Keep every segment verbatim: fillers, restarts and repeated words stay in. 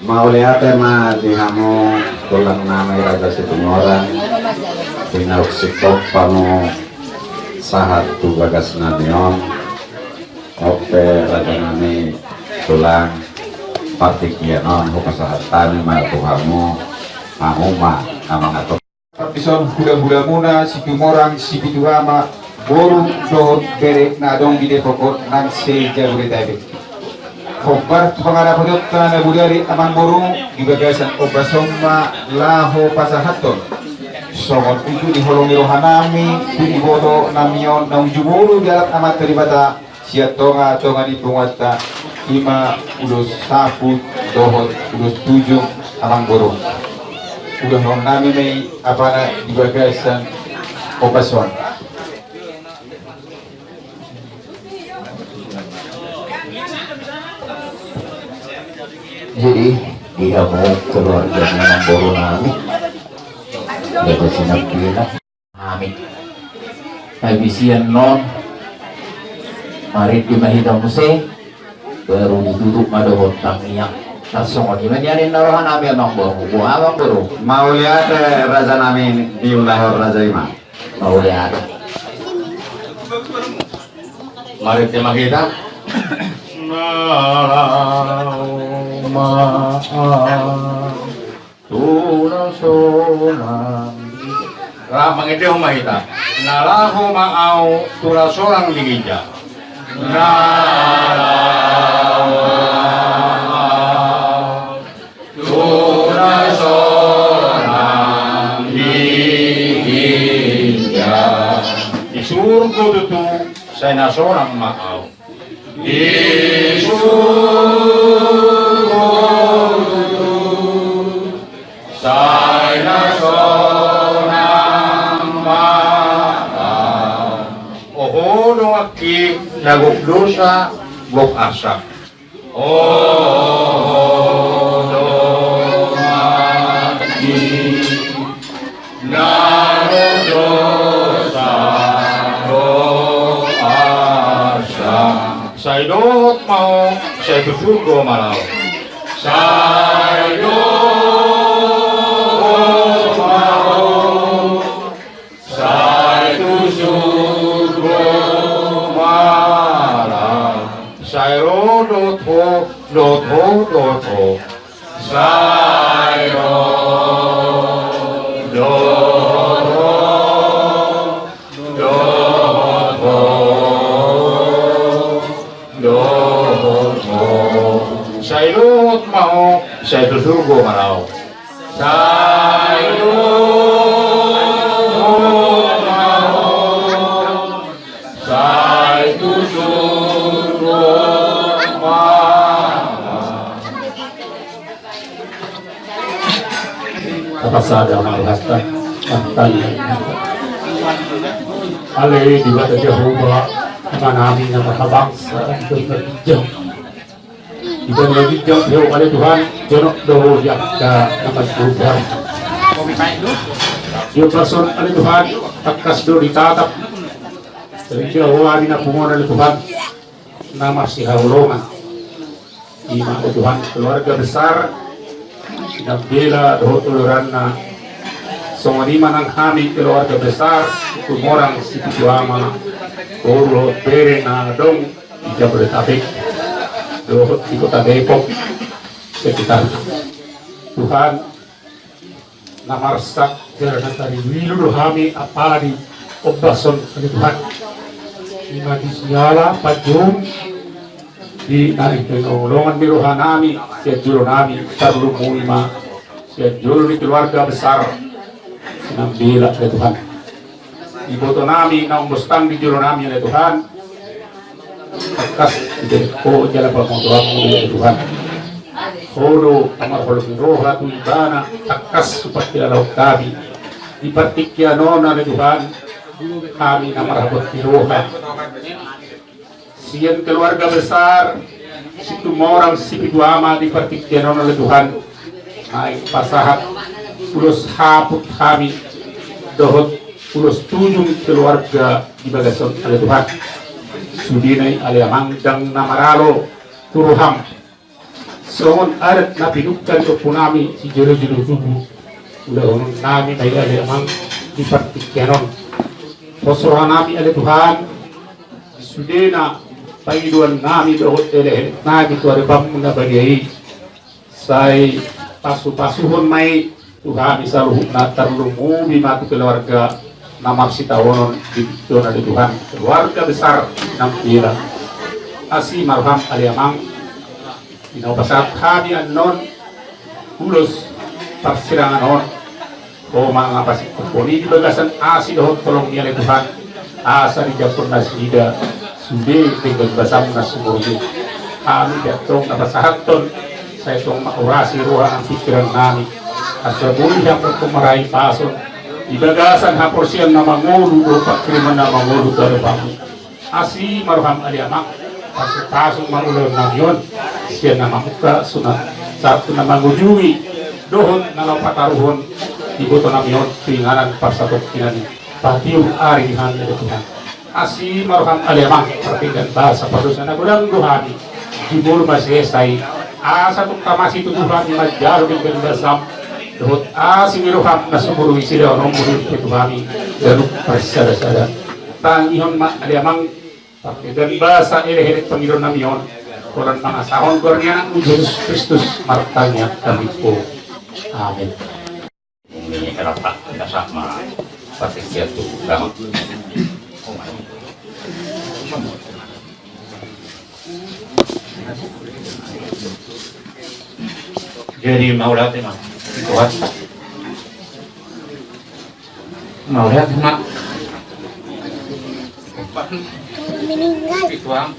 Mauliate ma di hamu tulang nami Raja Situmorang, di na singkop hamu sahat tu bagas nami on. On pe raja nami tulang, partingkian on hupasahat hami ma tu hamu, hamu ma na mangatur. Dison hulahulamuna Situmorang Sipitu Ama, boru dohot bere na adong di Depok on nang se-Jabodetabek. Hombar tu pangarapotonta na bodari amangboru, di bagasan ombas on ma laho pasahathon songon ujung ni holong ni rohanami tu iboto nami on na umjumolo di adat Amanta Debata sian tongatonga ni punguanta, i ma ulos saput dohot ulos tujung, amangboru. Ulahon nami ma i apala di bagasan ombas on. Jadi, di hamu keluarga ni amangboru nami, jaga sinambela. Amin. Habis i annon, marende ma hita muse, baru ditutup ma dohot tangiang. Tarsongon i ma nian ninna rohanami, amangboru. Boha, amangboru? Mauliate raja nami, diulahon raja i ma. Mauliate. Marende ma hita. Na laho ma au tu las onan. Rap mangendehon ma hita. Na laho ma au tu las onan di ginjang. Na laho ma au tu las onan di ginjang. Di surgo tutu, sai na sonang ma au. Di surgo tutu, sai na sonang ma au. Oho donganki na gok dosa, gok arsak. Oho donganki na gok dosa, gok arsak. Sai dohot ma ho, sai tu surgo ma laho. Sai dohot ma ho, sai tu surgo ma laho. Sai ro dohot ho, dohot ho, dohot ho. Sai ro dohot ho, dohot ho, dohot ho. Sai dohot ma ho, sai tu surgo ma laho. Sai dohot ma ho, sai tu surgo ma laho. Tapasada ma rohanta. Ale Debata Jahowa, Amanami na marhabangsa, Ibana na ginjang. Ibana na ginjang, ale Tuhan, jonok do ho di angka na marjubar. Di ombas on, ale Tuhan, tangkas do ditatap. Jadi Jahowa, di na punguan, ale Tuhan, na marsihaholongan. I ma, ale Tuhan, keluarga besar Sinambela dohot oloranna. Songon i ma nang hami keluarga besar Situmorang Sipitu Ama, boru dohot bere na adong di Jabodetabek dohot di Kota Depok sekitar. Tuhan, na marsak jala na tariluilu do hami apala di ombas on, ale Tuhan. I ma di siala panjou di na ingkon holongan ni rohanami sian jolonami, tarlumobi ma sian jolo ni keluarga besar Sinambela, ale Tuhan. Ibotonami na umboan di jolonami, ale Tuhan, tangkas dibereng ho jala pamotoanmu, ale Tuhan. Ho do na marholong ni roha tu ibana, tangkas hupangkilalahon hami. Di partingkian on, ale Tuhan, hami na marhabot ni roha sian keluarga besar Situmorang Sipitu Ama di partingkian on, ale Tuhan, naeng pasahat ulos haput hami dohot ulos tujung keluarga di bagas on, ale Tuhan. Sudena i, ale Amang, ndang na maralo tu roham Songon adat na pinungka ni ompunami sijolojolo tubu, ulahonon nami ma i ale amang di partingkian on. Pos roha nami ale Tuhan, di sudena pangidoan nami dohot elekelek nami tu adopanmu na badia i, sai pasupasuhon ma i tu hami saluhutna, tarlumobi ma tu keluarga na marsitaonon di dona di Tuhan, keluarga besar Nambela. Asi ma roham ale amang, di na hupasahat hami annon ulos parsirangan on, Ho ma na pasingkophon i di bagasan asi dohot holong ni ale Tuhan, asa dijangkon nasida sude denggan basam na sumurung i. Hami pe antong na pasahathon, sai tong ma urasi roha nang pingkiran nami, asa boi hamu marai pason di bagasan haporseaon na mangolu dohot pangkirimon na mangolu tu adopanmu. Asi ma roham ale amang, pasupasuhon ma ulaon nami on, sian na mamungka sahat tu na mangujungi, dohot na laho pataruhon iboto nami on tu inganan parsatongkinan i, patiur ari di hami ale Tuhan. Asi ma roham ale amang, pardenggan basa pardosa na godang do hami, jumolo ma sesa i, asa tung tama situtu hami manjalo denggan basam dohot asi ni roham na sumurung i sidaononmu dohot tu hami ganup parsadasada. Tangihon ma ale amang pardenggan basa elekelek pangidoan nami on, holan mangasahon goar ni anakmu Jesus Kristus martangiang hami. Amin. Ini rapat dasar ma partingkian tu agama. Jadi mauliate ma Tuhan. Mauliate ma. Meninggal. Itu am.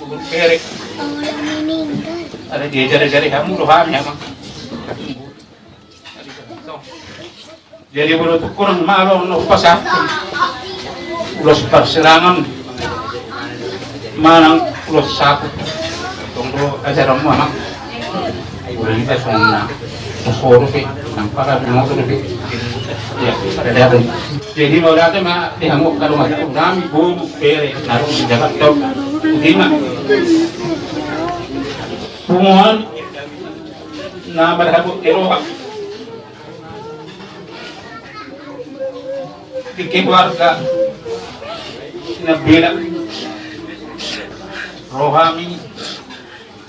Urut perek. Orang meninggal. Ada dia jari-jari kamu doa ya, Bang. Jadi boru tu kurang malo no pasahat. Ulos parsirangan manang ulos saput. Tong do ajaran manang. Udah kita songon na. Sosoro pe nang pada binoto pe. Ya, ada dia. Jadi mauliate ma di hamu angka dongan nami boru pere na ro di Jakarta. Di ma. Punguan na marhabot ni roha. Di keluarga na bela rohami,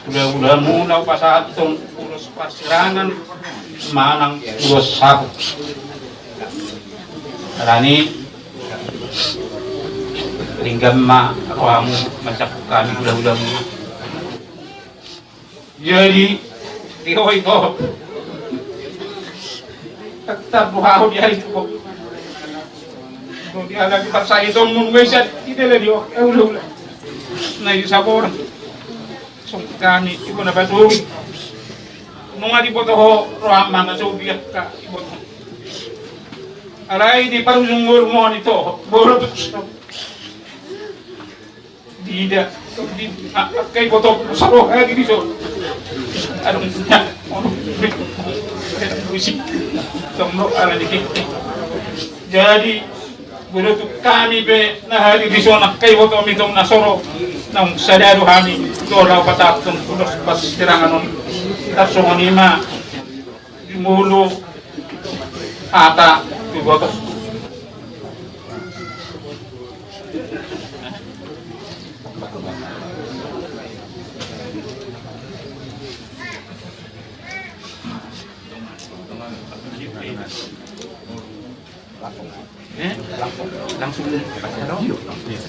ulaulamu na hupasahathon ulos parsirangan manang ulos saput. Alani denggan ma rohamu manjangkon hami ulaulamu. Jadi di ho ito. Tarbuhahon di ari tu ho. Di ala di parsahiton mun wesa di dele di ho. Eh, ula ula. Na i saborang. Songkani ibu na batu. Nunga di boto ho roham mana so biak ka ibu. Alai di parujung ngolu moni to. Boro tu. Dida, di, a, a, kai boto, saro, eh, di, di, so. Aduh, ya, oh, di, di, di, tong, no, ala, di, di. Jadi, boru tu hami pe na hadir di son, kai boto, mitong na soro, naung sada do hami, do laho pasahathon, ulos parsirangan on, tarsongon i ma. Di mulu hata tu boto. Eh? Langsung.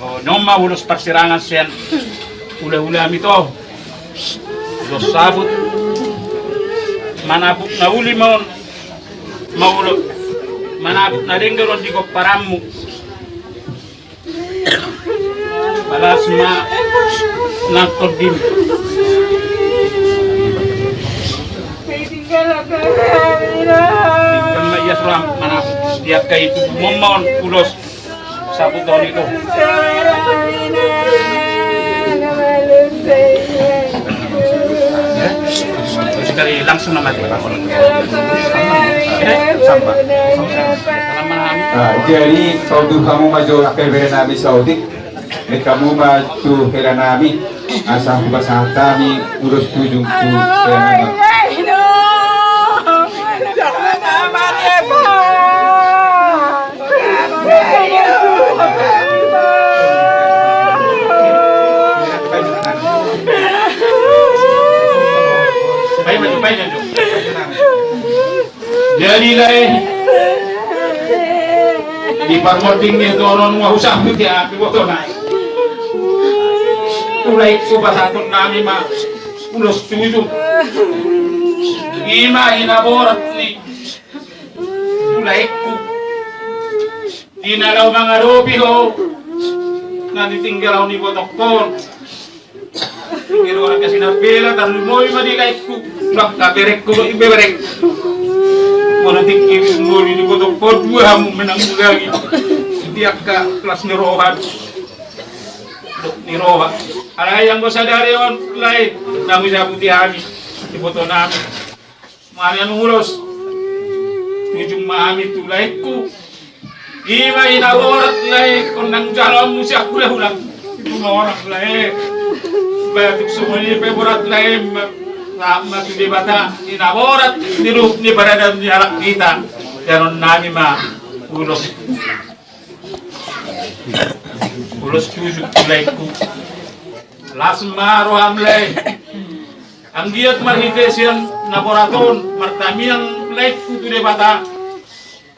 Oh, on ma ulos parsirangan sian ulaulami to. Ulos saput. Manapuk na uli ma on. Maulo. Manapuk na denggan on di gomparanmu. Balas ma nang tondim. Tinggal ma ia suram manapuk. Dia kai tu momon ulos. Saput on i tu. Terus dari langsung nama dia. Eh, sama. Salam manami. Ah, jadi, saotik hamu ma jo angka ibebere nami saotik. Baen hamu ma tu hela nami. Asa hupasahat hami ulos tujung tu. Jadi lae, di parmonding ni toron ma husambut ia, ibotona. Mulai hupasahat hami ma ulos tujung. Ima hinaborat ni ulaonku. Di na laho mangadopi ho, na ditinggal ho ni ibotongkon. Ingkon orang kasih nabela, tarlumobi ma di laengku. Bangka berengku, ibe bereng. Mana tingki ngolu ni ibotongkon, dua hamu menang lagi. Di angka kelas ni roha. Dok ni roha. Alai anggo sadari on, lae, na hujabuti hami. Ibotonami. Marian ulos. Tujung ma hami tu laengku. Ima hinaborat lae, on nang jalo muse aku lae ulang. Itu ma orang lae. Batuk semua ni pe borat lae. Ma, ma tu Debata. Hinaborat. Di ruh ni badan ni anak kita. Janon nami ma. Ulos. Ulos tujung tu laengku. Las ma roham lae. Anggiat marhite sian na borat on martangiang laengku tu Debata.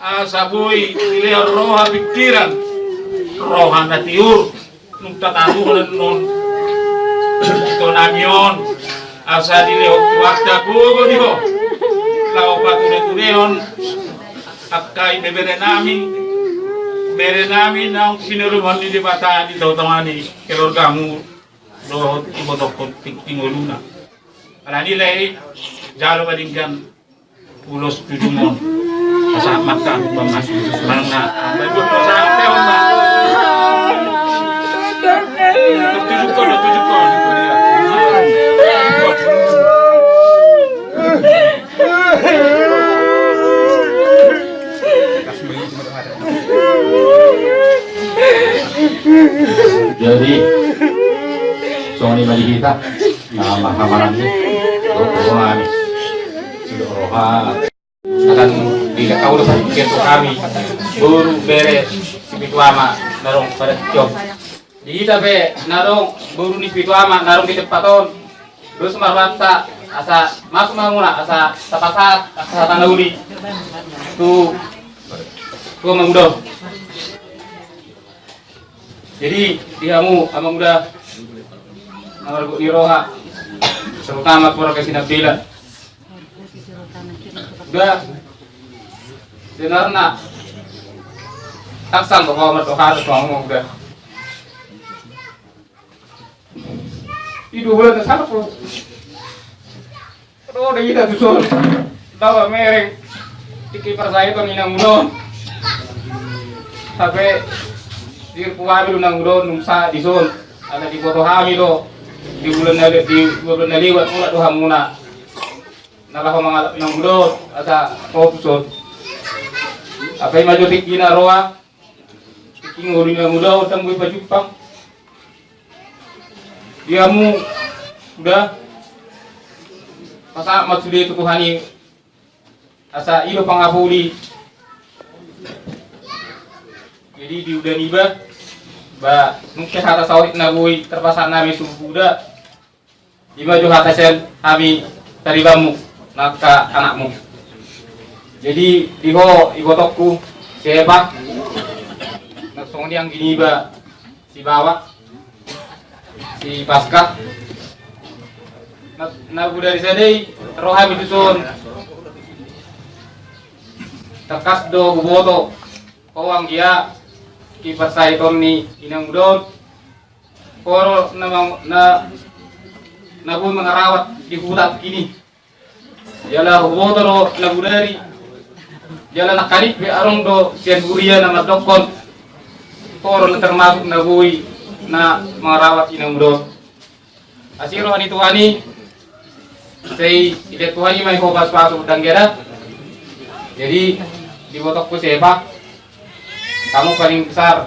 Asa boi dilehon roha pikiran, roha na tiur, nunga tataruhon annon ibotonami on. Asa dilehon Tuhanta gogo di ho. Laho patunetunehon angka ibeberenami, berenami naung pinarumahon ni Debata di tongatonga ni keluargamu. Dohot ibotongkon tingki ngoluna. Alani lae, jalo ma denggan ulos tujung on. Asa mangkatai ma. Manang na, tujung on, tujung on. Jadi songon i ma di hita. Nama hamaran ni roha ni. Roha. Akan di kau dapat kian tu hami. Boru, bere, si pitu ama na adong pada tiop. Di hita pe na adong boru ni pitu ama na adong di tempat on. Dos ma rohanta asa masuk ma hamuna asa tapasahat asa tanda uli tu, tu amangudon. Jadi di hamu amangudon na margogo ni roha, terutama keluarga Sinambela. Uda, sebenarna tarsam do ho mardohot tu hamu, Uda. I do bulan na salpu. Ro do hita tu son. Bawa mereng. Tingki parsahiton inangudon. Sampe dirpu hami do inangudon nunga sahat di son. Ala diboto hami do. Di bulan na, di bulan na lewat mulak do hamuna. Na laho mangalap inangudon asa ro tu son. Hape ima jo tingkina roha. Tingki ngolu inangudon ndang boi pajumpang. Di hamu, Uda, pasahat ma sude tu Tuhan i asa i do pangapuli. Jadi di Uda niba, ba nunga hata saotik na boi tarpasahat nami tu Uda. Ima jo hata sian hami taribanmu nang angka anakmu. Jadi di ho ibotongku si Epa, na songon i anggi niba si Bawa, si Paska. Na, na bodari sada i ro hami tu son. Tangkas do huboto ho anggia di parsahiton ni inangudon. Ho do na mang-, na, na boi mangarawat di huta kini. Jala huboto do na bodari. Jala nangkaning pe adong do sian huria na mandokkon ho do na termasuk na boi na mangarawat inangudon. Asi roha ni Tuhan i. Sai dilehon Tuhan i ma i ho pasupasu ndang geda. Jadi di ibotongku si Epa, kamu paling besar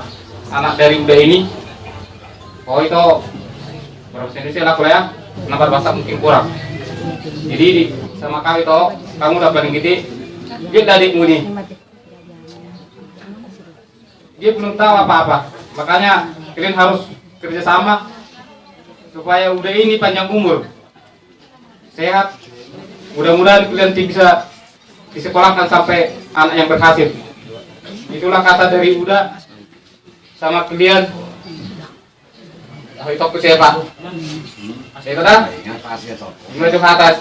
anak dari Uda ini. Ho ito Kurang sendiri sih lah, ya. Nambah bahasa mungkin kurang. Jadi, di, sama kau itu, kamu udah paling gede, dia adikmu ini. Dia belum tahu apa-apa. Makanya kalian harus kerja sama supaya Uda ini panjang umur, sehat. Mudah-mudahan kalian ti-, bisa disekolahkan sampai anak yang berhasil. Itulah kata dari Uda sama kalian. Itu aku siapa? Saya kata, gimana tuh atas?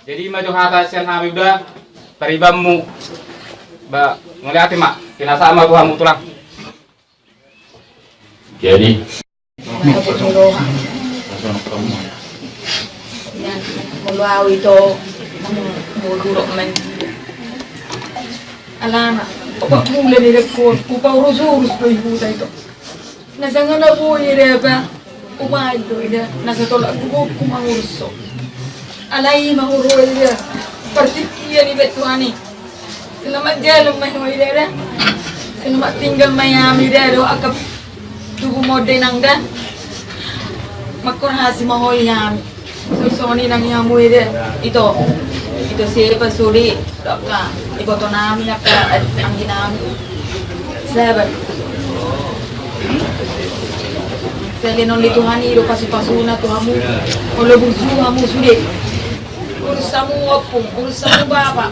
Jadi ima jo hata sian hami Uda, taribanmu. Ba, mauliate ma, pinasahat ma tu hamu tulang. Jadi molo au ito, molo rok main. Alana, opat bulan i dengkon, hupaurus-urus do i huta ito. Na sanga na boi ida ba, ubaen do ida, na satolak gugurku mangurus ho. Alai ima huroha ida, partingkian i bet Tuhan i. Selamat jalan ma ho ida da. Selamat tinggal ma i hami ida do, angka tubu mode nang da. Mangkorhasi ma ho i hami. Songon i nang i hamu ida, ito. Ito siapa sudi, angka iboto nami, angka anggi nami. Sabar. Salian on di Tuhan i do pasu-pasuna tu hamu. Olo burju hamu sude. Urus hamu ompung, urus hamu bapa.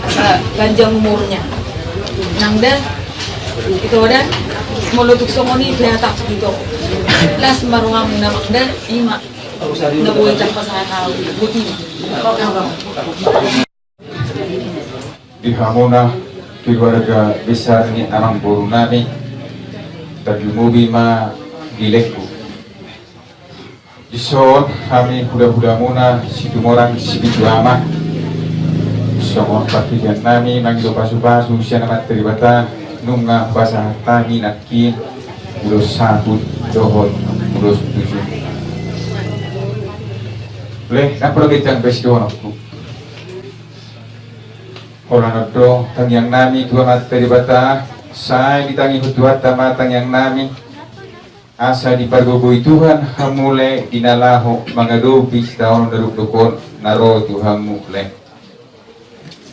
Asa ganjang umurnya. Nang da, ito da, molo tung songon i pe hatangku ito. Las ma rohamu na mang da, ima. Na boi tapasahat au, boti. Di hamuna keluarga besar ni amangboru nami, tarlumobi ma di lengku. Dison hami hula-hulamuna Situmorang Sipitu Ama. Songon partingkian nami mangido pasu-pasu sian Amanta Debata, nunga hupasahat hami nangkin ulos saput dohot ulos tusun. Leh, nang pala gejang bes dohononku. Holan on do tangiang nami tu Amanta Debata, sai ditangihon Tuhanta ma tangiang nami. Asa dipargogoi Tuhan hamu leh di na laho mangadopi sitaonon na dokdok on na ro tu hamu leh.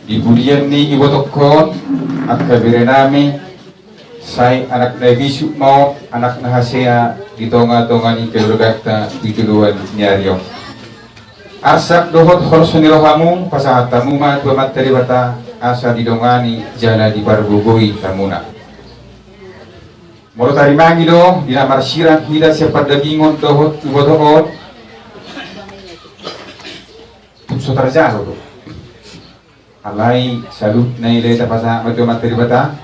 Di pudian ni ibotongkon, angka bere nami, sai anak na bisuk ma on, anak na hasea di tonga-tonga ni keluarganta di joloan ni ari on. Arsak dohot holso ni rohamu pasahat hamu ma tu Amanta Debata asa didongani jala dipargogoi hamuna. Molo tarimangi do di na marsirang hita sian pardagingon dohot iboto on, tung so tarjalo do. Alai saluhutna i leh tapasahat ma tu Amanta Debata.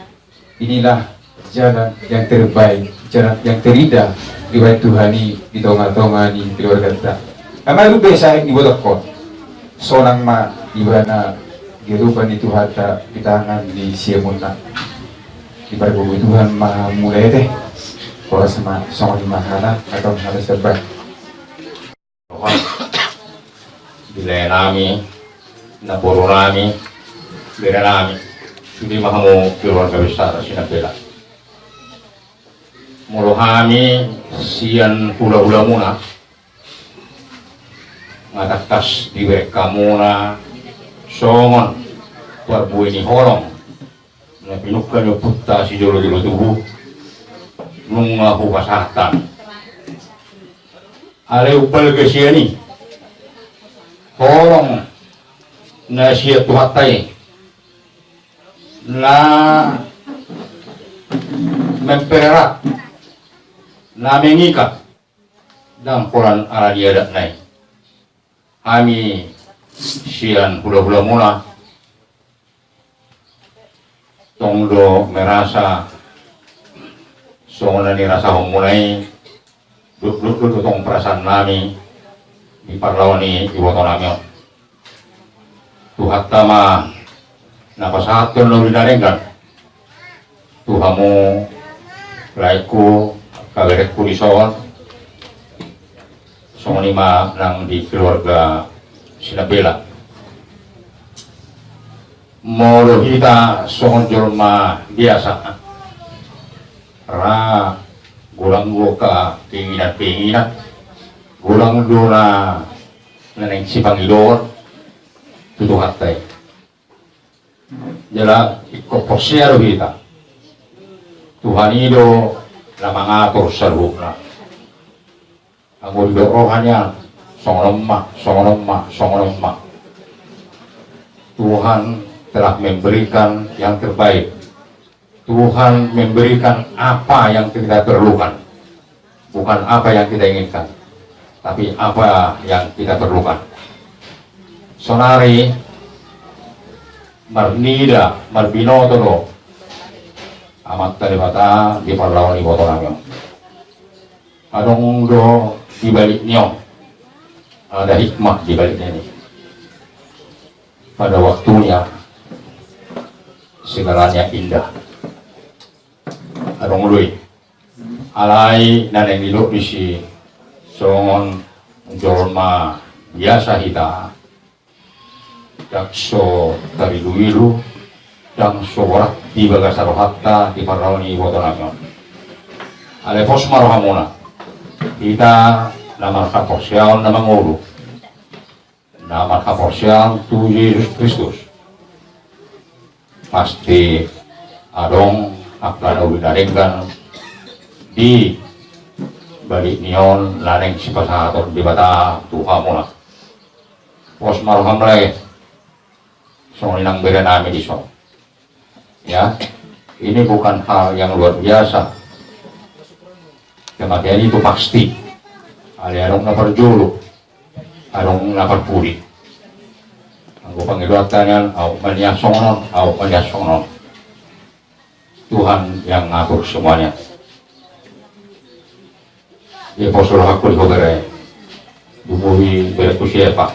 Inilah jalan yang terbaik, jalan yang terindah dibaen Tuhan i di tonga-tonga ni keluarganta. Ama rube sai ibotongkon. Sonang ma ibana di adopan ni Tuhanta di tangan ni siamunna. Dipargogoi Tuhan ma hamu leh. Horas ma songon i ma hata, atau hata sebat. Di lae nami, namboru nami, bere nami, sude ma hamu keluarga besar Sinambela. Molo hami sian hula-hulamuna, nga tangkas dibereng hamuna songon parbue ni holong na pinungka ni ompunta sijolo-jolo tubu, nunga hupasahat hami. Alai umbalga sian i holong na sian Tuhanta i, na mempererat, na mengikat, ndang holan ala ni adatna i. Hami sian hula-hulamuna tong do merasa songon na nirasahonmuna i, dokdok do tong perasaan nami di parlao ni iboto nami on. Tuhanta ma na pasahathon na uli na denggan tu hamu laengku, angka berengku dison, songon i ma nang di keluarga Sinambela. Molo hita songon jolma biasa, ra Godang do angka keinginan-keinginan, godang do na naeng sipangidoan tu Tuhanta i. Jala ingkon porsea do hita, Tuhan i do na mangatur saluhutna. Anggo didok roha nian, songon on ma, songon on ma, songon on ma. Tuhan telah memberikan yang terbaik. Tuhan memberikan apa yang kita perlukan, bukan apa yang kita inginkan, tapi apa yang kita perlukan. Saonari marnida, marbinoto do Amanta Debata di parrohahon ni ibotonami on. Adong do di balik ni on, ada hikmah di balik ni. Pada waktunya segalanya indah. Adong do i. Alai na naeng didok disi, songon jolma biasa hita, ndang so tarilu-ilu, ndang so borat di bagasan rohanta di parrohahon ni ibotonami on. Alai pos ma rohamuna, hita na marhaporseaon na mangolu, na marhaporseaon tu Jesus Kristus, pasti adong angka na uli na denggan di balik ni on na naeng sipasahaton Debata tu hamuna. Pos ma roham lae, songon i nang berenami dison. Ya, ini bukan hal yang luar biasa. Kematian itu pasti. Alai adong na parjolo, adong na parpudi. Anggo pangidoanta nian, aut ma nian songon on, aut ma nian songon on. Tuhan yang ngatur semuanya. Ia pos rohangku di ho bere, lumobi bereku si Epa.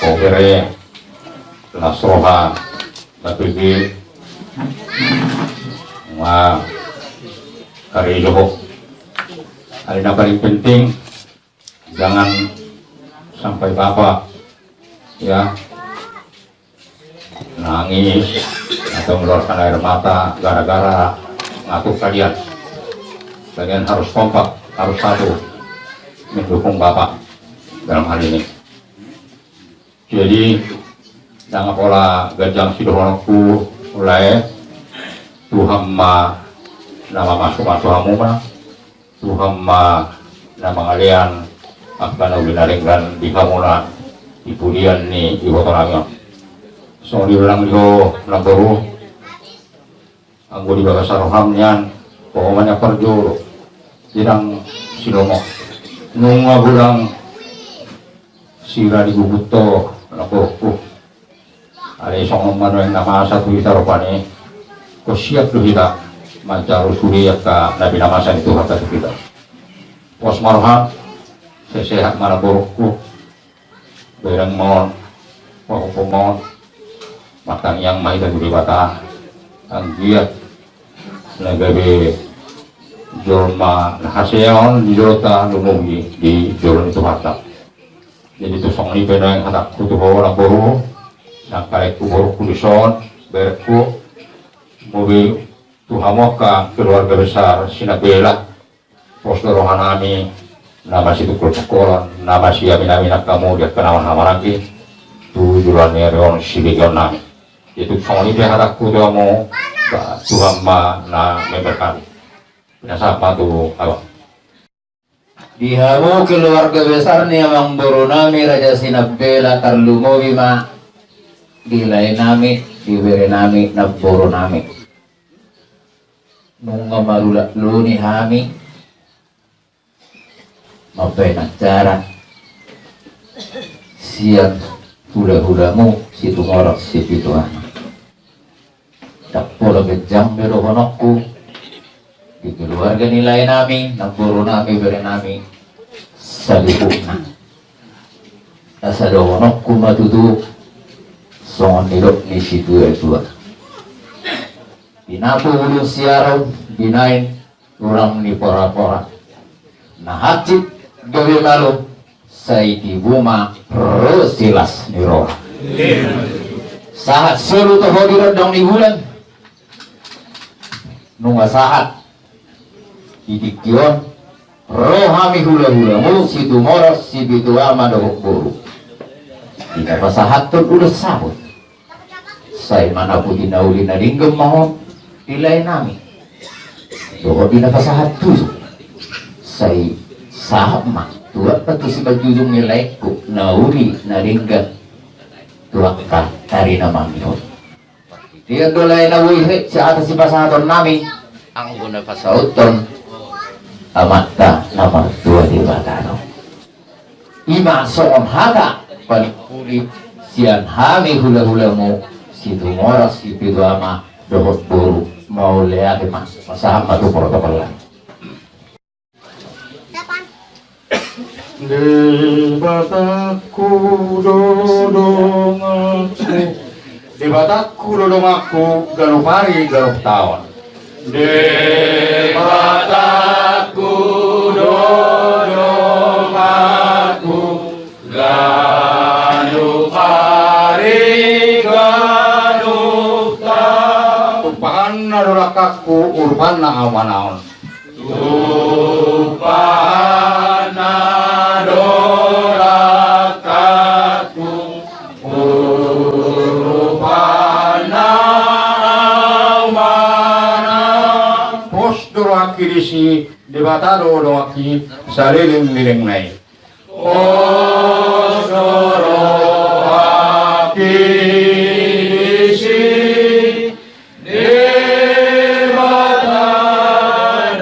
Ho bere, las roha, na pigi, ma, karejo ho. Alai na paling penting, jangan sampai Bapak, ya, nangis atau mengeluarkan air mata gara-gara ngatur kalian. Kalian harus kompak, harus satu mendukung Bapak dalam hal ini. Jadi, ndang pola ganjang sidohononku, lae, Tuhan ma na mamasu-masu hamuna, Tuhan ma na mangalean angka na uli na denggan di hamuna di pudian ni ibotonami on. Songon i do nang di ho namboru, anggo di bagasan roham nian, ho ma nian parjolo, ndang silomo. Nunga godang sira di gugurta namborungku. Alai songon on ma nuaeng na masa tu hita rupani, ingkon siap do hita manjalo sude angka na pinamasa ni Tuhanta tu hita. Pos ma roham, sehat-sehat ma namborungku. Bereng ma on, pahompu ma on. Martangiang ma hita tu Debata, anggiat na gabe jolma na hasea on di jolonta, lumobi di jolo ni Tuhanta. Jadi tung songon i pe nuaeng hatangku tu ho namboru, nang kalengku, borungku dison, berengku, lumobi tu hamu angka keluarga besar Sinambela. Pos do rohanami na masitungkol-tungkolan, na masiamin-aminan hamu di angka na marhahamaranggi tu joloan ni ari on sibegeonnami. Jadi tung songon i pe hatangku tu hamu, ba, Tuhan ma na memberkati. Pinasahat ma tu abang. Di hamu keluarga besar ni amangborunami Raja Sinambela, tarlumobi ma di laenami, di berenami, namborunami. Nunga marulakloni hami mambahen acara sian hulahulamu Situmorang Sipitu Anak. Ndang pola ganjang be dohononku di keluarga ni laenami, namborunami, berenami saluhutna. Asa dohononku ma tutu songon nidok ni situatua: Pinapu bulung siarum, binaen tulang ni porapora. Na hansit gabe malo, sai tibu ma ro silas ni roha. Sahat solu tu ho di rondang ni bulan. Nunga sahat Di tingki on ro hami hulahulamuna Situmoras, Sipitu Ama dohot boru. Di na pasahathon ulos saput, sai manaputi na uli na denggan ma on di laenami. Dohot di na pasahat tujung, sai sahat ma tu angka tu simanjujung ni laengku na uli na denggan tu angka ari na mangihut. Dia do lae na boi he, si atas sipasahatonnami, anggo na pasahathon Amanta na martua Debata do. Ima songon hata panimpuli sian hami hulahulamu Situmoras, Sipitu Ama dohot boru. Mauliate ma, pasahat ma tu protokolnami. Debatangku do donganku, Debatangku do donganku, ganup ari ganup taon. Debatangku do donganku, ganup ari ganup taon. Tumpahanna do langkangku, urupanna au manaon. Tumpahanna do langkangku, urupanna au manaon. Pos do rohangki disi, Debata do donganki, saleleng-lelengna i. Pos do rohangki disi, Debata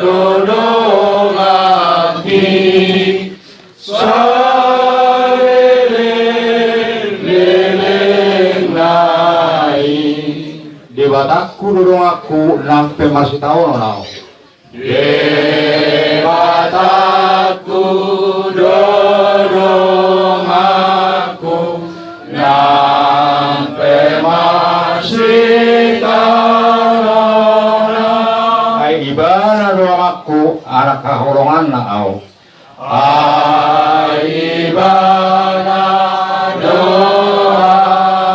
do donganki, saleleng-lelengna i. Debatangku do donganku, nang pe marsitaonon au. Debatangku do donganku, nang pe marsitaonon au. Ai Ibana do amangku, anak haholonganna au. Ai Ibana do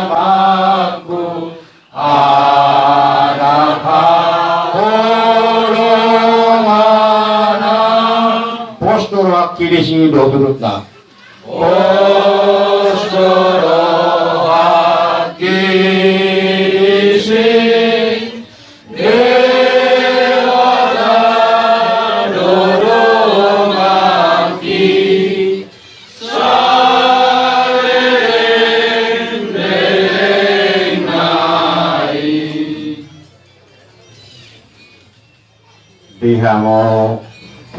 amangku, anak haholonganna. Pos do rohangki disi dohot udutna. Pos do rohangki disi, Debata do donganki, saleleng-lelengna i. Di hamu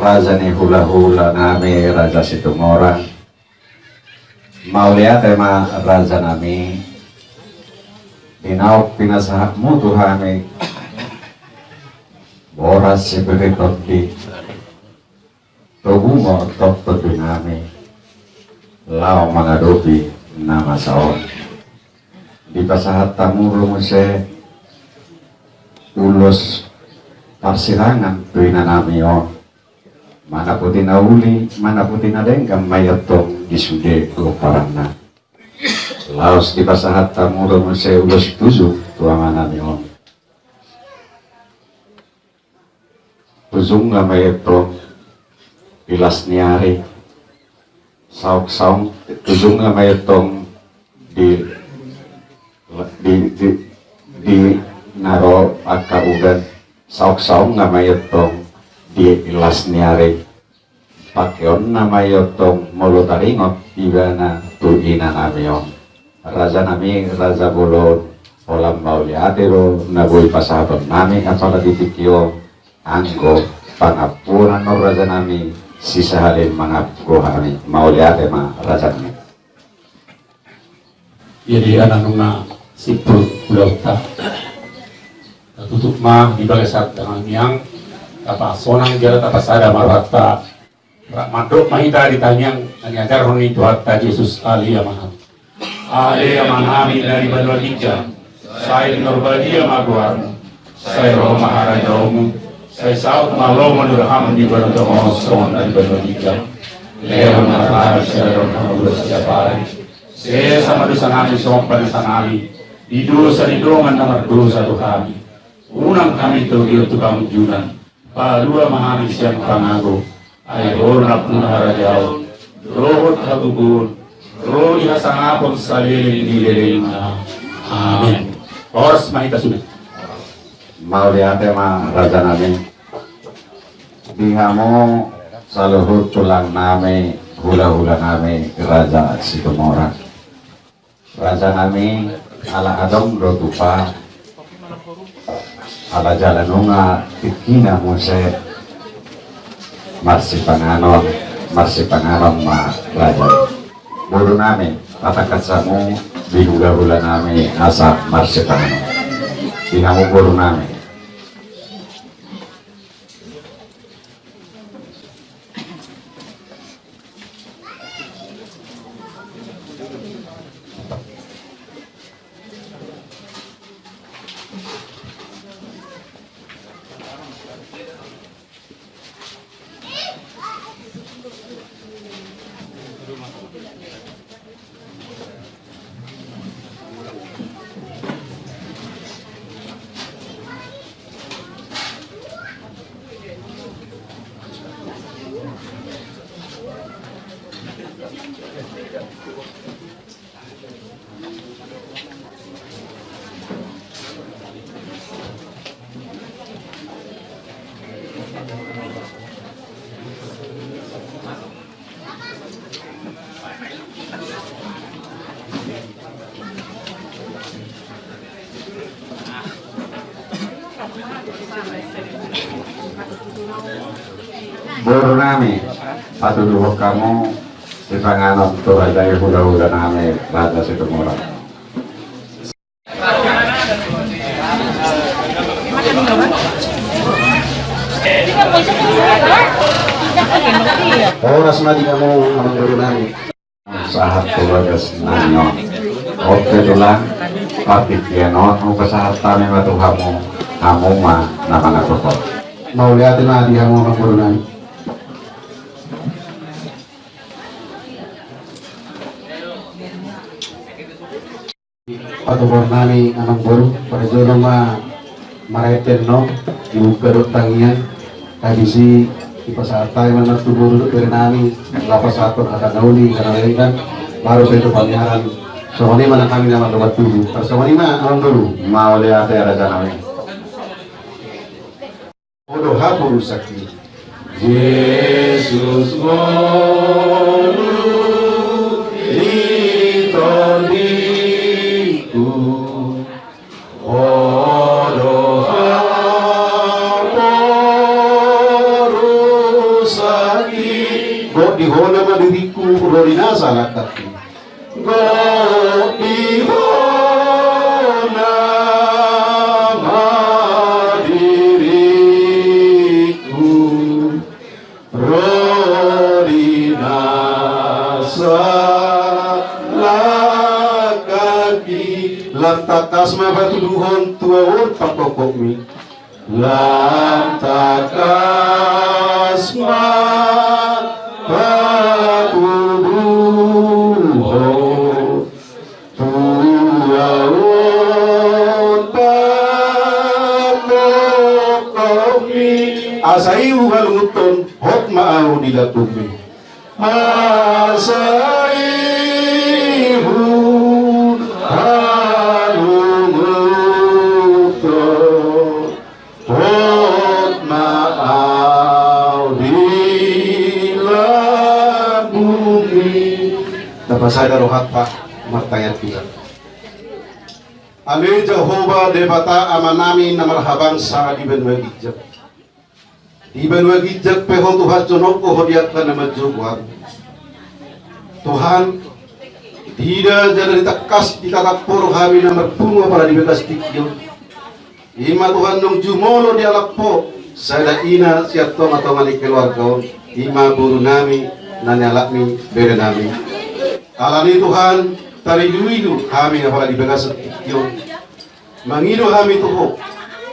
raja ni hulahulanami, Raja Situmorang, mauliate ma rajanami, di naung pinasahatmu tu hami boras sipir ni tondi, togu mortok tondinami, laho mangadopi na masa on. Dipasahat hamu do muse ulos parsirangan tu inanami on. Manaputi na uli, manaputi na denggan ma i antong di sude pomparanna. Laos dipasahat hamu do muse ulos pujung tu amanami on. Pujungna ma i antong di las ni ari. Saongsaong, pujungna ma i antong di, di, di, di na ro angka udan. Saongsaongna ma i antong di las ni ari. Pakeonna ma i antong molo taringot ibana tu inanami on. Rajanami, raja bolon, holan mauliate do na boi pasahatonnami apala di tingki on. Anggo pangampuon annon rajanami, sisahali mangampu hami, mauliate ma rajanami. Jadi ananuna simpul ulaonta. Tatutup ma di bagasan tangiang, tapasonang jala tapasada ma rohanta. Rap mandok ma hita di tangiang na niajarhon ni Tuhanta Jesus. Ale Amanami. Ale Amanami na di banua ginjang, sai pinarbadia ma goarmu, sai ro ma harajaonmu, sai saut ma lomo ni roham di banua tonga on songon na di banua ginjang. Lehon ma tu hami sadari on hangoluan sitiap ari. Sesa ma dosanami songon panesanami di dosa ni dongan na mardosa tu hami. Unang hami togihon tu pangunjunan, Palua ma hami sian pangago, ai Ho do nampuna harajaon dohot hagogoon, ro di hasangapon saleleng ni lelengna. Amen. Horas ma hita sude. Mauliate ma raja nami. Di hamu saluhut tulang nami, hula-hula nami, Raja Situmorang. Raja nami, ala adong do tupa, ala jala nunga tingkina muse marsipanganon, marsipanganon ma raja. Boru nami, patangkas hamu di hula-hula nami asa marsipanganon. Di hamu boru nami. Boru nami, patuduhon hamu sipanganon tu raja i, hula-hula nami, Raja Situmorang. Horas ma di hamu amangboru nami. Sahat tu bagas nami on. Oke tulang, partingkian on hupasahat hami ma tu hamu, hamu ma na mangagohon. Mauliate ma di hamu amangboru nami. Patuduhon nami amangboru, parjolo ma marhite annon, dibuka do tangiang, habis i dipasahat hami ma annon tu boru dohot bere nami, laho pasahathon hata na uli, hata na denggan, baru pe tu pangarantoan. Songon i ma nang hami na marlobat tubu. Tarsongon i ma amangboru. Mauliate raja nami. Ho do haporusangki. Jesus ngolu di tondingku. Ho do haporusangki. Gok di hona ma diringku, ro di nasa langkangki. Gok di hona ma diringku, ro di nasa langkangki. Lam tangkas ma patuduhon tuaon pangkokokmi. Lam tangkas ma patuduhon tuaon pangkokokmi. Asa i huhalungunhon, hot ma ahu di lambungmi. Asa i huhalungunhon, hot ma ahu di lambungmi. Tapasada rohanta, martangiang hita. Ale Jahowa Debata Amanami na marhabangsa di banua ginjang. Di banua ginjang pe Ho Tuhan jonok do Ho di angka na manjou ahu. Tuhan, diida jala ditangkas ditatap Ho rohami na marpungu apala di bagas tingki on. I ma Tuhan naung jumolo dialap Ho sada ina sian tonga-tonga ni keluarga on, i ma boru nami na nialapmi, bere nami. Alani Tuhan, taridu-idu hami apala di bagasan tingki on. Mangido hami tu Ho,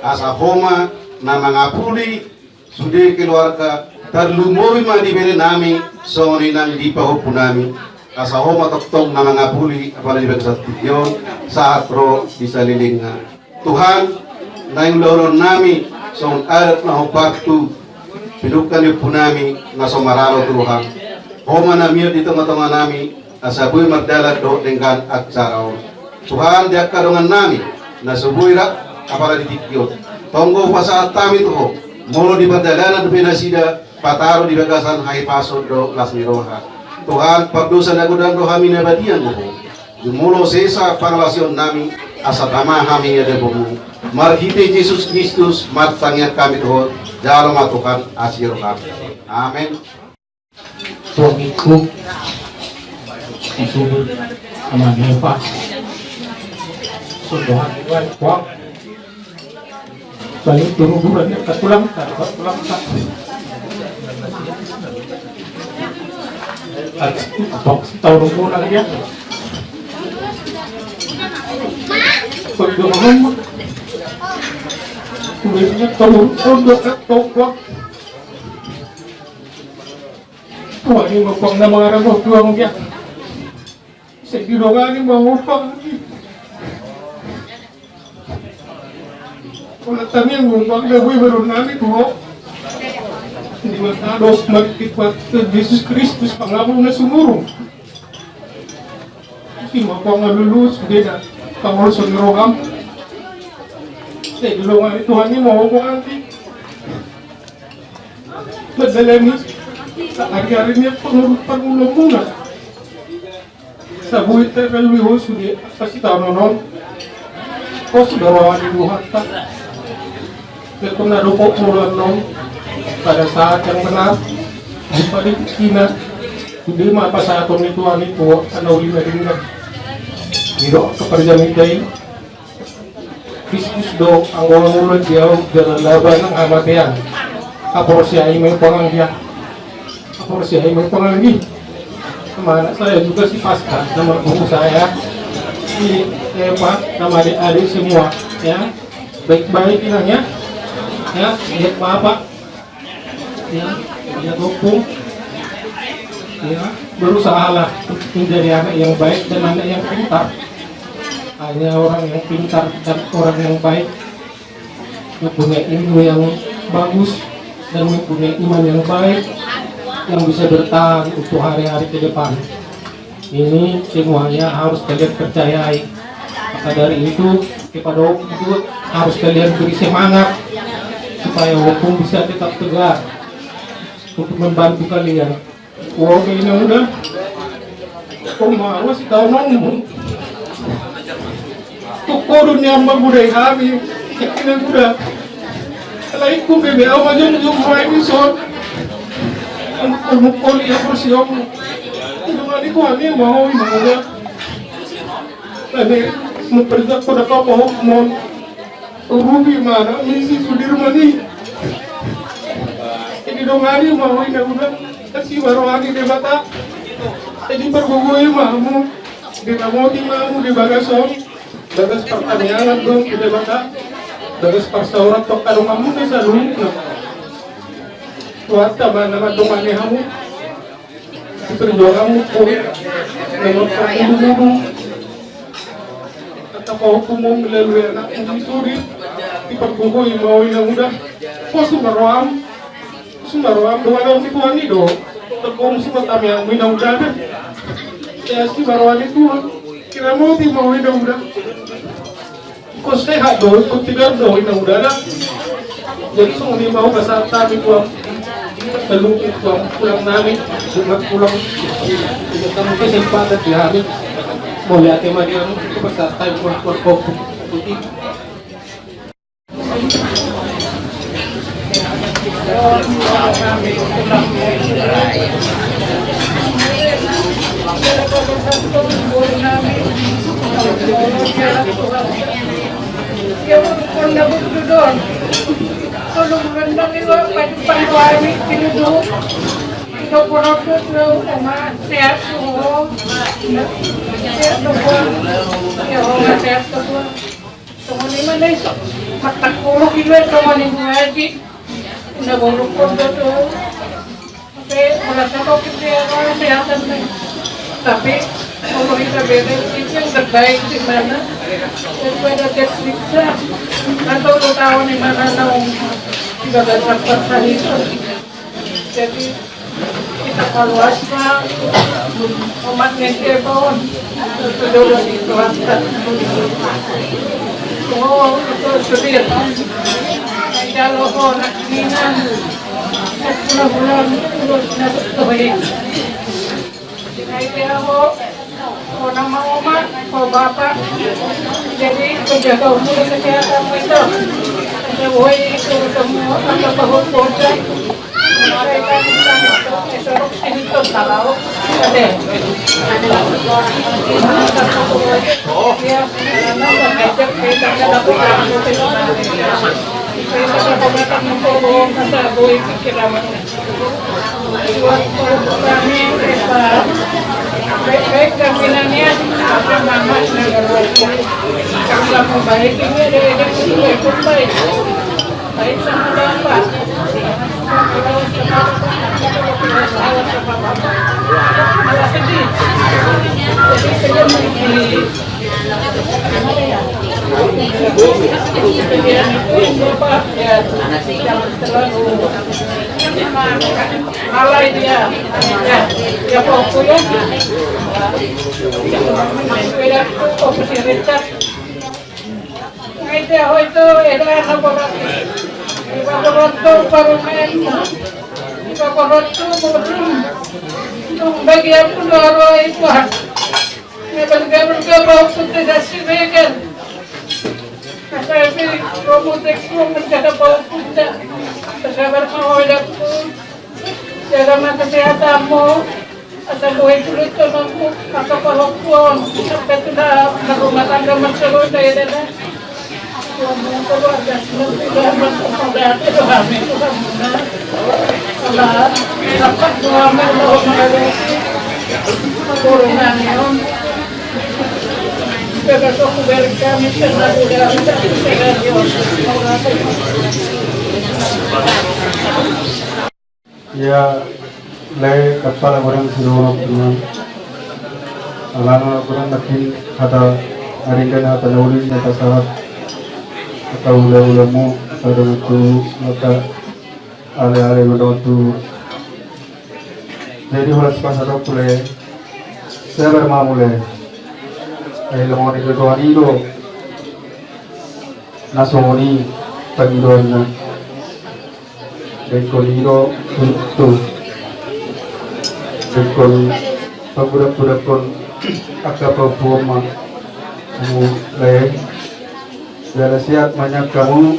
asa Ho ma na mangapuli sude keluarga, tarlumobi ma di bere nami, songon i nang di pahompu nami, asa Ho ma tongtong na mangapuli apala di bagasan tingki on, sahat ro di salelengna. Tuhan, naeng ulahonon nami songon adat na hombar tu Pinungka ni ompunami na so maralo tu roham, Ho ma na miot di tongatonganami, asa boi mardalan dohot denggan acara on. Tuhan, di angka dongannami na so boi rap apala di tingki on, tonggo hupasahat hami tu Ho, molo di pardalanan dope nasida, pataru di bagasan hahipason dohot las ni roha. Tuhan, pardosa na godang do hami na badian do Ho. Jumolo sesa pangalaosionnami, asa tama hami di adopanMu. Marhite Jesus Kristus martangiang hami tu Ho. Jalo ma Tuhan asi roham. Amen. Suamiku, suami, amani apa? Sudah kuat. Balik turun bulan ya, kat tulang, kat, kat tulang, kat. Kat, tok, tahun bulan ya. Kau dua orang, kuliahnya tahun, tahun dua, kat, tok, tok. Wah, ini mau pang nama orang mau tuang ya. Sai didongani ma ho panganggi. Olo tangiang ma ho panganggi, boi baru nami tu ho. Di mata do mati kuat ke Jesus Kristus pangabul na sumurung. Si ma pangalulus beda. Kamol soni roham. Sai didongani Tuhan ni ma ho panganggi. Madalani sahari-hari ni pangurus pangulomuna. Sabui terlalu ho sude pasitaonon on. Ho sude roha ni Tuhanta. Betul na dapot mula non pada saat yang benar. Pada kina sude ma pasahaton ni Tuhan itu ana ulina dingga. Ido keperjang itai. Kristus do anggo mangulon di ahu jalan laba nang hamatean. Haporseai ma ho panganggi. Haporseai ma ho panganggi. Sama anak saya juga si Pasca, sama guru saya, si Eva, sama adik-adik semua, ya. Baik-baik inang ya. Ya, lihat bapak. Ya, ya, Topung. Ya, berusahalah menjadi anak yang baik dan anak yang pintar. Hanya orang yang pintar dan orang yang baik, mempunyai ilmu yang bagus, dan mempunyai iman yang baik, yang bisa bertahan untuk hari-hari ke depan. Ini semuanya harus kalian percayai. Maka dari itu, kepada Ompung itu harus kalian beri semangat supaya Ompung bisa tetap tegar untuk membantu kalian. Ompung ini udah, Ompung harus tahu ngomong. Tukoru ni ama gudai hami, kekina guda. Alai ku bebe au majong jong ruai ni son. Anu mukoli ya kursi om. Itu kali ku ani mau mau ya. Ane memperza ko da papa hokmon. Rubi mana misi Sudirman i. Ini dong ani mau ina guda. Kasi baru ani Debata. Jadi pergogoi mamu. Diramoti mamu di bagason. Bagas partangiangan do tu Debata, bagas parsaoran tu angka donganmuna saluhutna. Tuhanta ma na mandongani hamu di perjuanganmu, pur na marparguru-guru. Angka pahompumuna melalui anakmu di suri, dipargogoi ma ho inang uda. Posu ma roham. Sumaro am do, wadon ni Tuhan i do. Tepung suka kami amu inang uda. Ya, sumaro ni Tuhan. Kira mau ti mau inang uda. Kos sehat do, kos tidak do inang uda. Jadi songon i mau pasahat hami tu am. Telu tu am pulang nami, Jumat pulang. Jadi kamu kesempatan di hami. Mau lihat tema dia, pasahat hami pulang, pulang, pulang. Sehat semua. Ya, sehat semua. Songon i ma na iso. Matak polo kilo e, songon i ma aji. Na boluk pon do tu. Oke, merasa kau kecewa, kesehatan nih. Tapi kalau kita beda itu yang terbaik di mana? Daripada disiksa. Atau lu tahu di mana naung tidak dapat persahitan. Jadi, kita kaluas ma, umat ni Debon, tu dolo di keluaskan. Oh, itu sudir. Jalo ho nak mina. Sepuluh bulan, sepuluh bulan, sepuluh bulan. Jadi, dia ho, ho nama oma, ho bapa. Jadi, jaga umur, kesehatan itu. Ada boy itu ketemu, ada bahu bodoh. Sorok sini tuh, kalau ada. Iya, nama ngecek, kita dapat. Kita dapat, kita dapat, kita dapat. Alai dia. Ya, ya, pokoknya. Beda tuh, kok mesti ricak. Ngai dia, ho itu, eh, dah, apa lagi? Iba beronto, baru main. Iba beronto, belum. Untung bagi aku, dua, dua, itu, ah. Ngai bagi aku, dua, bau putih, dasi, bekan. Kasai pe, romo tekku menjaga bau pundak. Sabar ma ho dapku. Jaga ma kesehatanmu. Asa boi tulut tononmu. Asa pahokkuon. Sampai tu na marumah tangga marsaroda ya dada. Keluarga semua sudah bersepakat. Itu kami itu kamu. Ia, lae, kepala godang sidohonon. Alana godang nangkin hata, aringgan hata na uli na tasahat. Hata ula-ulamu, hata dongan tu, hata ale-ale ma dongan tu. Jadi holan sipasahatku, lae, sabar ma hamu, lae. Ai longon ni totoan i do na songon i pangidoanna. Bengkon i do tu, bengkon pagudak-gudakkon angka pahompu ma hamu, lae. Jala sehat ma nian hamu.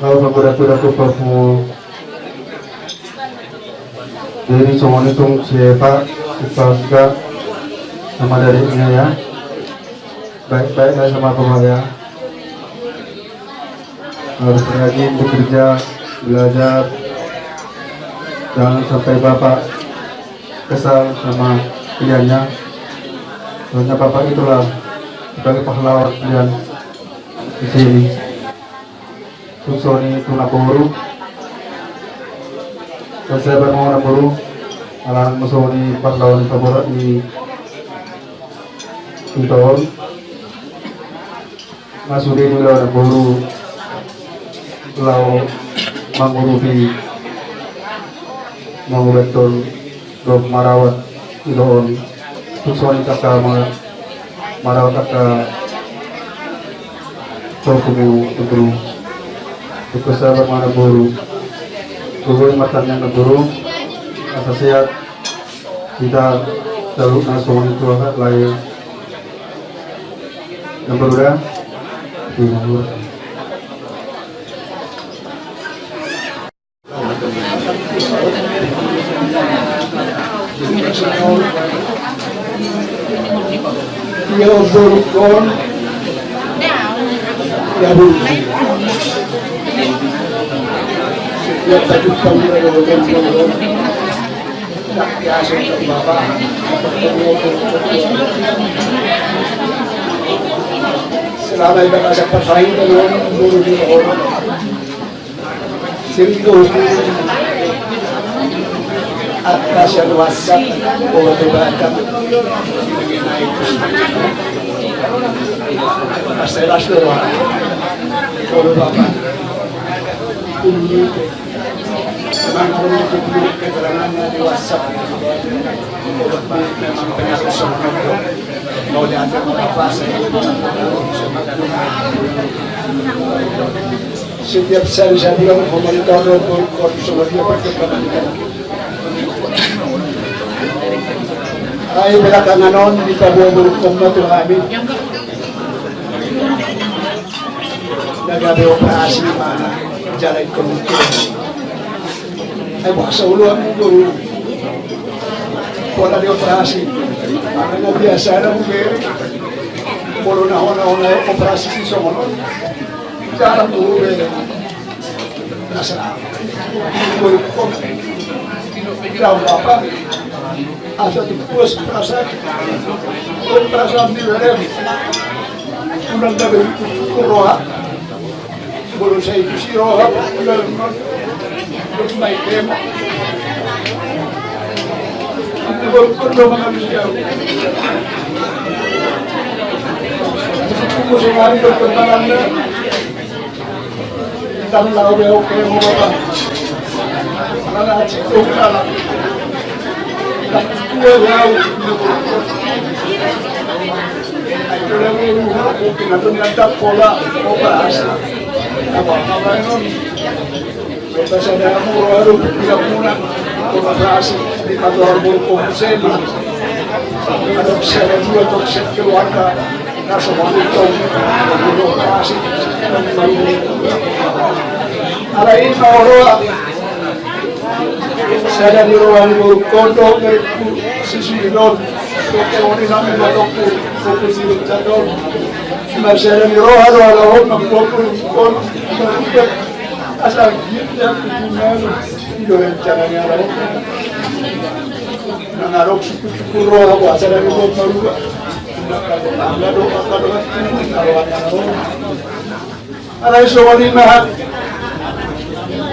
Laho pagudak-gudakkon pahompu. Jadi songon i tung si Epa, si Paska, sama adiknya ya. Baik-baiklah sama Bapak ya. Harus rajin bekerja, belajar. Jangan sampai Bapak kesal sama kaliannya. Soalnya Bapak itulah sebagai pahlawan kalian di sini. Tung songon i tu namboru. Tung sabar ma ho namboru. Alana songon i pahlawan paborat ni hita on. Na sude do laho namboru laho mangurupi, mangubethon dohot marawat ido on. Tung songon i angka ma-, marawat angka pahompu namboru. Tung sabar ma namboru. Tutu i ma tangiang namboru. Asa sehat hita saluhutna songon i tu angka lae. Namboru da. Di namboru. Ia borukon. Ia boru. Ia tajut tahu ia boru. Selama ini ada persaingan dengan guru di orang. Sering itu atas yang WhatsApp, oh, coba akan mengenai itu. Pas saya las doang. Kalau Bapak. Memang ada di video keterangannya di WhatsApp. Memang benar semua. Mau diatur apa saya? Setiap sari saya bilang, pemerintah robot, korupsi, dia pakai pendidikan. Ai belakangan on di Papua Barat, koma tu kami. Na gabe operasi mana? Jalan kemudian. Ai, boasa olo hamu guru? Pola di operasi. Makana biasa na mungkin. Pola na hona, hona operasi si songon on. Jarang guru be. Asa. Guru kok. Daun apa? Asa tu puas perasaan. Perasaan di dalam. Unang gabe roha. Bolo sai tu si roha, udah, terus baik, ya. Itu baru perlu menganusiawi. Itu musim hari perkembangannya. Kita tahu ya, oke, mau apa? Mana cik, oke, alam. Alai ma olo. Sada ni roha ni borungkon do, berengku, si Surinot. Pokokna nami ma tongku, tongku si Richard on. Ima sada ni roha do, ala on ma borungkon. Asa gitna kutungan. Ido rencana ni ala on. Nang adong suku-suku roha, boasa sada ni roha marubah. Nang adong, nang adong, nang adong. Alai songon i ma.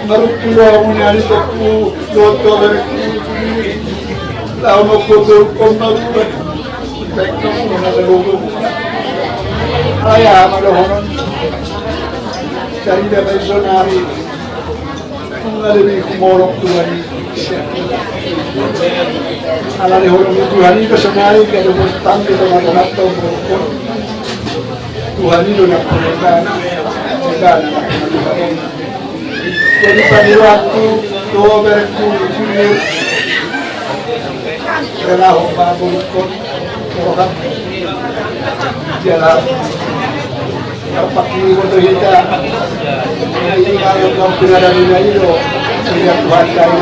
Marungkil do hamu nian, tongku dohot berengku. Laho manggotorhon marubah. Baik, tongku na berengku. Alai aha ma dohonon. Jadi dapat sonari. Nunga lebih humorok Tuhan i. Alani holong ni Tuhan i do sonari, gabe bos tangki do mata-mata humorok. Tuhan i do na pemegana, pemegana na pemegana. Jadi paniruanku do berengku, jujur. Rela ho pabungkon. Roham. Jala. Tarpakki boto hita. Ini kalau kau pinadamina i do. Sehingga Tuhan kau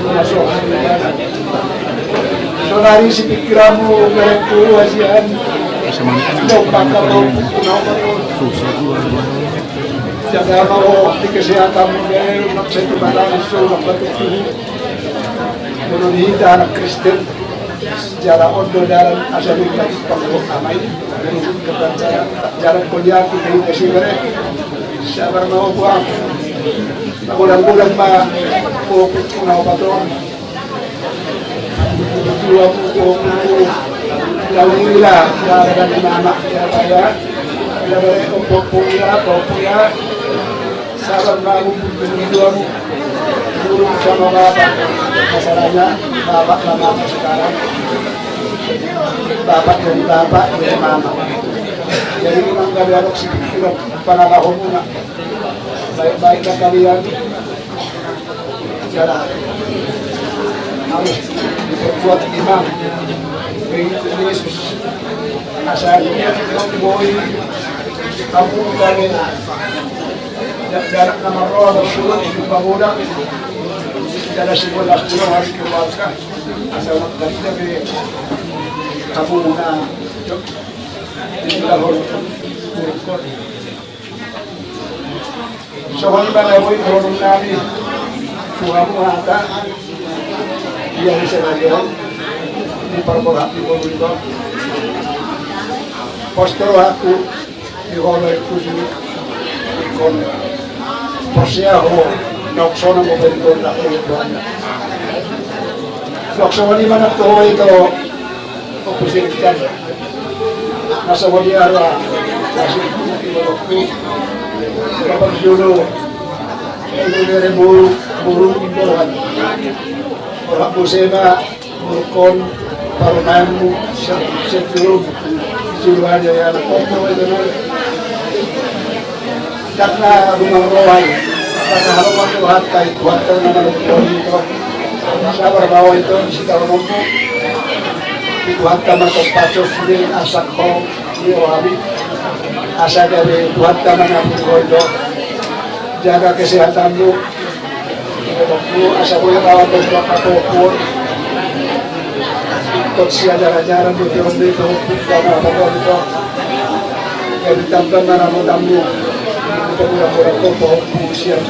masuk. Sonari si pikiranmu, berengku, hasian. Dompak kau. Jaga mau di kesehatanmu, berengku. Maksud kepala itu, maksud tubuh. Menurut hita anak Kristen. Jala on do dalan asa denggan panggo amai. Jalan koliati kei kasi bere. Sabar ma ho buang. Magodang-godang ma ho pukuna opat on. Dua pukuna. Lalu ila, ya, dan mama, ya, ya. Ya, bere, opo, opo, ya, opo, ya. Sabar ma ho, guru sama bapak. Masalahnya bapak sama sekarang. Bapak dari bapak dari mama. Jadi memang gak ada opsi. Kita pernah mau, baik-baik kalian. Jalan harus diperkuat iman. Begitu Yesus. Asal dia boy kamu kami. Jarak nama roh bersurat di pagoda. Jalan sebelah pulau harus keluarga. Asal waktu kita be kamu na. Ini kalau. Songon i ma na boi dohonon nami tu hamu hata. Ia di sadari on di parborat di bolu i do. Pos do rohangku di holo i pusu. Ingkon porsea ho naung sonang mo beri gondak i do. Songon i ma na tu ho i do. Opo sirikkan. Masa mo dia roa. Masuk di botokku. Bapak Jono. Ini dari bu. Borhat muse ma borhat parumaenmu, siap siap dulu. Juru aja ya, anak kau itu. Karena rumah rohai, karena halaman Tuhan kai, Tuhan kai nama Tuhan itu. Sabar bawa itu, di sita rumahmu. Di Tuhan kai mantap pacos, di asak kau. Iyo, Abi. Asa jadi buat kamu yang itu. Jaga kesehatanmu. Asa boleh bawa ke tempat apapun. Ikut si ajar-ajaran di dalam itu. Karena apa kau itu? Jadi tambah mana mau tamu. Kita pulang-pulang ke pohon siap.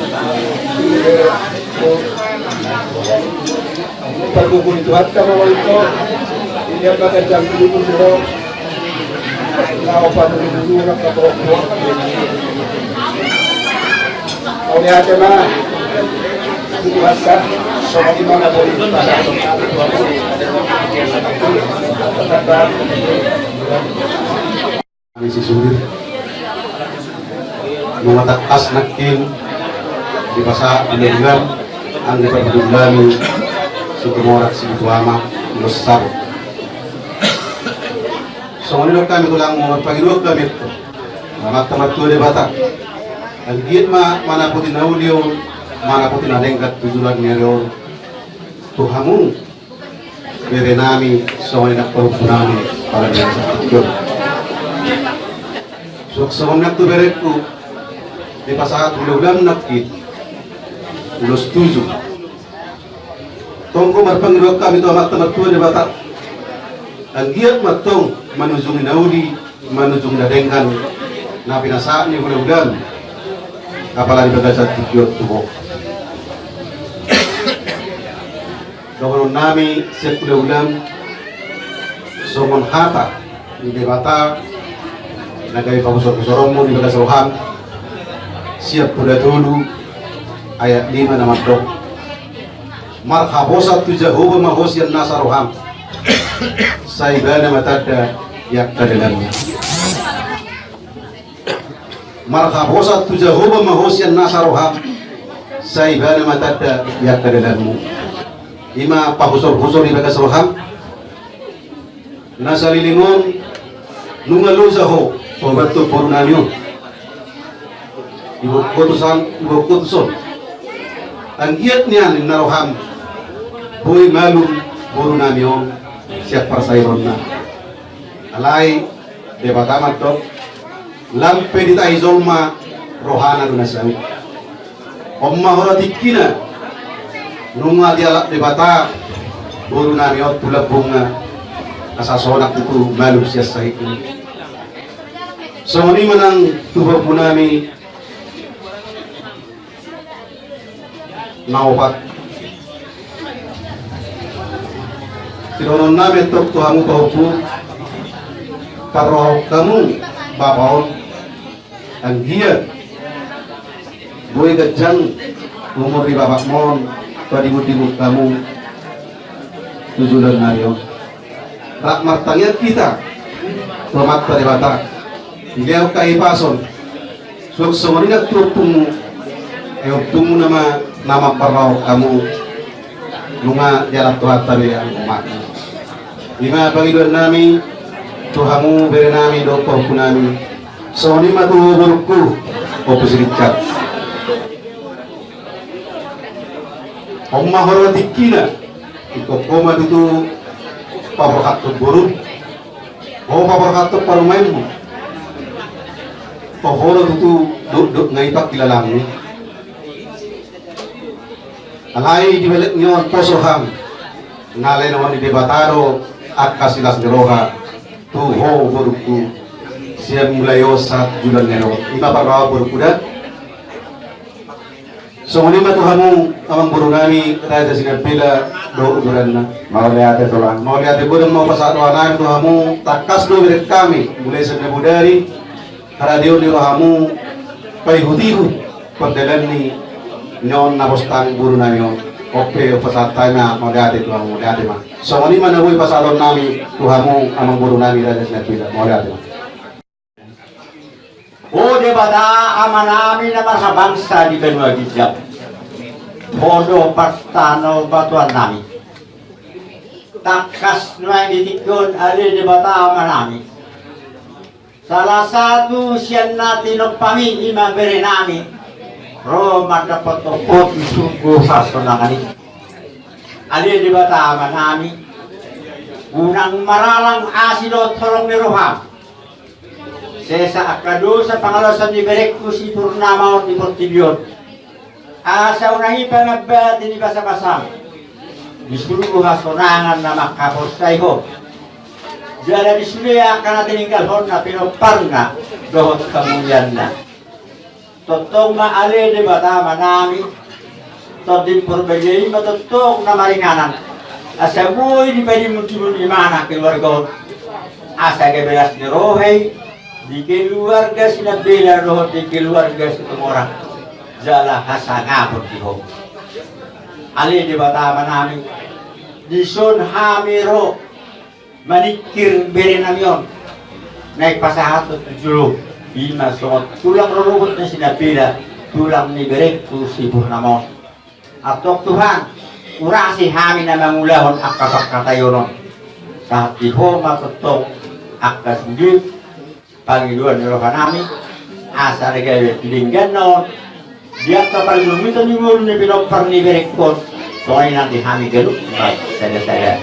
Pargogoi Tuhan, tama ma ito. Dia pakai jam tujuh puluh. Lao pakai dulu, orang pakai dulu. Mauliate ma. Tuhan kan, songon i ma na boi. Nami si suhut. Nunga tangkas nangkin dipasahat di lenggan, anggo parbulung nami si Tumorak si Tuama, ulos sabu. Songon i dohot hami tulang, marpangidoan hami tu Amanta Martua Debata. Anggiat ma manapoti na uli on, manapoti na denggan tu joloan ni ari on. Tu hamu bere nami, songon i nang pahompu nami, pala di asa tujuan. Suang songon i nang tu berengku, dipasahat hula-hulam nangkin ulos tujuh. Tonggo marpangidoan hami tu Amanta Martua Debata. Anggiat ma tong manujungi na uli, manujungi na denggan na pinasahat ni hula-hulam, apala di bagasan tujuan tu ho. Dohonon nami sian hula-hulam, songon hata ni Debata na gabe pahusor-husoronmu di bagas roham, sian Poda tolu ayat lima na mandok: Marhaposan tu Jahowa ma ho sian nasa roham, sai Ibana ma tanda di angka dalanmu. Marhaposan tu Jahowa ma ho sian nasa roham, sai Ibana ma tanda di angka dalanmu. I ma pahusor-husor di bagas roham. Na saleleng on, nunga loja ho paobathon boru nami on. Diboan ho tuson, diboan ho tuson. Anggiat nian ninna roham, boi malum boru nami on sian parsaoronna. Alai Debata mandok, lam pe ditahi jolma, rohana do na saut. On ma hona tingkina, nunga dialap Debata boru nami on tu lambungna, asa sonang tutu malum sian sahitna. Songon i ma nang tu pahompu nami na opat. Sidohonon nami antong tu hamu pahompu, parrohahon hamu bapa on, anggiat boi ganjang umur ni bapakmon, padibun-dibun hamu tu joloan ni ari on. Rap martangiang hita tu Amanta Debata, dilehon hahipason, suang songon i nang tu ompungmu, ai ompungmuna ma na mamparrohahon hamu, nunga dialap Tuhanta be anggo omakmu. I ma pangidoan nami tu hamu bere nami dohot pahompu nami. Songon i ma tu borungku, Ompu si Richard. On ma hona tingkina, ingkon ho ma tutu paborhathon borum, ho paborhathon parumaenmu, ho do tutu dokdok na i pangkilalaanmu. Alai di balik ni on pos roham, na lehon ni Debata do angka silas ni roha tu ho borungku, sian mulai on sahat joloan ni ari on. I ma parrohahon borungku da. Songon i ma tu hamu amangboru nami Raja Sinambela dohot uduranna. Mauliate tulang. Mauliate godang ma hupasahat roha nami tu hamu, tangkas do bereng hami mulai sian na bodari, haradeon ni rohamu, paihut-ihut pardalanan ni on na bostang boru nami on. On pe hupasahat hami ma mauliate tu hamu, mauliate ma. Songon i ma na boi pasahaton nami tu hamu amangboru nami Raja Sinambela, mauliate ma. O Debata Ama nami na marhabangsa di banua ginjang, Ho do partanobatuan nami. Tangkas nuaeng di tingki on, ale Debata Ama nami. Salah satu sian na tinompami i ma bere nami, ro mandapothon ho tu surgo hasonangan i. Ale Debata Ama nami, unang maralang asi dohot holong ni roham. Sesa angka dosa pangalaosan ni berengku si Purnama on di portibi on. Asa unang i pangambati ni basabasam di surgo hasonangan na mangkaporsai ho. Jala di sude angka na tininggalhonna pinomparna dohot hamulianna. Tongtong ma ale Debata Ama nami, Tondi Parbadia i ma tongtong na maringanan. Asa boi dipatimuntimun imana keluarga on. Asa gabe las ni roha i di keluarga Sinambela dohot di keluarga Situmorang. Jala hasangapon di ho. Ale Debata Ama nami, dison hami ro maningkir bere nami on. Naeng pasahathon tu jolo, i ma songon tulang rorobot na Sinambela, tulang ni berengku si Purnama on. Antong Tuhan, urasi hami na mangulahon angka pangkataion on. Sahat di ho ma tongtong angka sude pangidoan ni roha nami, asa na gabe pidengganna on di angka pargulmiton ni ngolu ni pinompar ni berengku on. Songon i nang di hami ganup ma sada-sada.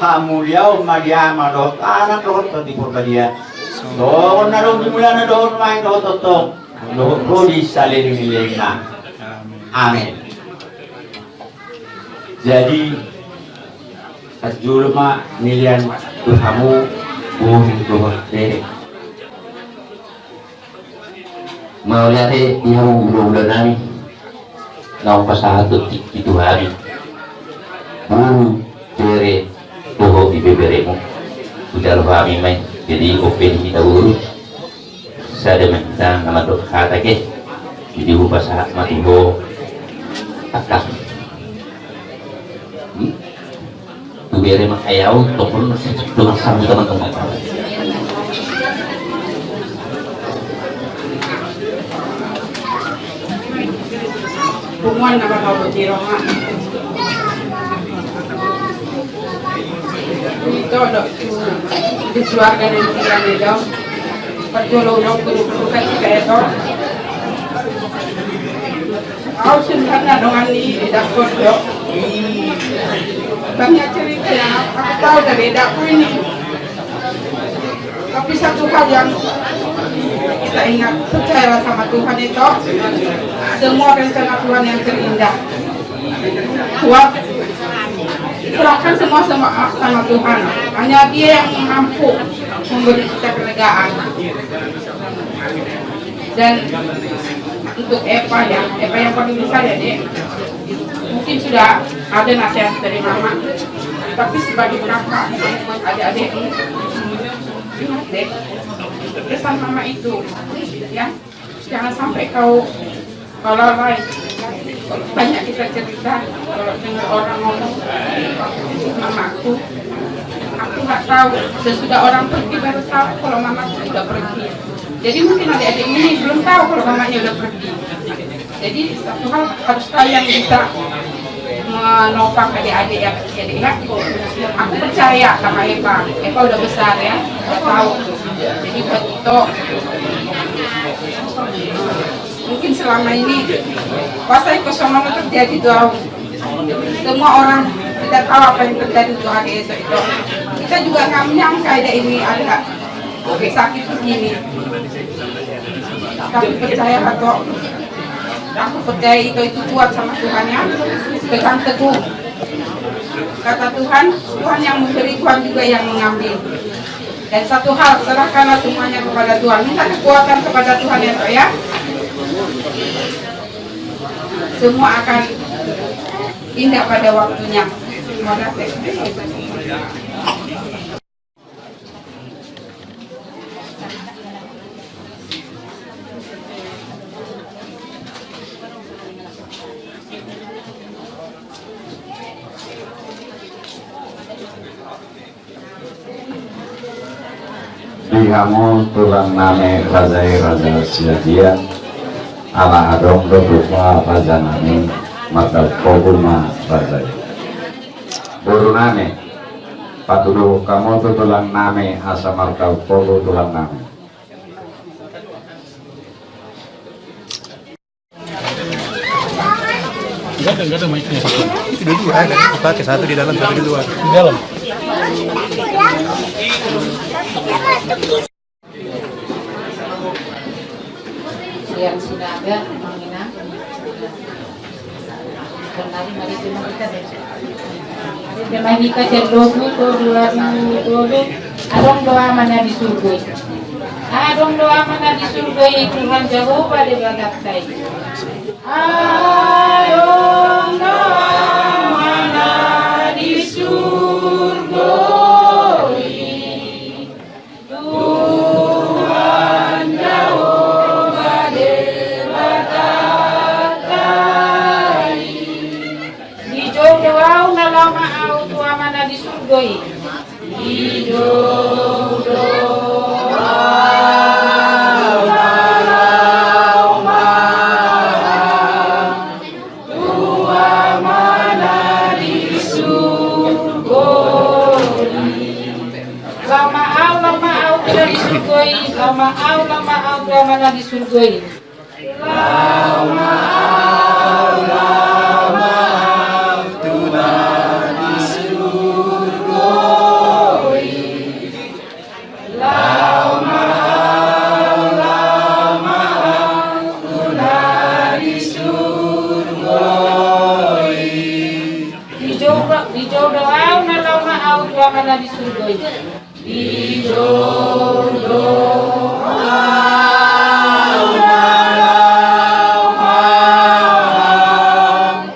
Hamuliaon ma di Ama dohot Anak dohot Tondi Parbadia. Songon na adong di mulana dohot nuaeng dohot tongtong, dohot ro di saleleng ni lelengna. Amin. Jadi, parjolo ma nilehon tu hamu boru dohot bere. Mauliate di hamu hulahula nami, naung pasahathon tingki tu hami. Boru, bere, dohot ibeberemu. Hujalo hami ma i, jadi on pe di hita boru. Sada ma hita na mandok hata ke. Jadi hupasahat ma tu ho. Angka. Hmm? Tu bere ma ai au tongkon tu masa mu teman-teman. Punguan nama kau berdiri. Itu ada tu di keluarga dan tiga meja. Parjolo ulok guru guru kan tiga itu. Au sebenarnya dongan ni edakku do. Banyak cerita yang aku tahu dari edakku ini. Tapi satu hal yang kita ingat, percayalah sama Tuhan itu. Semua rencana Tuhan yang terindah. Kuat. Serahkan semua sama, sama Tuhan. Hanya Dia yang mampu memberi kita kelegaan. Dan untuk Eva ya, Eva yang paling besar ya, Dek. Mungkin sudah ada nasihat dari Mama, tapi sebagai kakak, adik-adik, ingat, Dek, pesan Mama itu, ya. Jangan sampai kau lalai. Banyak kita cerita, kalau dengar orang ngomong, "Mamaku, aku nggak tahu. Sesudah orang pergi baru tahu kalau mamaku sudah pergi." Jadi mungkin adik-adik ini belum tahu kalau mamanya udah pergi. Jadi satu hal harus tahu yang bisa menopang adik-adik ya, adik ya. Aku percaya sama Eva. Eva udah besar ya, udah tahu. Jadi buat itu mungkin selama ini pas saya kosongan terjadi tuh. Semua orang tidak tahu apa yang terjadi tuh hari esok itu. Kita juga nggak menyangka ada ini, ada sakit begini. Tapi percaya kok. Aku percaya itu, itu kuat sama Tuhan ya. Pegang teguh. Kata Tuhan, Tuhan yang memberi, Tuhan juga yang mengambil. Dan satu hal, serahkanlah semuanya kepada Tuhan. Minta kekuatan kepada Tuhan ya, Tok ya. Semua akan indah pada waktunya. Terima kasih. Di hamu tulang nami raja i, Raja Siagian, ala adong do tupa raja nami Mardaun pogu ma raja i. Boru nami, patuduhon hamu tu tulang nami asa mardaun pogu tulang nami. Enggak ada, enggak ada mic-nya. Itu dua-dua, ada. Pakai satu di dalam, satu di luar. Di dalam. Sian Sinaga, Manginang. Kenali mari cuma kita deh. Cuma kita cendoku tu dua ribu dua puluh. Adong do Ama na di surgo i. Adong do Ama na di surgo i, Tuhan Jahowa Debata i. Adong do Ama na di surgo i. Tuhan Jahowa Debata i. Dijou do au na laho ma au tu Ama na di surgo i. Dijou do au na laho ma au tu Ama na di surgo i. Laho ma au, laho ma au tu na di surgo i, laho ma au, laho ma au tu Ama na di surgo i. Laho ma au, laho ma au tu na di surgo i. Laho ma au, laho ma au tu na di surgo i. Dijou do, dijou do au na laho ma au tu Ama na di surgo i. Dijou do au na laho ma au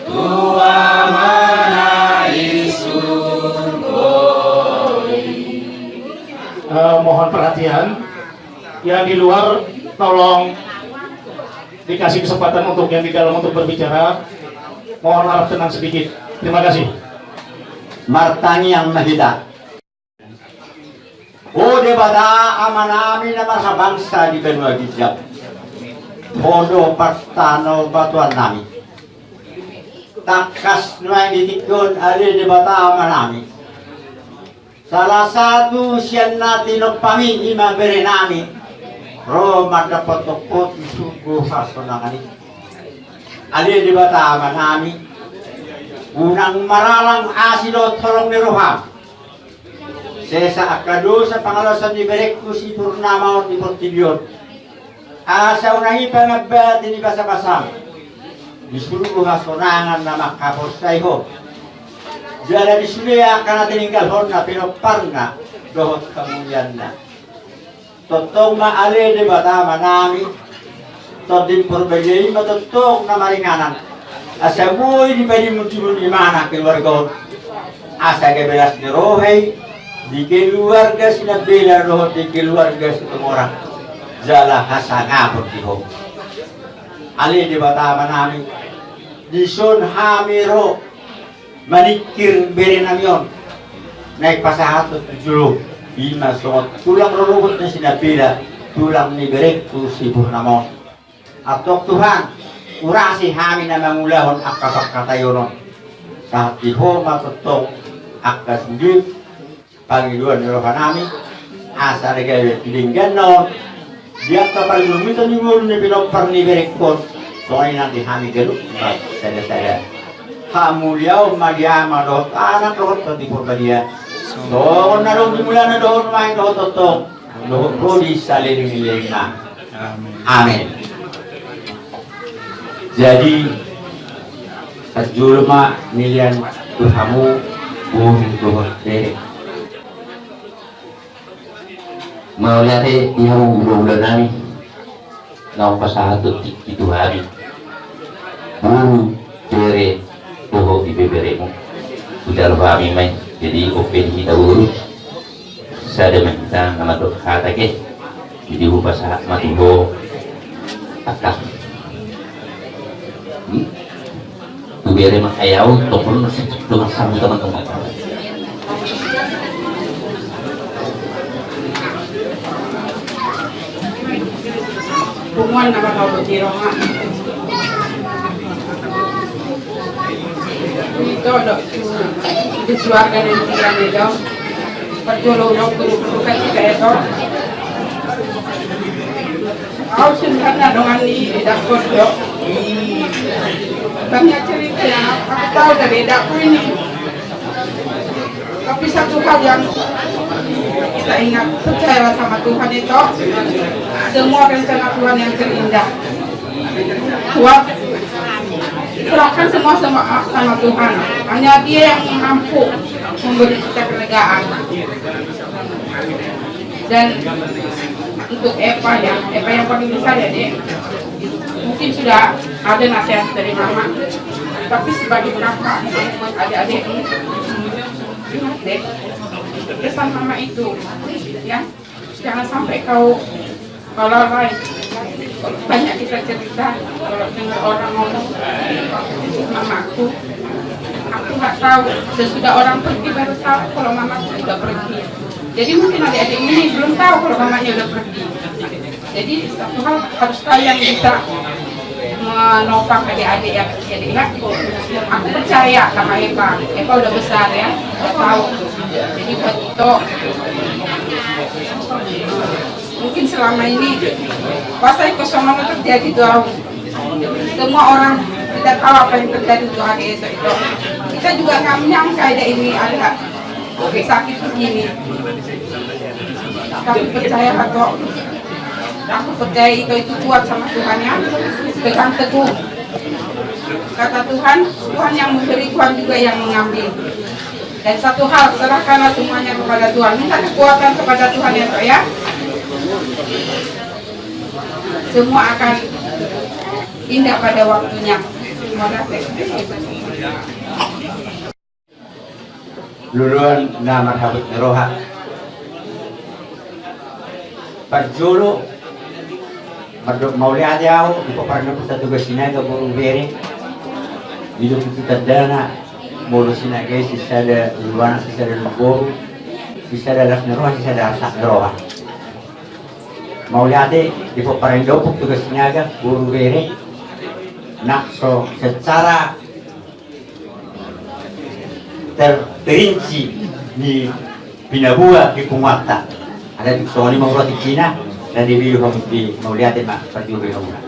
tu Ama na di surgo i. Eh, mohon perhatian. Yang di luar tolong dikasih kesempatan untuk yang di dalam untuk berbicara. Mohon harap tenang sedikit. Terima kasih. Martangiang ma hita. O Debata Amanami na marhabangsa di banua ginjang, Ho do partano batuannami. Tangkas nuaeng di tingki on, ale Debata Amanami, salah satu sian na tinompami i ma berenami ro mandapothon Ho tu surgo hasonangan i. Ale Debata Amanami, unang maralang asi dohot holong ni roham. Sesa angka dosa pangalaosion ni berengku si Purnama on di portibi on. Asa unang i pangambati ni basabasam di surgo hasonangan na mangkaporsai Ho. Jala di sude angka na tininggalhonna pinomparna dohot hamulianna. Tongtong ma ale Debata Amanami, Tondi Parbadia i ma tongtong na maringanan. Asa boi dipatimbul-timbul imana keluarga on. Asa gabe las ni roha i di keluarga Sinambela dohot di keluarga Situmorang. Jala hasangapon di Ho. Ale Debata Amanami, dison hami ro maningkir berenami on. Naeng pasahathon tu jolo, ima songon tulang rorobot na Sinambela, tulang ni berengku si Purnama on. Antong Tuhan, urasi hami na mangulahon angka pangkataion on. Sahat di Ho ma tongtong angka sude pangidoan ni rohanami, asa na gabe pidengganna on di angka pargulmitan ni ngolu ni pinompar ni berengku on. Songon i nang di hami ganup sada-sada. Hamuliaon ma di Ama dohot Anak dohot Tondi Parbadia. Songon na adong di mulana dohot nuaeng dohot tongtong dohot ro di saleleng-lelengna. Amin. Amin. Jadi, parjolo ma nilehon tu hamu boru dohot bere. Mauliate di hamu hulahula nami, naung pasahathon tingki tu hami. Boru, bere, dohot ibeberemu. Hujalo hami ma i, jadi on pe di hita boru. Sada ma hita na mandok hata ke. Jadi hupasahat ma tu ho. Angka. Hmm? Tu bere ma, ai au tongkol na si tu masamu teman-teman. Punguan nama kau bertiro ha. Dohot tu keluarga na di Medan. Parjolo dohot guru-guru kan tiga itu. Au sebenarnya dongan ni edakku do. Banyak cerita yang aku tahu dari edakku ini. Tapi satu hal yang kita ingat, percayalah sama Tuhan itu, semua rencana Tuhan yang terindah. Kuat, serahkan semua sama, sama Tuhan. Hanya Dia yang mampu memberi kita kelegaan. Dan untuk Eva ya, Eva yang paling besar ya, Dek. Mungkin sudah ada nasihat dari Mama, tapi sebagai kakak buat adik-adik, ingat, Dek, pesan Mama itu, ya, jangan sampai kau lalai. Banyak kita cerita, kalau dengar orang ngomong, mamaku, aku nggak tahu. Sesudah orang pergi baru tahu kalau mamaku sudah pergi. Jadi mungkin adik-adik ini belum tahu kalau mamanya udah pergi. Jadi satu hal harus tahu yang bisa menopang adik-adik ya, adik ya. Aku percaya sama Eva. Eva udah besar ya, udah tahu. Jadi buat itu mungkin selama ini pas saya kosongan terjadi doang. Semua orang tidak tahu apa yang terjadi doang di Eva itu. Kita juga nggak menyangka ada ini, ada sakit begini. Tapi percaya kok. Aku percaya itu, itu kuat sama Tuhan ya. Pegang teguh. Kata Tuhan, Tuhan yang memberi, Tuhan juga yang mengambil. Dan satu hal, serahkanlah semuanya kepada Tuhan. Minta kekuatan kepada Tuhan ya, Pak ya. Semua akan indah pada waktunya. Terima kasih. Luluan na marhabot ni roha. Parjolo, mandok mauliate au, dipomparan ni ompunta Toga Sinaga boru Hubereng. Didok tu tandana, molo Sinaga i sisada luluan, sisada luluan boru, sisada las ni roha, sisada arsak ni roha. Mauliate dipomparan ni ompung Toga Sinaga boru Hubereng. Nang so secara ter-, terinci ni pinaboa di punguanta. Alai tung songon i ma hurang tingkina, na dibilu hamu di mauliate ma parjolo i hamuna.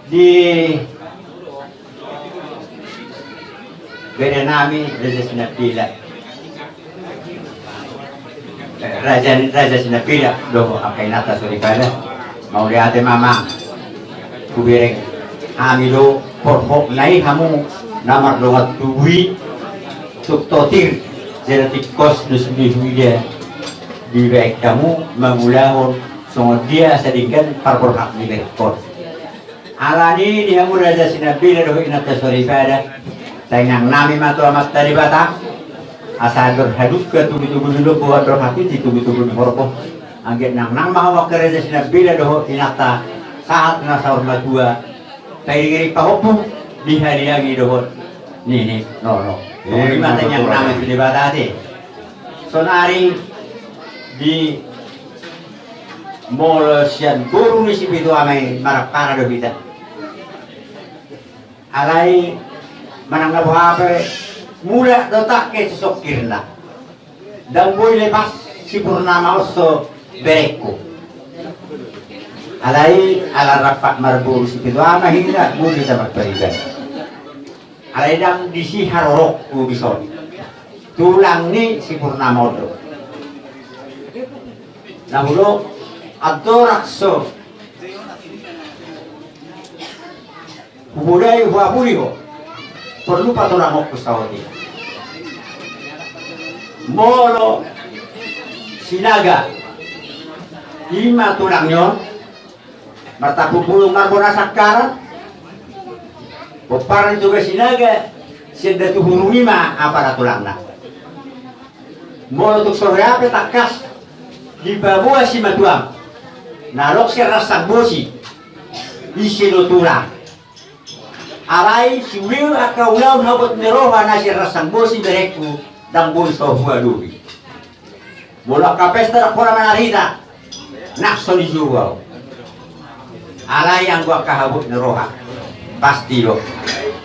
Di bere nami Raja Sinambela. Eh, Raja, Raja Sinambela dohot angka inanta soripada. Mauliate ma amang. Hubereng hami do porhok na i hamu na mardongan tubu i. Tuk totir jala tingkos do sude huida dibaen hamu mangulahon songon dia asa denggan parborhat ni berhon. Alani di hamu Raja Sinambela dohot inanta soripada, tainang nami ma tu Amanta Debata asa andor hadungka tubu-tubu ni lombu, andor hatiti tubu-tubu ni horbo. Anggiat nangnang ma hamu angka Raja Sinambela dohot inanta sahat na saur matua, pairing-iring pahompu di haliangi dohot nini nono. Ima tainang nami tu Debata ate. Sonari di molo sian boru ni si Pitu Ama i marampara do hita. Alai manang na boha pe, mulak do tangke sisongkirna. Ndang boi lepas si Purnama on so berengku. Alai ala rampak marboru si Pitu Ama hita, boi hita marpariban. Alai ndang disi haroroku dison. Tulang ni si Purnama on do. Na molo andorang so hubodai, huapuli ho, porlu patulangonku saotik. Molo Sinaga ima tulang ni on, martampuk bulung marbona sangkaran. Pomparan ni Toga Sinaga sian Datu Hurung i ma apala tulangna. Molo tung so hea pe tangkas dipaboa simatuam na adong sian Ransang Bosi, ise do tulang. Alai sude angka ulaon habot ni roha na sian Ransang Bosi berengku, ndang boi so huadopi. Molo angka pesta ndang pola manarita, nang so dijou au. Alai anggo angka habot ni roha pasti do.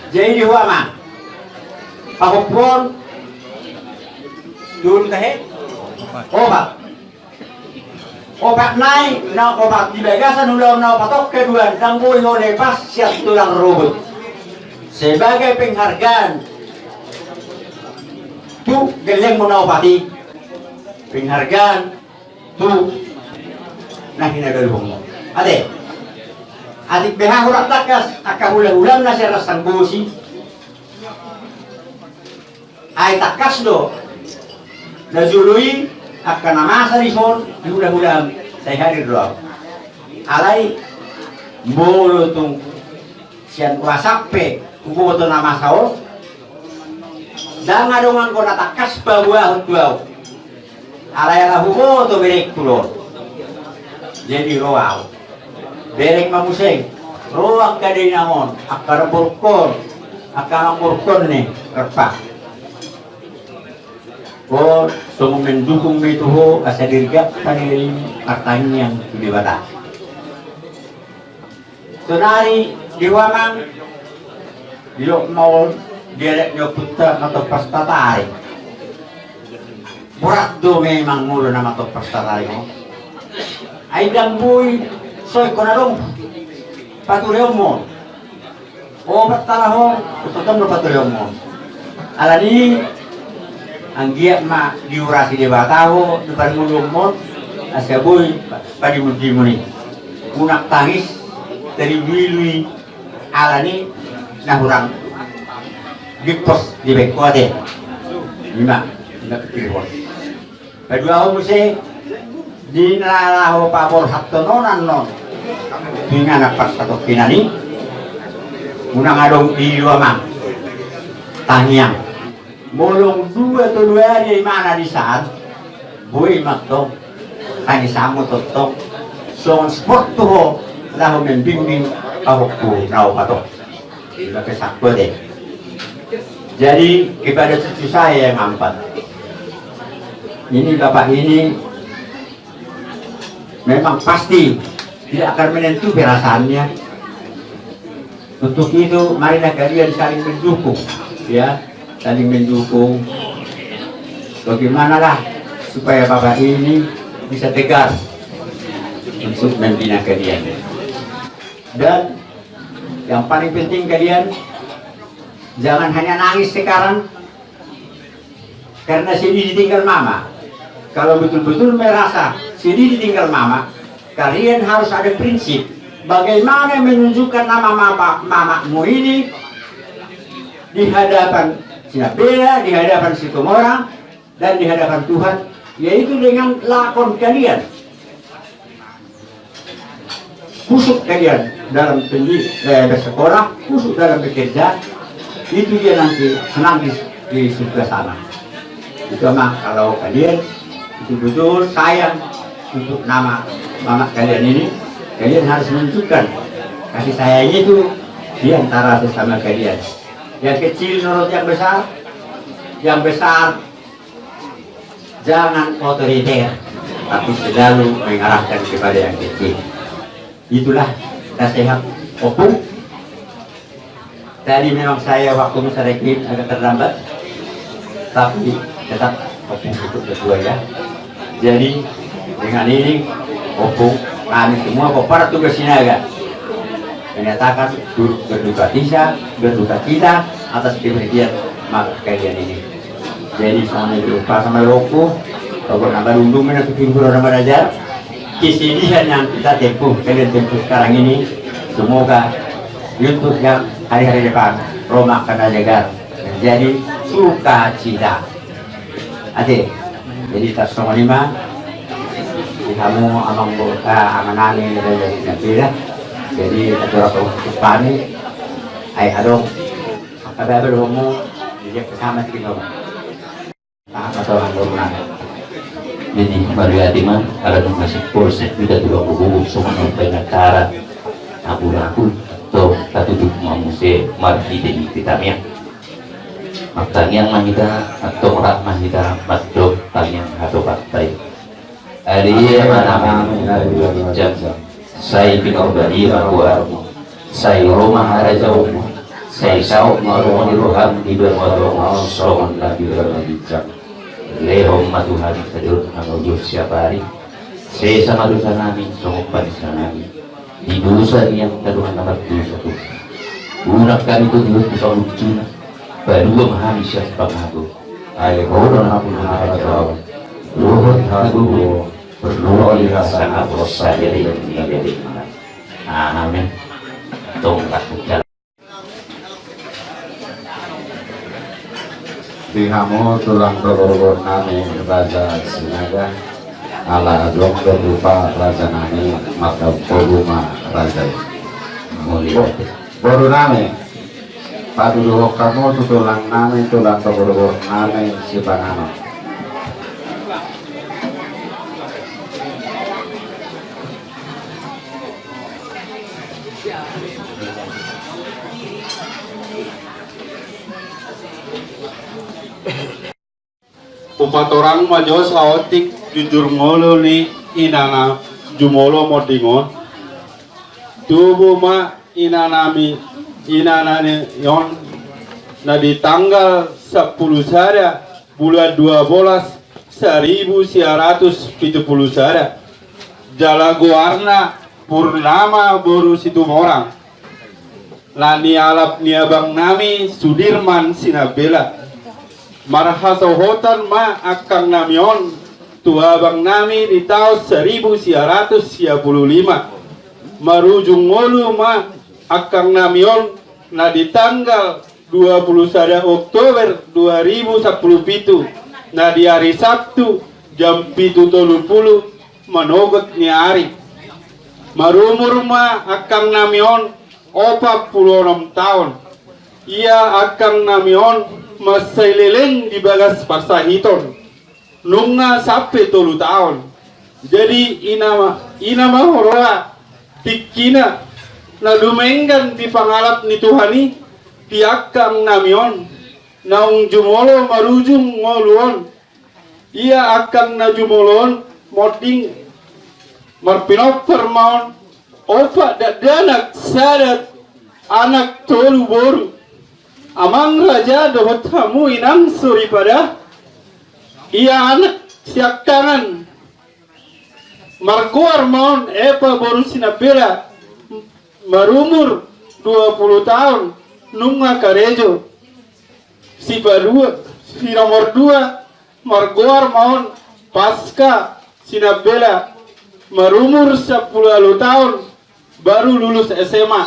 Jadi di ho amang, Pahompu on, dulu tahe, opat. Opat nai, na opat di bagasan ulaon na opat on, keduan, ndang boi ho lepas sian tulang rorobot. Sebagai penghargaan tu gellengmu na opat i, penghargaan tu na hinabaluhonmu. Ate, atik beha hurang tangkas angka hulahulam na sian Rasam Bosi. Ai tangkas do na jolo i angka na masa dison di hulahulam, sai hadir do au. Alai molo tung sian WhatsApp pe huboto na masa on, ndang adong anggo na tangkas paboahon tu au. Alai ala huboto berengku do on. Jadi ro au. Bereng ma muse, ro angka dainang on, angka ramborungkon, angka amangborungkon ni Repa. O, songon mendukung ma i tu ho asa dirgap tani i martangiang tu Debata. Sonari di ho amang, didok ma on di adat ni ompunta, matompas tatari. Borat do memang molo na matompas tatari on. Ai ndang boi so ingkon adong patureonmon. O, patalaho, totong do patureonmon. Alani anggiat ma diurasi Debata ho di parngoluonmon, asa boi pa-, padimundimun i. Unang tangis, tariluilui, alani na hurang gimpos dibaen ho ate. Ima, ima pikirhon. Paduahon muse, di na laho paborhathon on annon tu inganan parsatongkinan i, unang adong i do amang tangiang. Molo dung dua tolu ari imana di san, boi ma tong tangisanmu tongtong songon sport tu ho laho membimbing pahompu na opat on. Ima kesanku ate. Jadi kepada cucu saya yang empat ini, bapak ini memang pasti tidak akan menentu perasaannya. Untuk itu marilah kalian saling mendukung, ya, saling mendukung. Bagaimanalah supaya bapak ini bisa tegar untuk membina kalian. Dan yang paling penting kalian jangan hanya nangis sekarang karena sedih ditinggal mama. Kalau betul-betul merasa sedih ditinggal mama, kalian harus ada prinsip bagaimana menunjukkan nama mama, mamamu ini di hadapan si Nabela, di hadapan Situmorang, dan di hadapan Tuhan, yaitu dengan lakon kalian. Khusyuk kalian dalam pendi-, eh, bersekolah, khusyuk dalam bekerja, itu dia nanti senang di, di surga sana. Itu mah kalau kalian betul-betul sayang untuk nama mama kalian ini, kalian harus menunjukkan kasih sayang itu di antara sesama kalian. Yang kecil nurut yang besar, yang besar jangan otoriter, tapi selalu mengarahkan kepada yang kecil. Itulah nasihat Ompung. Tadi memang saya waktunya sedikit agak terlambat, tapi tetap Ompung ikut berdua ya. Jadi dengan ini Ompung, kami semua pomparan Tugas Sinaga menyatakan turut berduka cita, berduka cita atas kepergian mama kalian ini. Jadi songon i do umpasa ma dohononku, pokokna marundung ma na tu pinggul na marajar. Kesedihan yang kita tempuh, kalian tempuh sekarang ini, semoga untuk yang hari-hari depan ro ma angka na jagar menjadi sukacita. Ate, jadi tarsongon i ma di hamu amang bo-, ah, amanami raja di Nabila. Jadi atur apa tumpani ai adong angka baba dohononmu di dia kesama tiga. Tahan atau anggur nang. Ini mari hati ma ala nunga si polsek kita tulang bubu songon nang pengatara. Aku ragu atau tatutup mamuse marhite di kita miang. Martangiang ma hita, antong rap ma hita mandok tangiang hatop pantai. Adia ma nami na di ginjang, sai pinarbadia ma goarmu, sai ro ma harajaonmu, Sai saut ma roha ni roham di banua tonga on songon na di banua ginjang. Lehon ma tu hami sadihon hangoluan siapari. Sesa ma dosa nami songon panesanami di dosa ni angka dongan na mardosa tu hami. Unang hami togihon tu pangunjunan. Palua ma hami sian pangago. Ai Ho do na hamuna harajaon, dohot hagogoon, dohot hasangapon sadari on di lelengna. Amen. Tongkat. Di hamu tulang toruan nami Raja Sinaga, ala adong do tupa raja nami, mardampobu ma raja i. Mauliate. Boru nami, paduduhon hamu tu tulang nami, tulang toruan nami Sipanganon. Hupatorang ma jo saotik jujur ngolu ni inana jumolo monding on. Tubu ma inanami, inanami on na di tanggal sampulu sada bulan dua bolas saribu sia ratus pitu pulu sada. Jala goarna Purnama boru Situmorang. Na nialap ni abang nami Sudirman Sinambela. Marhasohotan ma angkang nami on tu abang nami di taon saribu sia ratus sia pulu lima. Marujung ngolu ma angkang nami on na di tanggal dua pulu sada Oktober dua ribu sampulu pitu, na di ari Sabtu jam pitu tolu pulu manogot ni ari. Marumur ma angkang nami on opat pulu onom taon. Ia angkang nami on mansai leleng di bagas parsahiton. Nunga sampe tolu taon. Jadi ina ma, ina ma huroha tingkina na dumenggan di pangalap ni Tuhan i di angkang nami on naung jumolo marujung ngolu on. Ia angkang na jumolo on monding marpinompar ma on opat dakdanak sada anak tolu boru. Amang raja dohot hamu inang soripada, ia anak siangkangan margoar ma on Epa boru Sinambela, marumur dua pulu taon, nunga karejo. Sipadua, si nomor dua margoar ma on Paska Sinambela, marumur sampulu ualu taon, baru lulus S M A.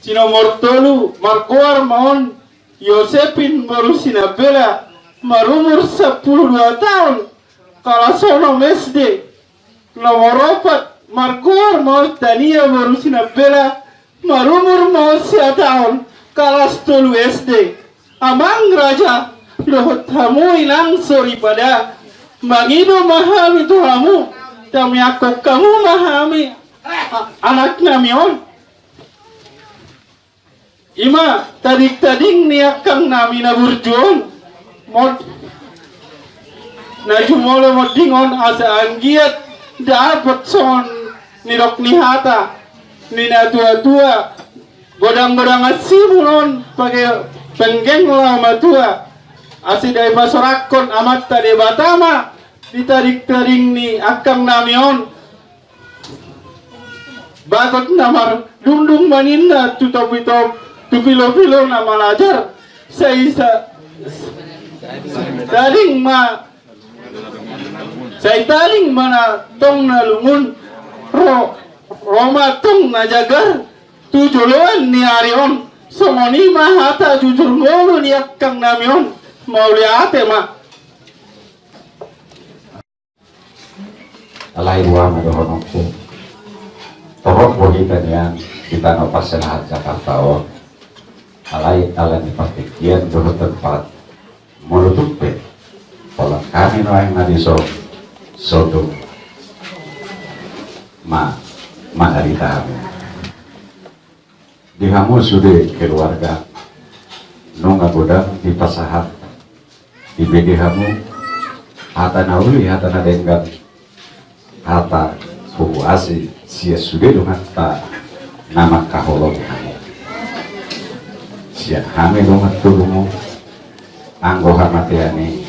Si nomor tolu margoar ma on Yosepin boru Sinambela, marumur sampulu dua taon, kalas onom S D. Nomor opat margoar ma on Tania boru Sinambela, marumur ma on sia taon, kalas tolu S D. Amang raja dohot hamu inang soripada, mangido ma hami tu hamu, tamiangkon hamu ma hami, a-, anak nami on. Ima tading-tading ni angkang nami na burju on, mod-, na jumolo monding on asa anggiat dapot songon nidok ni hata ni natua-tua, godang-godang ansimun on pake penggeng laho matua. Asa dipasorakkon Amanta Debata ma di tading-tading ni angkang nami on. Bagot na mardungdung ma ninna tu topi-top-, tu pilo-pilo na malajar. Sai sa-, tading ma, sai tading ma na tong na lungun, ro, ro ma tong na jagar tu joloan ni ari on. Songon i ma hata jujur ngolu ni angkang nami on. Mauliate ma. Alai boha ma dohononku, torop do hita nian di tano parserahan Jakarta on. Alai ala ni partingkian dohot tempat, molo tung pe holan hami nuaeng na dison, so tung ma mangarita hami. Di hamu sude keluarga, nunga godang dipasahat, dibege hamu hata na uli, hata na denggan, hata huhuasi sian sude donganta na mangkaholongi hamu. Sian hami dongan tubumu, anggo hamatean i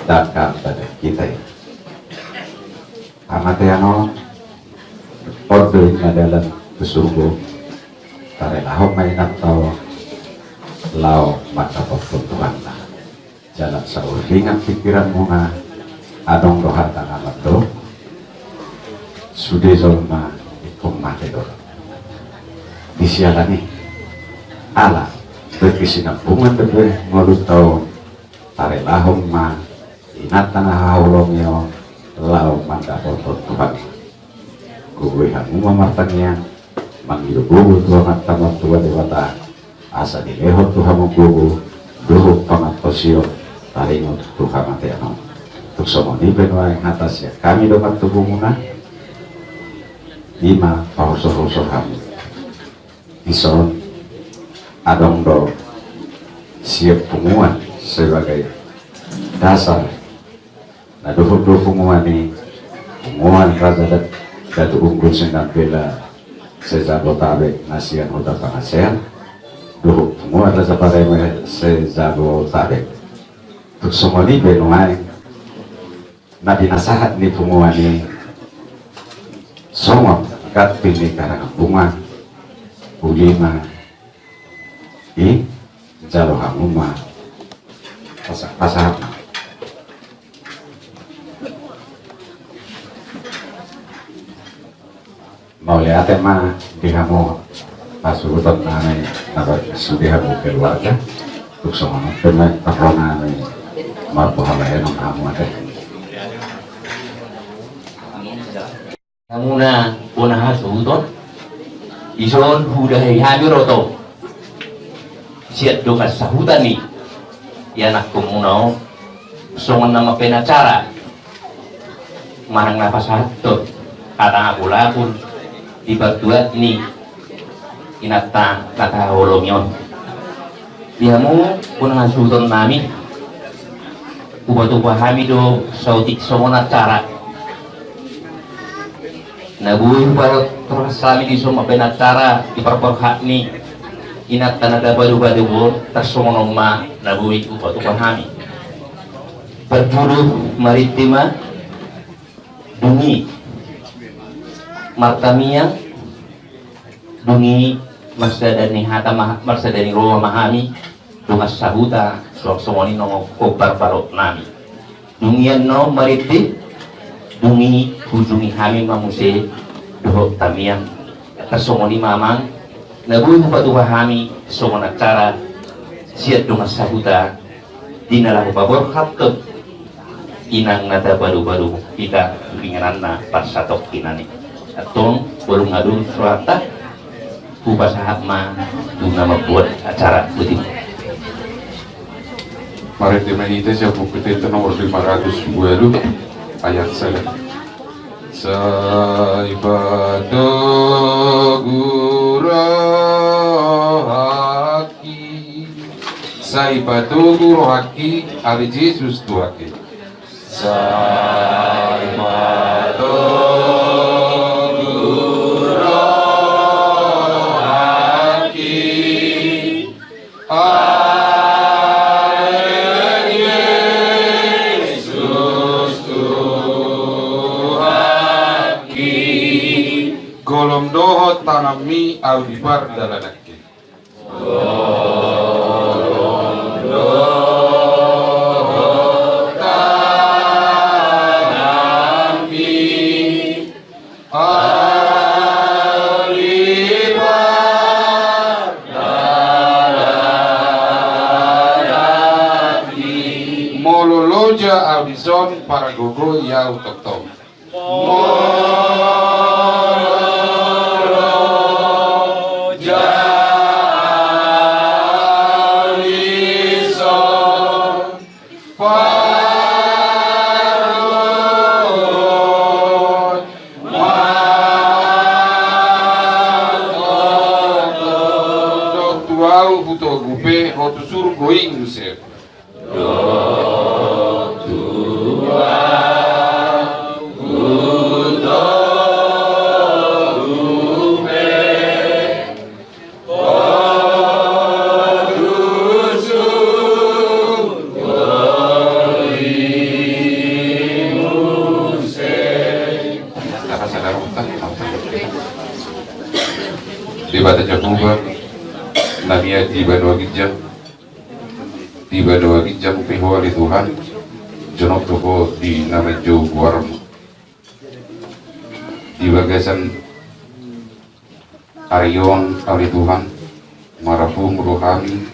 dangka badan hita i. Hamatean on, on do inna dalan tu surgo. Tarelahon ma inanta on laho mandapothon Tuhanta. Jala sauringan pingkiranmuna, adong do hata na mandok, sude jolma ingkon mate do. Di siala ni i, ala berkesinambungan dope ngolunta on, tarelahon ma inanta na haholongi on laho mandapothon Tuhan. Gogoi hamu ma martangiang, mangido gogo tu Amanta Martua Debata, asa dilehon tu hamu gogo dohot pangantusion taringot tu hamatean on. Tung songon i pe nuaeng hata sian hami dongan tubumuna, i ma pahosorhosor hamu. Dison adong do sian punguan sebagai dasar. Na dohot do punguan i, punguan Raja Dat-, Datu Unggul Sinampela se-Jabotabek na sian Huta Pangasean, dohot punguan Raja Pareme se-Jabotabek. Tung songon i pe nuaeng na pinasahat ni punguan i songon ganteng ni karangan bunga, uli ma i, jalo hamu ma pasa-, pasahat ma. Mauliate ma di hamu pasuhuton nami na sude hamu keluarga. Tung songon on pe ma parro nami marboha laenon hamu ate. Hamuna bona hasuhuton, dison hudahi hami ro tong sian dongan sahuta ni ianakkonmuna on, songon na mambaen acara manang na pasahathon hata hangolahon di partuat ni inanta na tahaholongi on. Di hamu bona hasuhuton nami, hupatupa hami do saotik songon acara na boi hupatorhas hami dison mambaen acara di parborhat ni inanta na tapadupadu on, tarsongon on ma na boi hupatupa hami. Parjolo marende ma, dung i martangiang, dung i marsada ni hata ma, marsada ni roha ma hami dongan sahuta, suang songon i nang hombar balok nami. Dung i annon marende, dung i hujungi hami ma muse dohot tangiang. Tarsongon i ma amang, na boi hupatupa hami songon acara sian dongan sahuta di na laho paborhathon inang na tapadupadu hita tu ingananna parsatongkinan i. Antong molo dung adong suaranta, hupasahat ma tu na mambuat acara. Boti ma. Marende ma hita sian Buku Ende nomor lima ratus walu ayat sada. Sai patogu rohangki, sai patogu rohangki, ari Jesus Tuhanki. Sai patogu rohangki, ari Jesus Tuhanki. Golom dohot tanganmi ahu di pardalananki. Molo loja ahu dison, pargogoi ahu tongtong. Molo loja ahu dison, pargogoi ma ahu tongtong. Dung tu ahu hutogu pe, ho tu surgo i muse. Debata Jahowa, na miat di banua ginjang, di banua ginjang pe Ho ale Tuhan, jonok do Ho di na manjou goarMu. Di bagasan ari on ale Tuhan, marpungu do hami,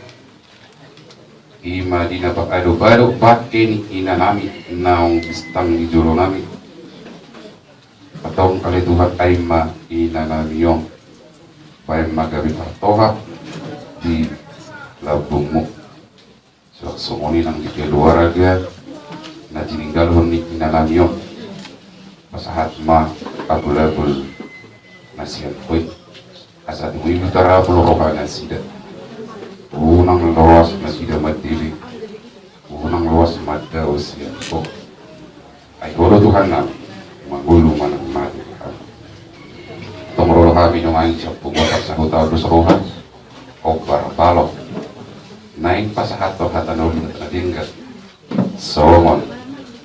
i ma di na paadop-adop bangke ni inanami naung bistang di jolonami. Antong ale Tuhan, ai ma inanami on, baen ma gabe partohap di lambungMu. Suang songon i nang di keluarga na tininggalhon ni inanami on, pasahat ma abulabul na sian Ho i, asa dung i tarapul rohanasida. Unang loas nasida mandele, unang loas mandao sian Ho. Ai Ho do Tuhannami, mangolu manang mate. Antong ro do hami nuaeng sian punguan sahuta on dos roha, hombar balok, naeng pasahathon hata na uli, hata na denggan, songon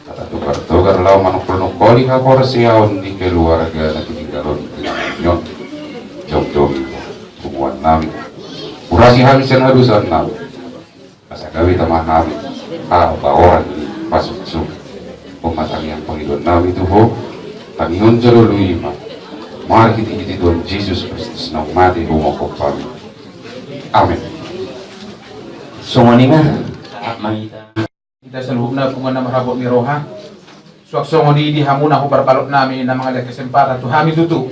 hata togar-togar laho manungkol-nungkoli haporseaon ni keluarga na tininggalhon inanami on. Jongjongi punguannami, urasi hami sian hadosaonnami, asa gabe tama hami habaoran ni pasupasu. On ma tangiang pangidoannami tu Ho, tangihon jolo lului ma marhite-hite Tuhan Jesus Kristus naung mate humophop hami. Amen. Songon i ma, sahat ma hita. Hita saluhutna punguan na marhabot ni roha. Suang songon i di hamu na hombar baloknami na mangalehon kesempatan tu hami tutu,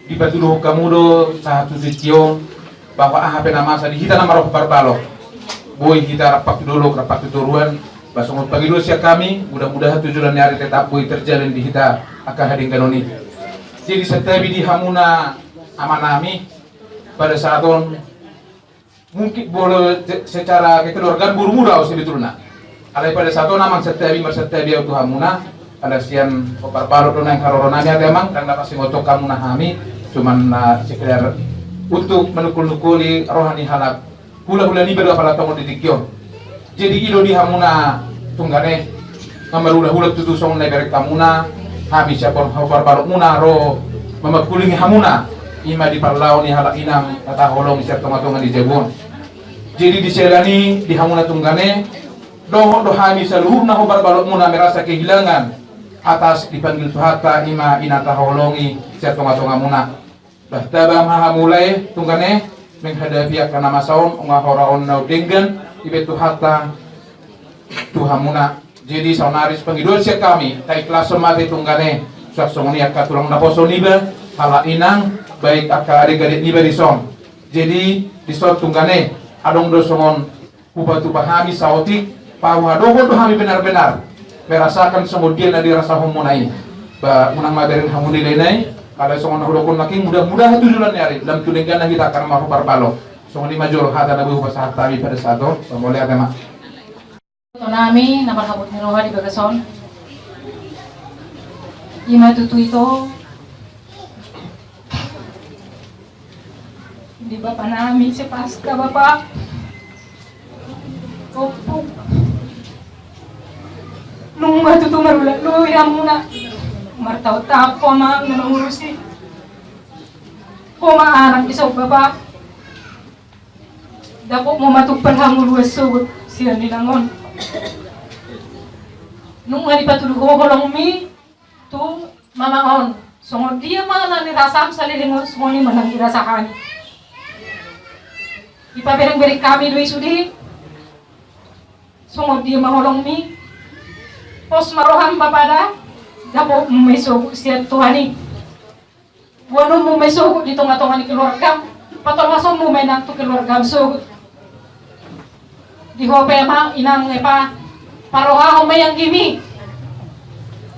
dipatuduhon hamu do sahat tu tingki on, bahwa aha pe na masa di hita na marhombar balok, boi hita rap tu dolok, rap tu toruan. Ba songon pangidoan sian hami, mudah-mudahan tu joloan ni ari tetap boi terjalin di hita angka hadengganon i. Jadi santabi di hamuna amanami, pada saat on mungkin boleh se-, secara kekeluargaan borumu do au sebetulna. Alai pada saat on amang santabi, marsantabi au tu hamuna, ala sian hombar balok do naeng haroronami ate amang, ndang na pasingot hamuna hami, cuman na sekedar untuk manungkol-nungkoli roha ni halak hulahula niba do apala tongon di tingki on. Jadi i do di hamuna tunggane, nga marhulahula tutu songon na ibereng hamuna, hami sian hombar balokmuna ro mamangkulingi hamuna, i ma di parlao ni halak inang na taholongi sian tonga-tonga ni jabu on. Jadi di sela ni i di hamuna tunggane, dohot do hami saluhutna hombar balokmuna merasa kehilangan atas dipanggil Tuhanta i ma inang taholongi sian tonga-tongamuna. Bah, taba ma hamu lae tunggane menghadapi angka na masa on, nunga hora on na denggan dibaen Tuhanta tu hamuna. Jadi saonari sipangidoan sian hami, taikhlas ma ate tunggane, suang songon i angka tulang naposo niba, halak inang, baik angka adik-adik niba dison. Jadi dison tunggane adong do songon hupatupa hami saotik, pahadohon do hami benar-benar merasakan songon dia na dirasahonmuna i. Ba unang ma bereng hamu nilai nai, alai songon na hudokkon nangkin, mudah-mudahan tu joloan ni ari lam tu dengganna hita angka na marhombar balok. Songon i ma jolo hata na boi hupasahat hami pada saat on. Ba mauliate ma. Tonami na marhabot ni roha di bagas on, i ma tutu ito di bapanami si Paska, Bapa. Ompung. Nunga tutu marula lui hamuna. Martaon-taon ho amang na mangurusi. Ho ma anak dison, Bapa. Dapotmu ma tumpal hangoluan sogot sian inang on. Nunga dipatudu ho holongmi tu mama on. Songon dia ma na nirasam saleleng on, songon i ma na nirasa hami. Dipabereng-bereng hami do i sude. Songon dia ma holongmi. Pos ma roham, Bapa da. Dapotmu ma i sogot sian Tuhan i. Boanonmu ma i sogot di tonga-tonga ni keluargam. Patolhasonmu ma inang tu keluargam sogot. Di ho pe ma inang, Epa, parrohahon ma i anggim i.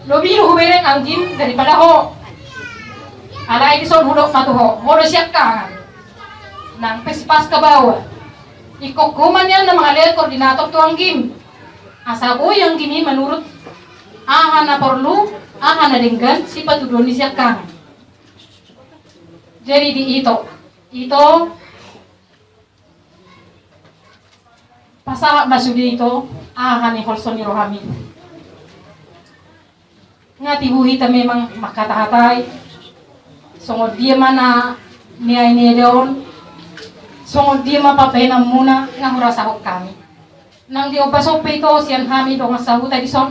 Lobi do hubereng anggim daripada ho. Alai dison hudok ma tu ho, ho do siangkangan. Nang pe si Paska baoa, ingkon ho ma nian na mangalehon koordinator tu anggim, asa boi anggim i manurut aha na porlu, aha na denggan sipatuduhon ni siangkangan. Jadi di ito, ito, pasahat ma sude ito aha na niholso ni rohami. Nga tibu hita memang manghata-hatai, Songon dia ma na niae ni eda on, songon dia ma pambahenanmuna nga hurasahon hami. Nang diombas on pe ito sian hami dongan sahuta dison.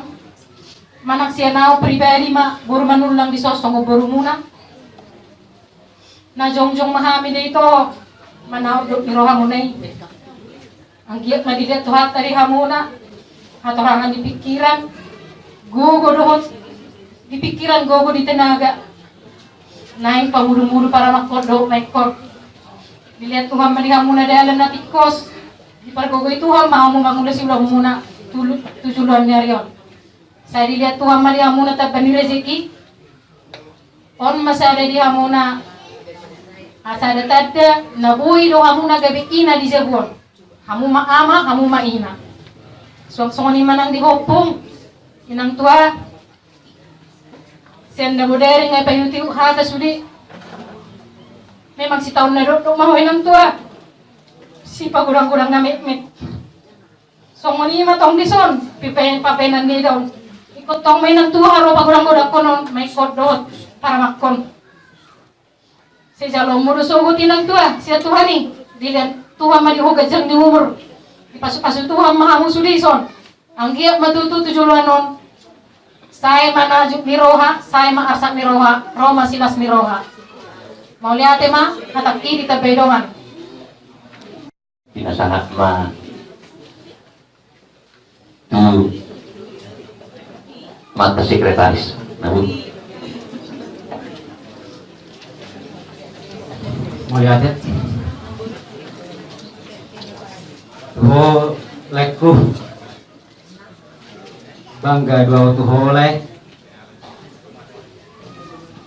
Manang sian ahu pribadi ma boru Manullang dison songon borumuna. Na jongjong ma hami do ito manaon dohot ni rohamuna i. Anggiat ma dilehon Tuhanta di hamuna hatorangan di pikiran, gogo dohot di pikiran, gogo di tenaga. Naeng pamudumudu paramangkon dohot na ingkon. Dilehon Tuhan ma di hamuna dalan na tingkos. Dipargogoi Tuhan ma hamu mangula siulaonmuna tu joloan ni ari on. Sai dilehon Tuhan ma di hamuna tamba ni rejeki. On ma sada di hamuna, a, sada tanda na boi do hamuna gabe ina di jabu on. Hamu ma ama, hamu ma ina. Suang songon i ma nang di hompung, inang tua. Sian na bodari nga paihutihut hata sude. Memang sitaon na dokdok ma ho inang tua. Sipagodanggodang na metmet. Songon i ma tong dison, pipe-, pambahenan ni eda on. Ingkon tong ma inang tua ro pagodanggodangkon on, mangihut dohot paramangkon. Sai jaloonmu do sogot inang tua sian Tuhan i, dilehon Tuhan ma di ho ganjang ni umur. Dipasupasu Tuhan ma hamu sude dison. Anggiat ma tutu tu joloan on. Sae ma najuk ni roha, sae ma arsak ni roha, ro ma silas ni roha. Mauliate ma, hatangki ditambai dongan. Pinasahat ma tu mantan sekretaris. Namun. Mauliate. Tu ho laengku. Bangga do au tu ho lae.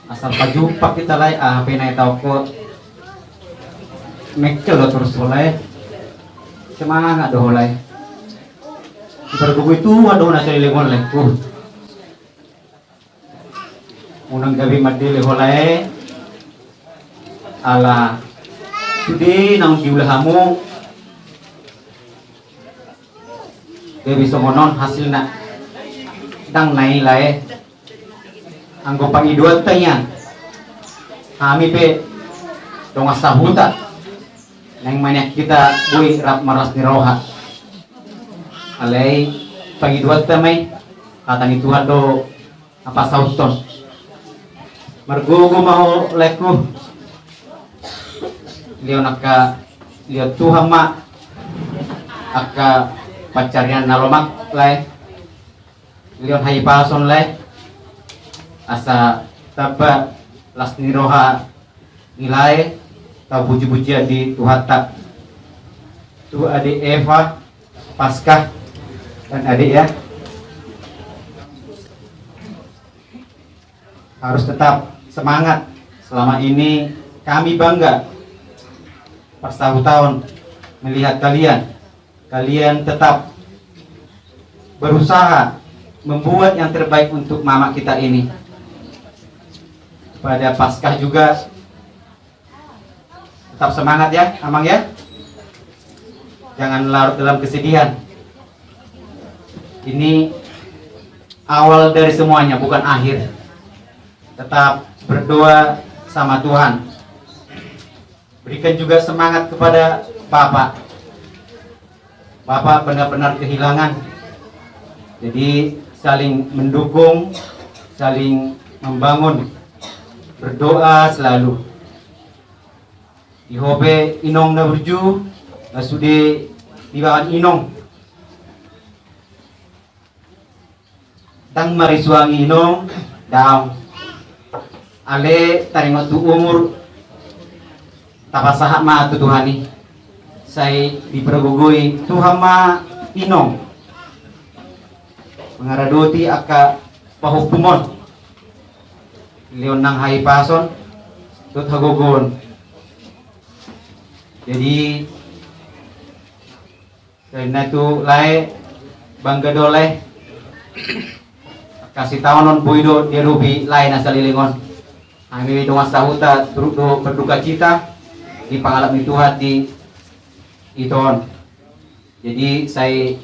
Asal pajumpa hita lae, aha pe na hitaon ho. Mengkel do torus ho lae. Semangat do ho lae. Dipargogoi Tuhan do ho na saleleng on laengku. Unang gabe mandele ho lae. Ala sude naung diula hamu. Gabe songon on hasilna. Ndang na i lae. Anggo pangidoanta nian. Hami pe dongan sahuta. Naeng ma nian hita boi rap marlas ni roha. Alai pangidoanta ma i. Hata ni Tuhan do na pasauthon. Margogo ma ho laengku. Lehon angka, lehon Tuhan ma angka pansarian na lomak lae. Lehon hahipason lae. Asa tamba las ni roha ni lae, tau pujipujian di Tuhanta. Tu Ade Eva Paskah dan Ade ya. Harus tetap semangat. Selama ini kami bangga parsahutaon melihat kalian. Kalian tetap berusaha membuat yang terbaik untuk mama kita ini. Pada Paskah juga tetap semangat ya, Amang ya. Jangan larut dalam kesedihan. Ini awal dari semuanya, bukan akhir. Tetap berdoa sama Tuhan. Berikan juga semangat kepada Bapak. Bapak benar-benar kehilangan. Jadi saling mendukung, saling membangun. Berdoa selalu. Di ho pe inong na burju, na sude dibahen inong. Ndang marisuangi inong, daong. Ale taringot tu umur, tapasahat ma tu Tuhan i. Sai dipargogoi Tuhan ma inong. Mangaradoti angka pahompumon. Lehon nang hahipason, dohot hagogoon. Jadi, Karena tu lae, bangga do lae. Kasih tahu non boi do diadopi lae na saleleng on. Hami dongan sahuta turut do berduka cita di pangalap ni Tuhan di ito on. Jadi sai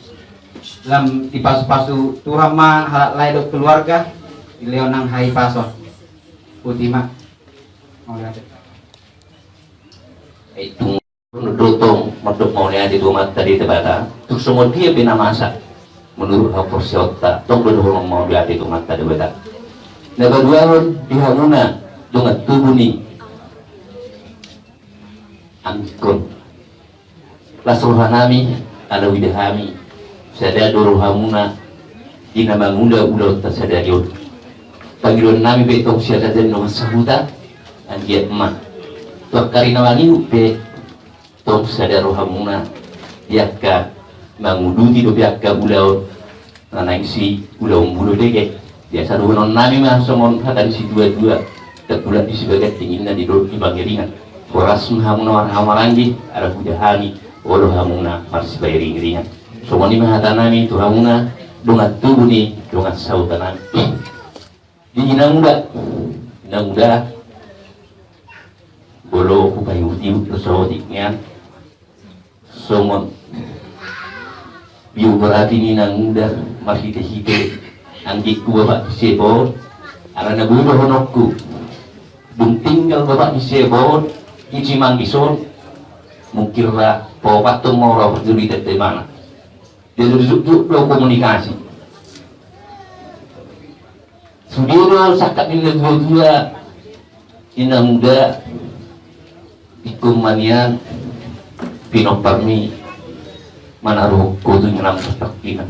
lam dipasupasu Tuhan ma halak lae dohot keluarga, dilehon nang hahipason. Boti ma. Itu do tong mandok mauliate tu Amanta Debata, tung songon dia pe na masa, menurut haporseaonta, tong do dohonon mauliate tu Amanta Debata. Na paduahon di hamuna dongan tubu ni anggikon. Las rohanami, ala huida hami, sada do rohamuna, di na mangula ulaonta sadari on. Pangidoannami pe tong sian raja ni dongan sahuta, anggiat ma tu angka ari na mangihut pe, tong sada rohamuna, di angka manguduti dope angka ulaon, na naeng si ulaonmu do dege. Biasa dohononnami ma songon hata ni situatua, tarbulak di sibagas dinginna di dolok ni pangiringan. Horas ma hamu na marhahamaranggi, ala huida hami, olo hamu na marsipairingiringan. Songon i ma hatanami tu hamuna, dongan tubu ni dongan sahutanami. Di inanguda, inanguda, bolo hupaihutihut do saotik nian. Songon biu berarti ni inanguda, marhitehite anggikku bapak ni si Epon, ala na boi dohononku, dung tinggal bapak ni si Epon di Cimanggis on, mungkin ra paopat tong ma ro parjolo di tete mana. Jadi juk-juk do komunikasi. Sude do sangkap ni natuatua, inanguda, ingkon ma nian pinomparmi manaruhon ho tu inanam sasakkinan.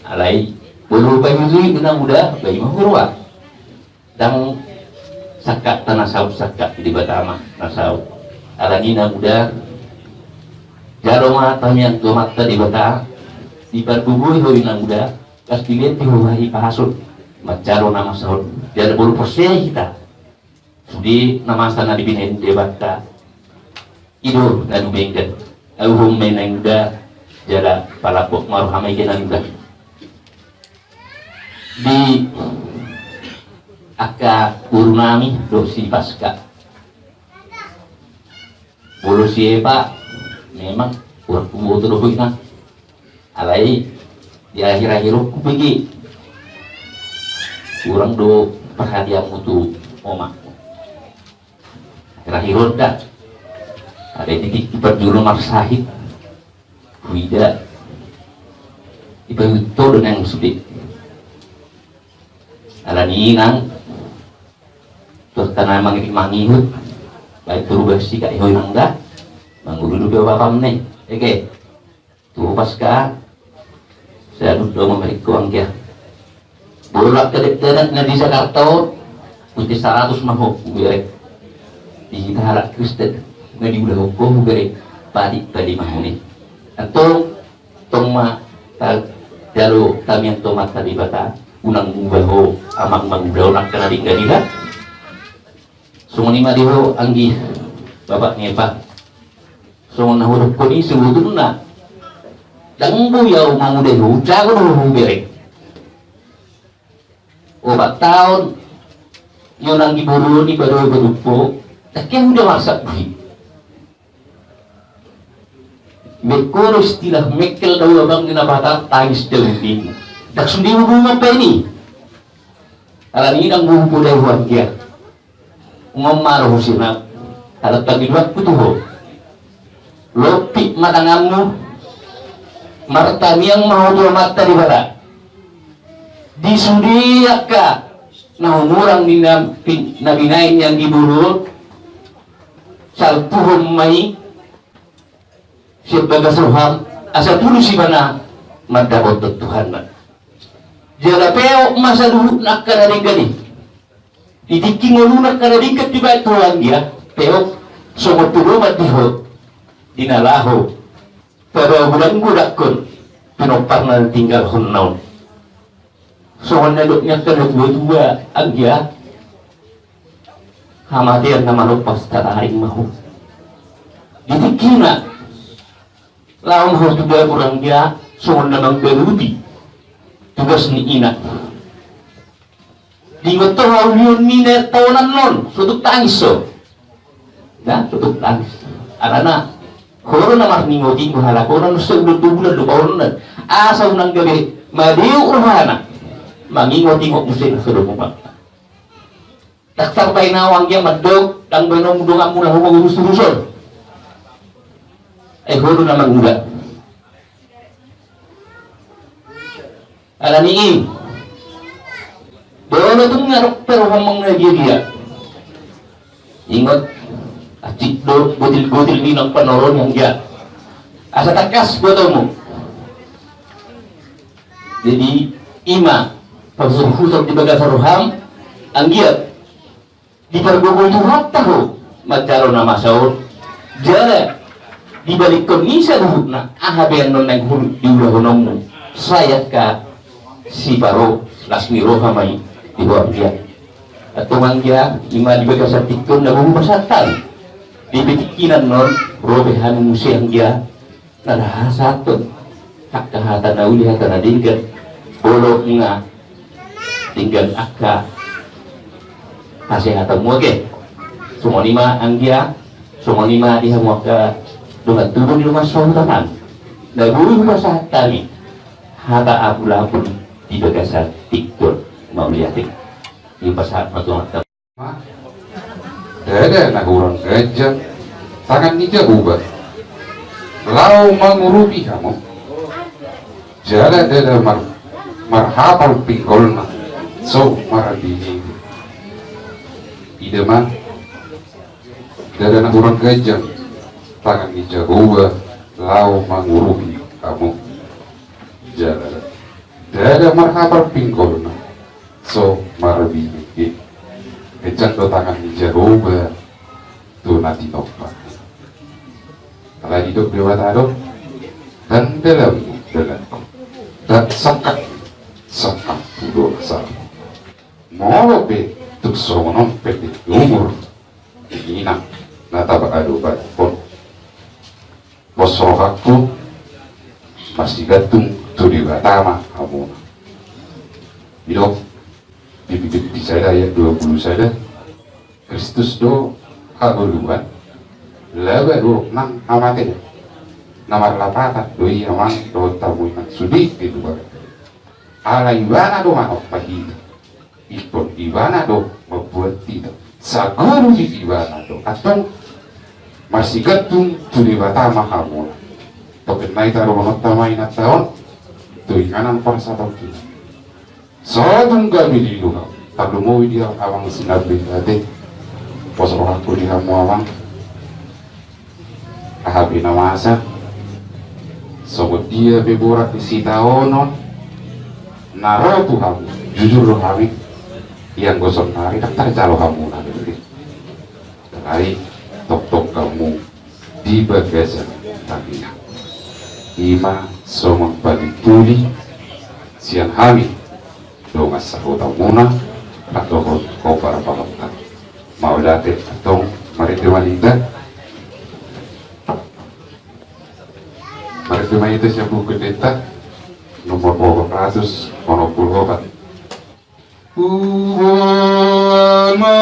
Alai bolo paihutihut inanguda, ba i ma huroha. Ndang sangkapta na saut, sangkap ni Debata ma na saut. Alani inanguda, jalo ma tamiang tu Amanta Debata, dipargogoi ho inanguda, las dilehon ho hahipason manjalo na masa on. Jala bolo porsea hita, sude na masa na dibinahen Debata, i do na dumenggan. Aluhon ma inanguda, jala palambok ma roham, ege inanguda. Di angka borunami dohot si Paska. Bolo si Epa, memang kurang huboto do ho inang. Alai di akhir-akhir on hubege, kurang do perhatianmu tu omakmu. Akhir-akhir on da, alai di tingki parjolo marsahit, huida, dipaihut ho do nang sude. Alani i nang, tu angka na mangiring mangihut, baen tu ruas sikat i ho inang da, mangolu dope ho bapam ne, ege. Tu Paska, sai adong do mamereng ho anggia. Bolo angka dakdanak na di Jakarta on, pute saratus ma ho hubereng. Di hita halak Kristen, na diulahon ho hubereng, patik palima ho ne. Antong, tong ma ta-, jalo tamiang tu Amanta Debata, unang muba ho amang mangulahon angka na denggan i da. Songon i ma di ho anggi, bapak ni Epa. Songon na hudokkon i sebetulna, ndang boi ahu manguda ho, jago do ho hubereng. Opat taon nian anggi boru on, i padohot padumpo, ndang hea huda marsak bui. Baen ho do istilah mengkel dahu abang, ninna pata tangis dahu ninna. Ndang songon dia boru on mambaen i. Alani i ndang boi hupoda ho anggia. Nunga marhusina, ala pangidoanku tu ho. Lompit ma tanganmu, martamiang ma ho tu Amanta Debata. Di sude angka na humurang ni na pin-, na binaen ni anggi boru on, salpuhon ma i sian bagas roham, asa tulus ibana mandapothon Tuhanna. Jala peop ma saluhutna angka na denggan i. Di tingki ngoluna angka na denggan dibaen tu ho anggia, peop, songon pedoman di ho, di na laho pabagodanggodanghon pinomparna na tinggalhonna on. Songon na nidok ni angka natuatua anggia, hamatean na malompas tataring ma ho. Di tingkina, laho ma ho tu dapur anggia, songon na manggalupi tugas ni ina. Diingot ho haulion ni na taonan on, so tuk tangis ho. Nah, so tuk tangis. Alana ho do na marningotingot, halak on na so tuk dua bulan do paonan. Asa unang gabe madeu rohana mangingotingot muse na so dohonon. Ndang tarbahen ahu anggia mandok Ndang baenon donganmu na ho mangurus-urus on. Ai ho do na mangula. Alani i, molo tung adong pe rohamuna na dia-dia, ingot, hansit do gotil-gotil ni nang panoroni anggia. Asa tangkas botomu. Jadi, i ma parhusor-husor di bagasan roham, anggiat dipargogoi Tuhanta ho manjalo na masa on, jala dibalikkon ni saluhutna aha pe annon naeng hurang diulahononmu, sai angka siparo las ni roha ma i di ho anggia. Antong anggia, i ma di bagasan tingki on na boi hupasahat hami. Di pe tingki na annon ro pe hami muse anggia, na ra hasahathon angka hata na uli, hata na denggan, molo nunga denggan angka hasehatanmu ate. Songon i ma anggia, songon i ma di hamu angka dongan tubu ni dongan sahuta nami. Na boi hupasahat hami hata apul-apul di bagasan tingki on, mauliate. Hupasahat ma tu angka Ma, ndada na hurang ganjang, tangan ni Jahowa laho mangurupi hamu. Jala ndada mar-, marhapal pinggolna, so marbini. Ida ma, ndada na hurang ganjang, tangan ni Jahowa laho mangurupi hamu. Jala ndada marhapal pinggolna, so marbini. Ganjang do tangan ni Jahowa tu na tinompa. Alai didok Debata do, ndang dalanmu dalanku, ndang sangkapmu sangkapku do asalmu. Molo pe tung songon on pendek ni umur ni inang na tabaadopahon, pos rohangku masigantung tu Debata ma hamuna. Didok di Filipi sada ayat dua puluh sada, Kristus do hangoluan, laba do nang hamatean. Na marlapatan do i amang dohot hamu inang sude di luar. Ala Ibana do manompa hita. Ingkon Ibana do mambuat hita. Saguru di Ibana do. Antong masigantung tu Debata ma hamuna. Topet na i taruhononta ma inanta on tu inganan parsatonta. Sahat tu gabe di luhut. Tarlumobi di amang sinambi ate. Pos rohangku di hamu amang. Aha pe na masa, songon dia pe borat ni sitaonon na ro tu hamu, jujur do hami, ianggo saonari ndang tarjalo hamuna dope. Alai tongtong hamu di bagasan tangiang. I ma songon pamuli sian hami dongan sahutamuna, rap dohot hombar pahombar. Mauliate, antong marende ma hita. Marende ma hita sian Buku Endenta nomor opat ratus onom pulu opat. Huboan ma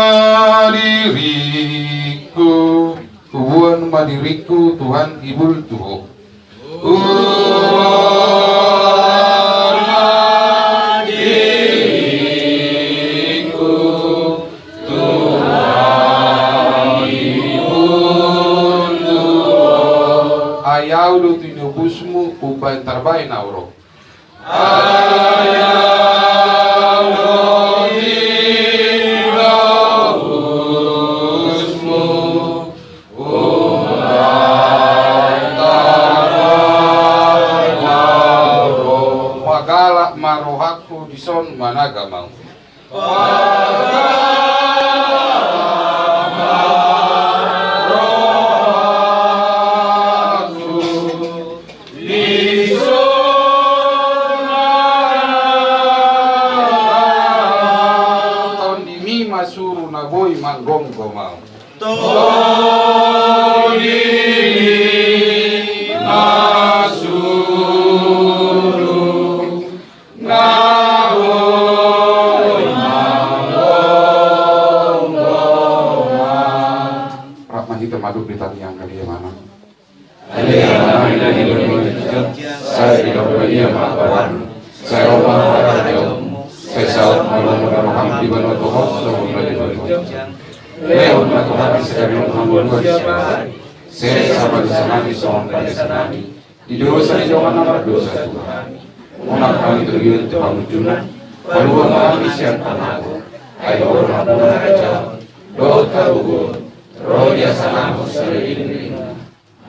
diringku, huboan ma diringku, Tuhan ibul tu Ho. Huboan ma diringku, Tuhan ibul tu Ho. Ai Ahu do tinobusmu, umbahen tarbahen Ahu ro. Ai Ahu do tinobusmu, umbahen tarbahen Ahu ro. Pagalak ma rohangku dison managamamu. Pagalak ma rohangku dison managamamu. Tondimi ma suru na boi manggomgom ahu. Tondimi ma suru na boi manggomgom ahu. Rap ma hita mandok di tangiang. Ale Amanta na di banua ginjang, sai didok ma ia ma goarmu, sai ro ma harajaonmu, sai saut ma lomo ni roham di banua tonga on songon na di banua ginjang. Lehon ma tu hami sadari on hangoluan siapari. Sesa ma dosanami songon panesanami di dosa ni dongan na mardosa tu hami. Unang hami togihon tu pangunjunan. Palua ma hami sian pangago. Ai Ho do nampuna harajaon dohot hagogoon, ro di hasangapon saleleng ni lelengna.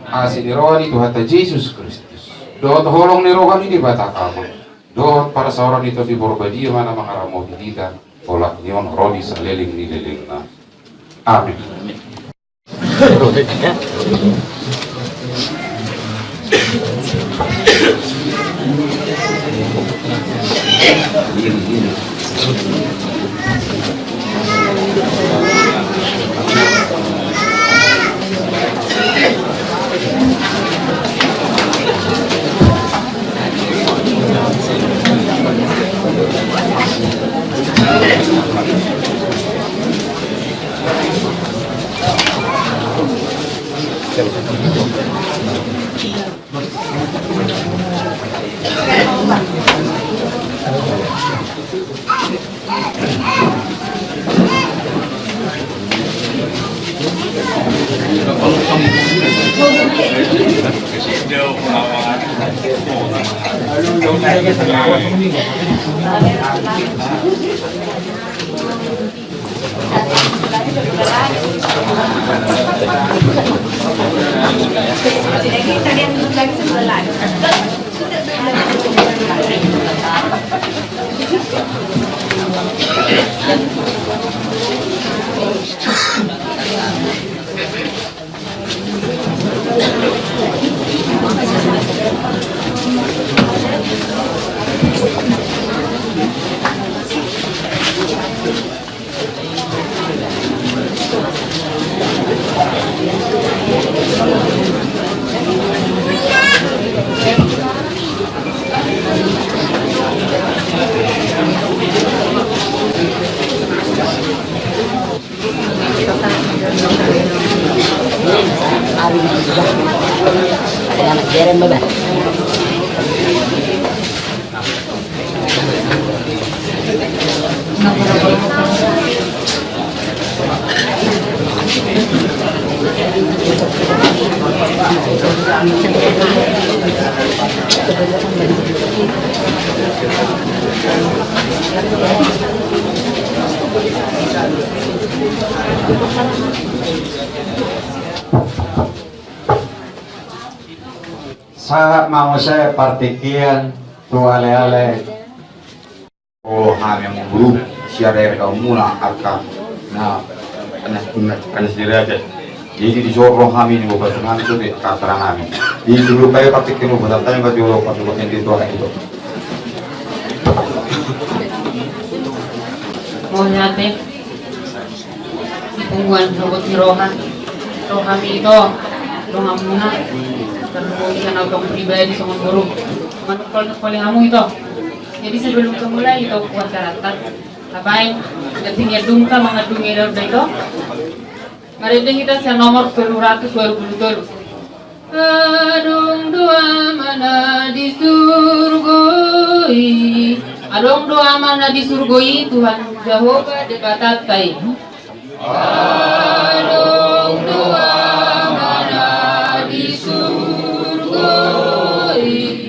Asi ni roha ni Tuhanta Jesus Kristus dohot holong ni roha ni Debata Ama dohot parsaoran ni Tondi Porbadia ma na mangaramoti hita, olat ni on ro di saleleng ni lelengna. Amin. Sahat ma muse partingkian tu aleale. O hami amangboru, sian R K muna angka na, na, na, na sederajat. Jadi dison ro hami, ni bobasan hami, so di kataran hami. Di suru payo partingkian bobasan hami, baju lo pasukan yang di tua itu. Mauliate. Di punguan sogot ni roha, roha hami ito, roha muna, tarlumobi sian au tong pribadi songon boru. Manungkol-nungkoli hamu ito. Jadi sebelum dimulai ito upacara ta, tabaen, jadi ngedungka mangandungi daun da ito. Marende hita sian nomor tolu ratus walu pulu tolu. Adong do Ama na di surgo i. Adong do Ama na di surgo i, Tuhan Jahowa Debatanta i. Adong do Ama na di surgo i.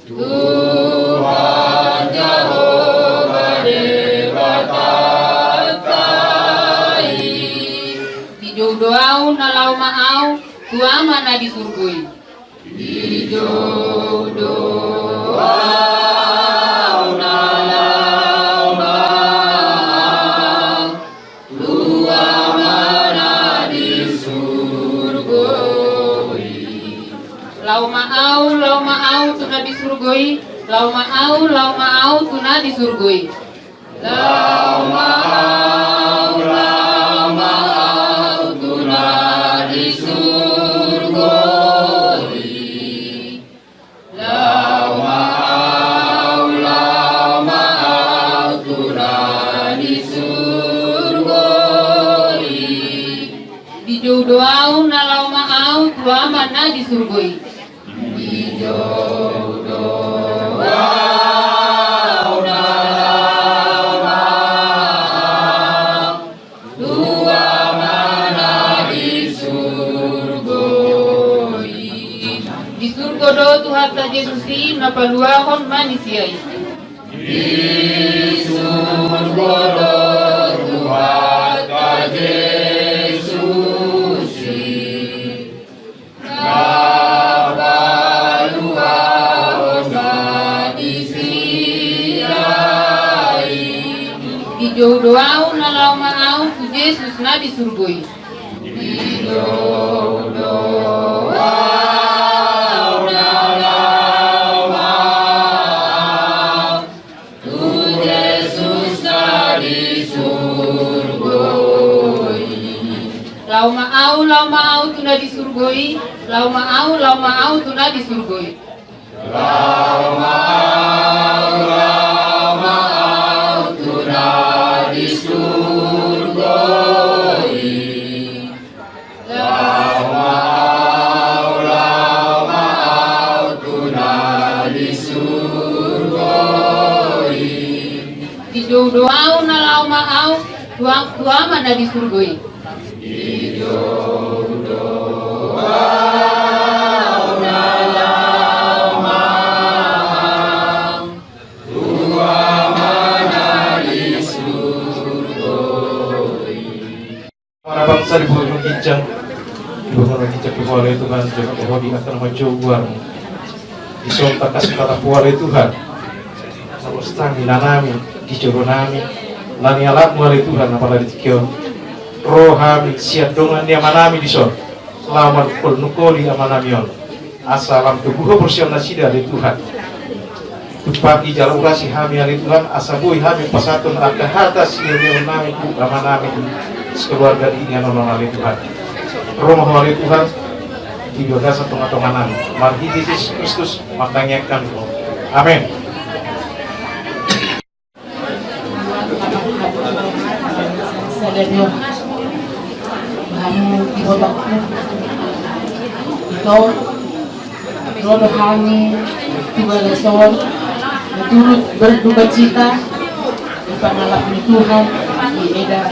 Tuhan Jahowa Debatanta i. Dijou do au na laho ma au tu Ama na di surgo i. Dijou do au na laho ma au tu Ama na di surgo i. Laho ma au, laho ma au tu na di surgo i. Laho ma au, laho ma au tu na di surgo i. Laho ma au, laho ma au tu na di surgo i. Laho ma au, laho ma au tu na di surgo i. Dijou do au na laho ma au tu Ama na di surgo i. Dijou do au na laho ma au. Tu Tuhanta Jesus i na paluahon manisia i. Di surgo do Tuhanta Jesus i na paluahon manisia i. Dijou do ahu na laho ma ahu tu Jesus na di surgo i. Dijou do ahu na laho ma ahu tu Jesus na di surgo i. Laho ma ahu, laho ma ahu tu na di surgo i. Laho ma ahu, laho ma ahu tu na di surgo i. Laho ma ahu, laho ma ahu tu na di surgo i. Laho ma ahu, laho ma ahu tu na di surgo i. Dijou do ahu na laho ma ahu tu Am-, tu Ama na di surgo i. Dijou do ahu na laho ma ahu tu Ama na di surgo i. Para bangsa di boru ginjang, di boru ginjang tu Ho ale Tuhan, jala tu Ho di angka na manjou goarMu. Dison tangkas hata Ho ale Tuhan, na lostang inanami di jolonami, na nialapMu ale Tuhan, apala di tingki on ro hami sian dongan ni amanami dison, laho manungkol-nungkoli amanami on. Asa lam tubu Ho porseaon nasida ale Tuhan. Tumpaki jala urasi hami ale Tuhan, asa boi hami pasahathon angka hata silehonlehonnami tu amanami sekeluarga di inganan on ale Tuhan. Ro ma Ho ale Tuhan, di bagasan tonga-tonganami. Marhite Jesus Kristus, martangiang hami tu Ho. Amen. Sada do hamu di hotangku. Ito, ro do hami tu bagasan on, turut berduka cita di pangalap ni Tuhan di eda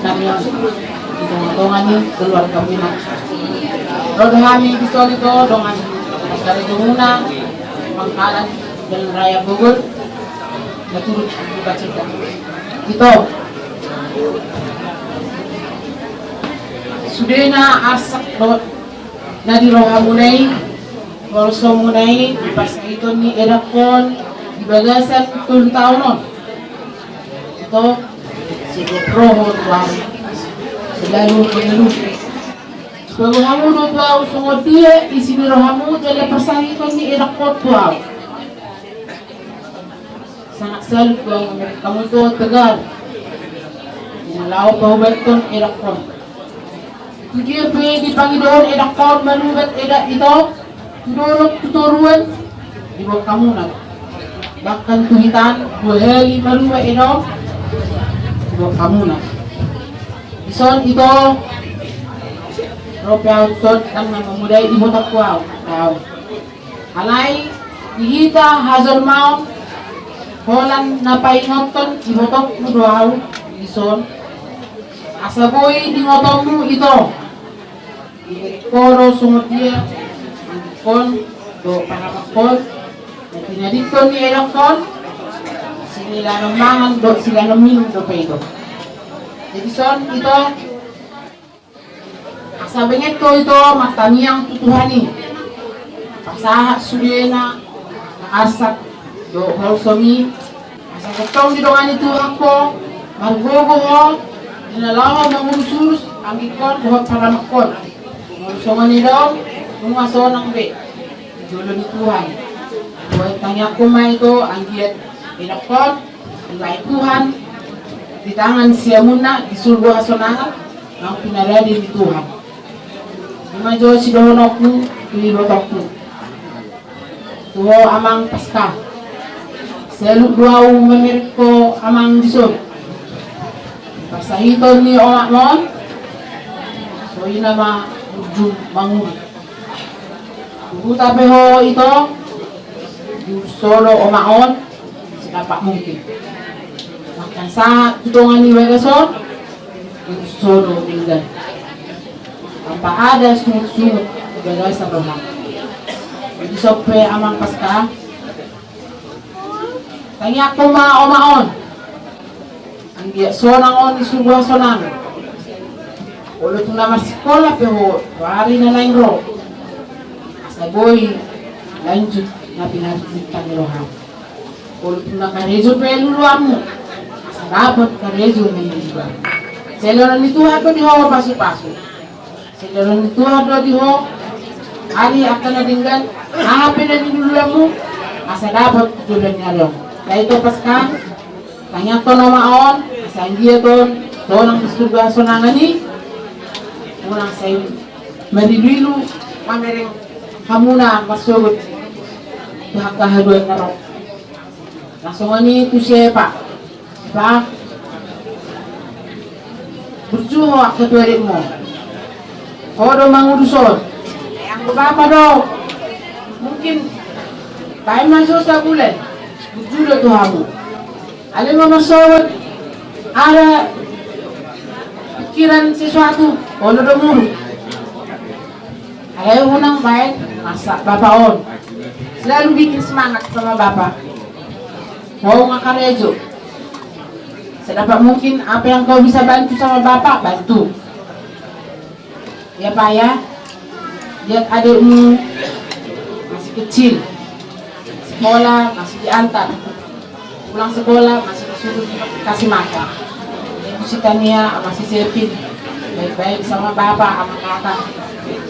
nami on, di tonga-tonga ni keluarga muna. Ro do hami dison ito, dongan saharejomuna, pangkalan Jalan Raya Bogor, na turut berduka cita. Ito, sudena arsak dohot na di rohamuna i, holsomuna i, di parsahiton ni edangkon di bagasan tolu taon on. Ito, setiap ro ho tu ahu, selalu mengeluh. Paboa hamu do tu ahu songon dia isi ni rohamu jala parsahiton ni edangkon tu ahu. Sangat salut do ahu mamereng hamu ito, tegar. Laho pahubathon edangkon. Tu dia pe dipangidohon edangkon manubat eda ito, tu dolok tu toruan, diboan hamuna. Bahkan tu hitaan dua hali maruba eda on, diboan hamuna. Dison ito, ro pe ahu dison, ndang na mamodai di hotangku ahu. Ahu. Alai di hita hajolmaon, holan na paingothon di hotangku do ahu dison. Asa boi ingotonmu ito. Dibereng ho do songon dia anggiangkon dohot pangamanghon, na tinadingkon ni edangkon, sileanon mangan dohot sileanon minum dope ito. Jadi dison ito, asa benget ho ito martangiang tu Tuhan i. Pasahat sudena na arsak dohot holsom i, asa tongtong didongani Tuhan ho, margogo ho, di na laho mangurus-urus anggingkon dohot paramangkon. Molo songon i do, nunga sonang be di jolo ni Tuhan. Boan tangiangkon ma ito, anggiat edangkon dibahen Tuhan di tangan siamunna di surgo hasonangan, nang pinarade ni Tuhan. I ma jo sidohononku tu ibotongku. Tu ho amang Paska. Salut do ahu mamereng ho amang dison. Parsahiton ni omakmon, so i nama ujung manguru. Tu huta pe ho ito, diurus ho do omak on sedampak mungkin. Bahkan sahat tu tonga ni bagas on, diurus ho do denggan. Tanpa ada sungut-sungut di bagasan roha. Di son pe amang Paskah, tangiangkon ma oma on. Anggiat sonang on di surgo hasonangan. Olo tung na marsikola pe ho tu ari na naeng ro, asa boi lanjut na pinarsinta ni roham. Olo tung na karejo pe luluanmu, asa dapot karejo na luluanmu. Sai loan ni Tuhan do di ho pasupasu. Sai loan ni Tuhan do di ho ari angka na denggan, aha pe na niluluanmu, asa dapot jolo ni ari on. Alai ito Paskah, tangiangkon oma on, asa anggiat on sonang di surgo hasonangan i. Unang sai mariluilu mamereng hamuna marsogot tu angka haduan na ro. Na songon i tu si Epa. Epa, burju ho angka tu adekmu. Ho do mangurus on. Anggo bapa do, mungkin baen ma jo sabulan. Burju do tu hamu. Alai ma marsogot, ada pikiran sesuatu, olo do muruk. Alai unang baen masa bapa on. Selalu bikin semangat sama bapa. Ho nga karejo. Sedapat mungkin apa yang kau bisa bantu sama bapa, bantu. Ya Pak ya. Lihat adikmu masih kecil. Sekolah masih diantar. Pulang sekolah masih disuruh kasih makan. Ibu si Tania sama si Sepin baik-baik sama bapak sama kakak.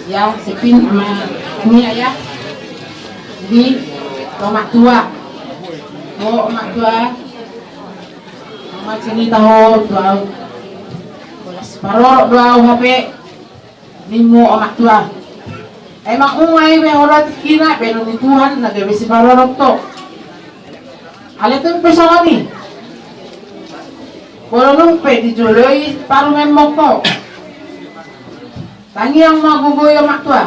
Ya, Sepin sama Tania ya. Jadi, ho mak tua. Ho mak tua. Oma cerita ho tu au. Bolas parorot do au hape. Nimmu omak tua. Emang unga i be ho do tingkina be nung ni Tuhan na gabe siparorot ho. Alai tung pe songon i. Molo nung pe dijoloi parumaenmon ho. Tangiang ma gogo i omak tua.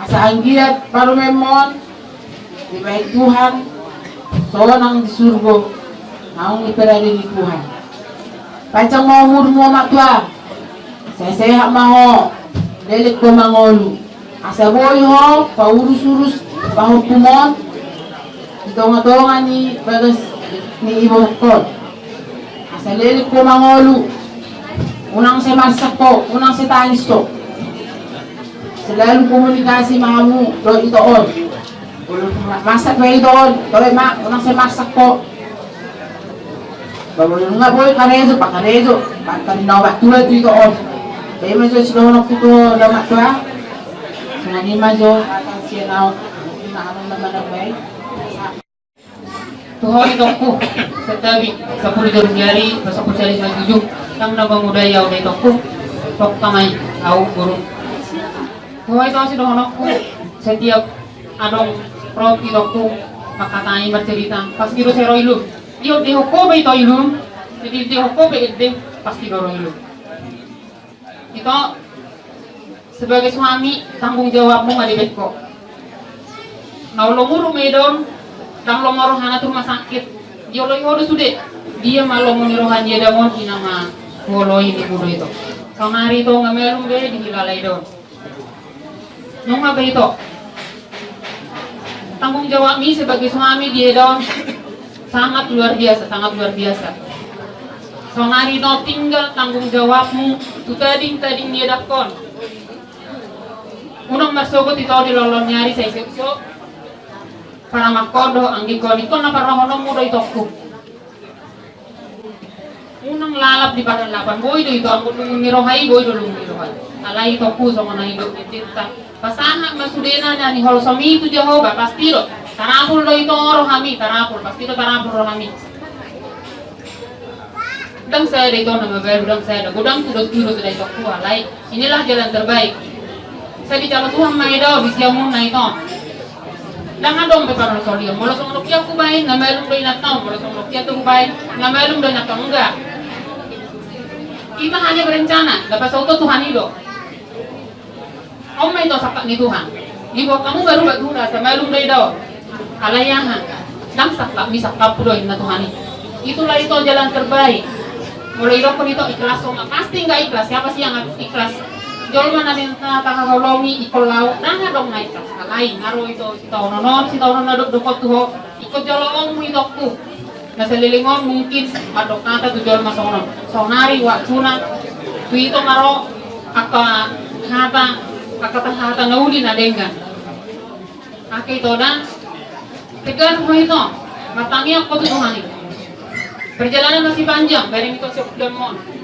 Asa anggiat parumaenmon dibahen Tuhan sonang di surgo naung diparade ni Tuhan. Panjang ma umurmu omak tua. Sehat-sehat ma ho. Leleng ho mangolu. Asa boi ho paurus-urus pahompumon di tonga-tonga ni bagas ni iboruhon. Asa leleng ho mangolu. Unang sai marsak ho, unang sai tangis ho. Selalu komunikasi ma hamu dohot ito on. Marsak pe ito on, toe ma, unang sai marsak ho. Molo nunga boi karejo, pakarejo. Pantari na omak tua tu ito on. Baen ma jo sidohononku tu omak tua. Songon i ma jo hata sian au. Mungkin na hata na manang baen. Tu ho itongku, santabi, sampulu jari jari, sampulu jari na jujung, ndang na mamudai au da itongku, tong tamai, au guru. Tu ho itong sidohononku, setiap adong rap itongku, mangkatai marcerita, pasti do sai ro ilum. Diondehon ho be ito ilum, jadi diondehon ho be ende, pasti do ro ilum. Ito, sebagai suami, tanggung jawabmu ma dibaen ho. Na olo muruk ma idaon, ndang lomo rohana tu rumah sakit. Dioloi ho do sude. Dia ma lomo ni roha ni idaon, ina ma huoloi, ninmu do ito. Saonari ito nga malum be dihilala idaon. Nunga be ito. Tanggung jawabmi sebagai suami di idaon sangat luar biasa, sangat luar biasa. Saonari ito tinggal tanggung jawabmu tu tading-tading ni idaon. Unang marsogot ito di lolon ni ari sai seuso. Paramangkon dohot anggingkon, ingkon na parrohahononmu do itongku. Unang lalap di parlalapan, boi do ito anggo lungun ni roha i, boi do lungun ni roha i. Alai itongku songon na i do endenta. Pasahat ma sudena na niholsomi tu Jahowa, pasti do tarapul do ito rohami, tarapul, pasti do tarapul rohami. Ndang sada ito na mabalu, ndang sada. Godang tudos-tudos da itongku, alai inilah jalan terbaik. Sai dijalo Tuhan ma idaon di siamunna ito. Ndang adong be parolsolion. Molo songon on pe hubaen, na malum do inanta on. Molo songon on pe hubaen, na malum do inanta on. Enggak. Kita hanya berencana, na pasauto Tuhan i do. On ma ito sangkap ni Tuhan. Diboan hamu baru baguna, asa malum do idaon. Alai aha? Ndang sangkapmi, sangkapku do inna Tuhan i. Itulah ito jalan terbaik. Molo idokkon ito ikhlas, so pasti enggak ikhlas. Siapa sih yang ikhlas? Jolma na denggan tahaholongi ingkon laho, ndang adong na ingkon salai, nga ro ito sitaonon on, sitaonon na dokdokon tu ho, ingkon jaloonmu itongku. Na saleleng on mungkin mandok hata tu jolma songon on. Saonari waktu na tu ito nga ro angka hata, angka hata na uli na denggan. Angka ito da, tegar ho ito, martangiang ho tu Tuhan i. Perjalanan masih panjang, bareng ito siap dammon.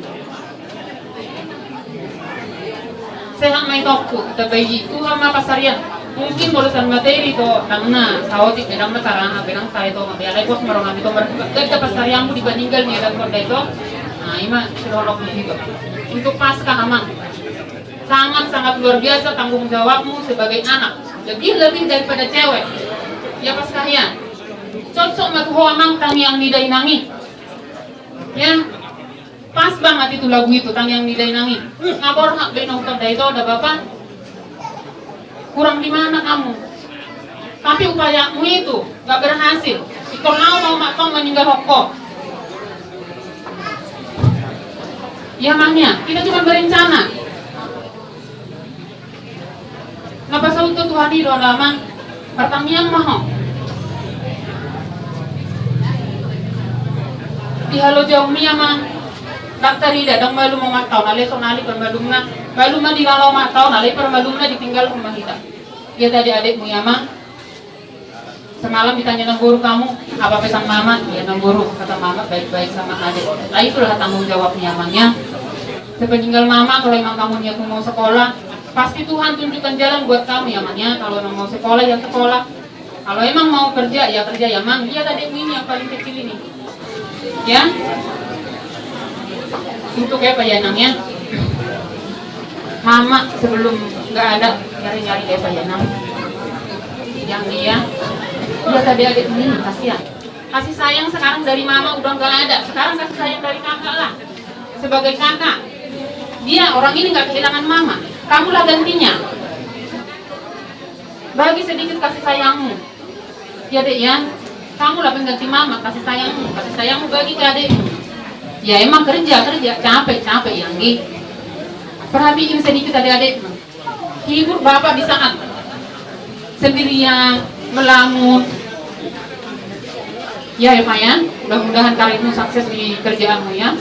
Sehat ma itongku, tabaen Tuhan ma pansarian. Mungkin bolosan materi ito, ndang na saotik, ndang na tarana, ndang tahe ito, tapi alai pos ma roham ito, marganda pansarianmu di paninggal ni anak konda ito. Nah, ima sirolok ito. Untuk Paskah, Amang. Sangat-sangat luar biasa tanggung jawabmu sebagai anak, lebih-lebih daripada cewek. Ya, Paskah ya. Cocok ma tu ho, Amang, tangiang ni dainang i. Ya. Pas banget itu lagu itu, tangiang ni dainang i. Nga borhat be nonton da ito da, Bapak. Kurang di mana kamu? Tapi upayamu itu nggak berhasil. Ingkon laho ma omakmu maninggalhon ho. Ya, Amang, ya. Kita cuma berencana. Na pasaut tu Tuhan i do, Amang. Martangiang ma ho. Di halojaonmi, Amang. Ndang tarida, ndang malum omakta on, alai sonari pe malum na. Malum ma dilala omakta on, alai pe malum na ditinggalhon ma hita. Ia tadi adikmu i, Amang. Semalam ditanya namboru kamu, apa pesan mama? Ya, namboru, kata mama baik-baik sama adik. Lah, itulah tanggung jawabnya, Amang, ya. Sepeninggal mama, kalau emang kamu niat mau sekolah, pasti Tuhan tunjukkan jalan buat kamu, ya, Amang, ya. Kalau emang mau sekolah, ya sekolah. Kalau emang mau kerja, ya kerja, ya, Mang. Lihat adikmu ini yang paling kecil ini. Ya. Untuk apa ya, Nang, ya? Mama sebelum nggak ada nyari-nyari apa ya, Nang? Yang dia, lihat adik-adikmu ini, kasihan. Kasih sayang sekarang dari mama udah nggak ada. Sekarang kasih sayang dari kakak lah. Sebagai kakak, dia orang ini nggak kehilangan mama. Kamulah gantinya. Bagi sedikit kasih sayangmu. Ya, Dek, ya. Kamulah pengganti mama, kasih sayangmu, kasih sayangmu bagi ke adikmu. Ya, emang kerja, kerja, capek, capek, ya, nggih. Perhatiin sedikit adik-adikmu. Hibur bapak di saat sendirian, melamun. Ya, Eva, ya. Mudah-mudahan karirmu sukses di kerjaanmu, ya.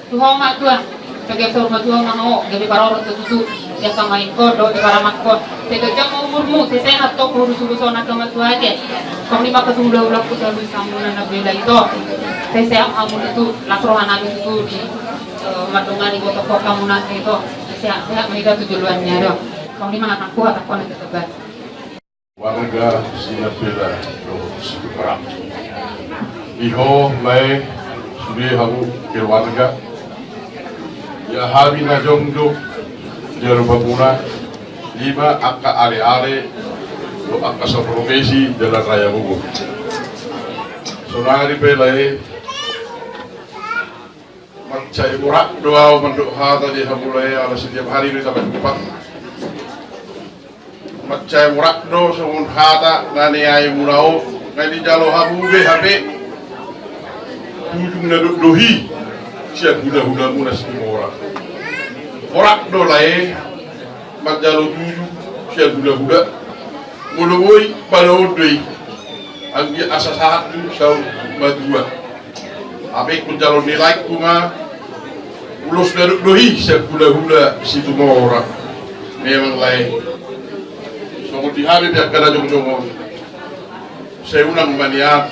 Tu ho ma tua, sagat saur matua ma ho, gabe parorot do tutu di angka amangkon dohot di parumaenhon. Sai ganjang ma umurmu, sai sehat ho, huurus-urus ho angka matua ate. Songon i ma angka tu hulahulangku saluhut hamuna na bela ito. Sai sehat hamu tutu, las roha nami tutu di, eh, mandongani ibotohon hamuna ito. Sai sehat, sehat ma hita tu joloan ni ari on. Songon i ma hatangku, hatangku na tetap. Warga Sinambela dohot Situmorang. Di ho, lae, sude hamu keluarga. Ia hami na jongjong jalo hamuna, i ma angka aleale dohot angka saprofesi Jalan Raya Bogor. Saonari pe, lae, mansai borat do ahu mandok hata di hamu, lae, ala setiap hari do hita marjumpa. Mansai borat do songon hata na niae muna on, nga dijalo hamu be hape tujung na dokdok i sian hulahulamuna Situmorang. Borat do, lae, manjalo tujung sian hulahula. Molo boi, padaon do i. Anggiat asa sahat tu saur matua. Hape ingkon jalo ni laengku ma ulos na dokdok i sian hulahula Situmorang. Memang, lae, songon di hami pe angka na jongjong on, sai unang ma nian,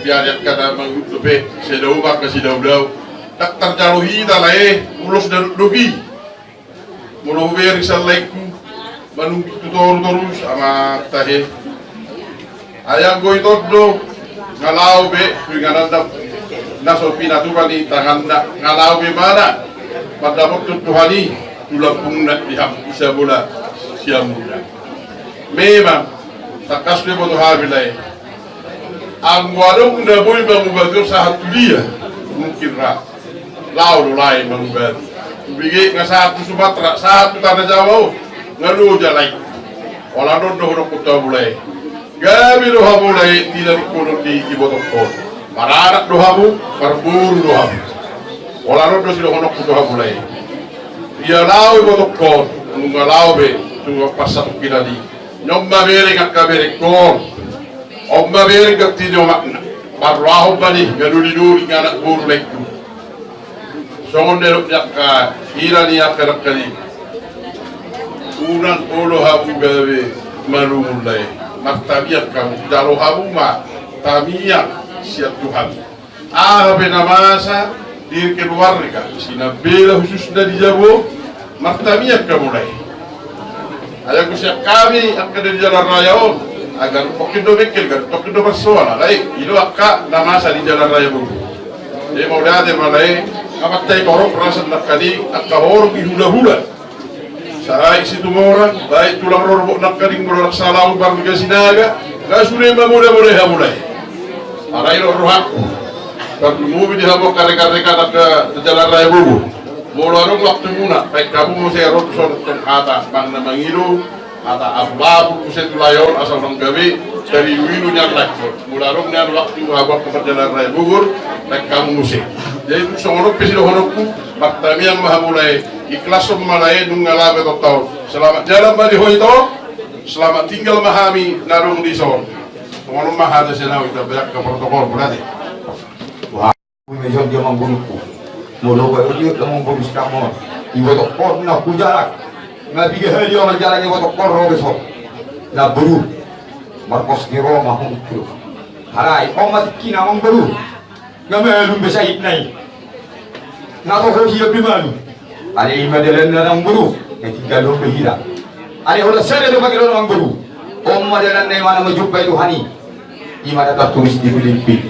biar angka na mangihut dope, sai dao ma angka sidaodao. Ndang tarjalo hita, lae, ulos na dokdok i. Molo hubereng sian laengku, manungging tu toru torus, amang tahe. Ai anggo ito do, nga laho be tu ingananna na so pinatupa ni tanganna, nga laho be ibana mandapothon Tuhan i tu lambungna di hamu, di sabola siamuna. Memang tangkas do diboto hami, lae. Anggo adong na boi mangubati on sahat tu dia, mungkin ra. Laho do, lae, mangubati. Hubege nga sahat tu Sumatera, sahat tu Tanah Jawa on, nga loja, lae. Holan on do hudokhon tu hamu, lae. Gabe do hamu, lae, tinadingkonon ni ibotohon. Maranak do hamu, marboru do hamu. Holan on do sidohononku tu hamu, lae. Ia laho ibotohon, Nunga laho be tu parsatongkinan i. On ma bereng angka berengkon. On ma bereng ganti ni omakna. Parrohahon ma di nga doli-doli nga anak boru laengku. Songon na nidok ni angka hira ni angka dangka i. Unang olo hamu gabe malungun lae. Martamiang hamu, jalo hamu ma tamiang sian Tuhan. Aha pe na masa di keluarga Sinambela khususna di jabu, martamiang hamu lae. Alai anggo sian hami angka na di jalan raya on, ganup tongkin do bengkel, ganup tongkin do marsoal, alai i do angka na masa di jalan raya Bogor. Jadi mauliate ma lae, amanta i torop rasan nangkaning angka horong i hula-hula. Sai Situmorang, baen tulang rorobot nangkaning molo na sahala marga Sinaga, nga sude mamodamodai hamu lae. Alai do rohangku, tarlumobi di hamu angka rekan-rekan angka jalan raya Bogor. Molo adong waktumuna, baen hamu muse ro tu son tong hata manang na mangido, hata abu-abu muse tu lae on asa unang gabe tarilu-ilu nian laengkon. Molo adong nian waktu hamu angka parjalanan raya Bogor, baen hamu muse. Jadi tung songon on pe sidohononku, martamiang ma hamu lae, ikhlashon ma lae nunga laho be tonta on. Selamat jalan ma di ho ito, selamat tinggal ma hami na adong dison. Songon on ma hata sian au, ita baen angka protokol, berarti. Wah. Ui mejon dia amangborungku. Molo baen dia amangboru sitamon. Ibotokkon na hujalang. Nga piga hali on manjalang ibotokkon ro be son. Na boru. Marpos ni roha ma hungkul. Alai on ma tingkina amangboru. Nga malum be sahitna i. Nga toho hian be malum. Alai i ma dalanna amangboru. Nga tinggal on be hira. Alai holan sada do pake do amangboru. On ma dalanna i mana manjumpai Tuhan i. I mana tartulis di Pilippi.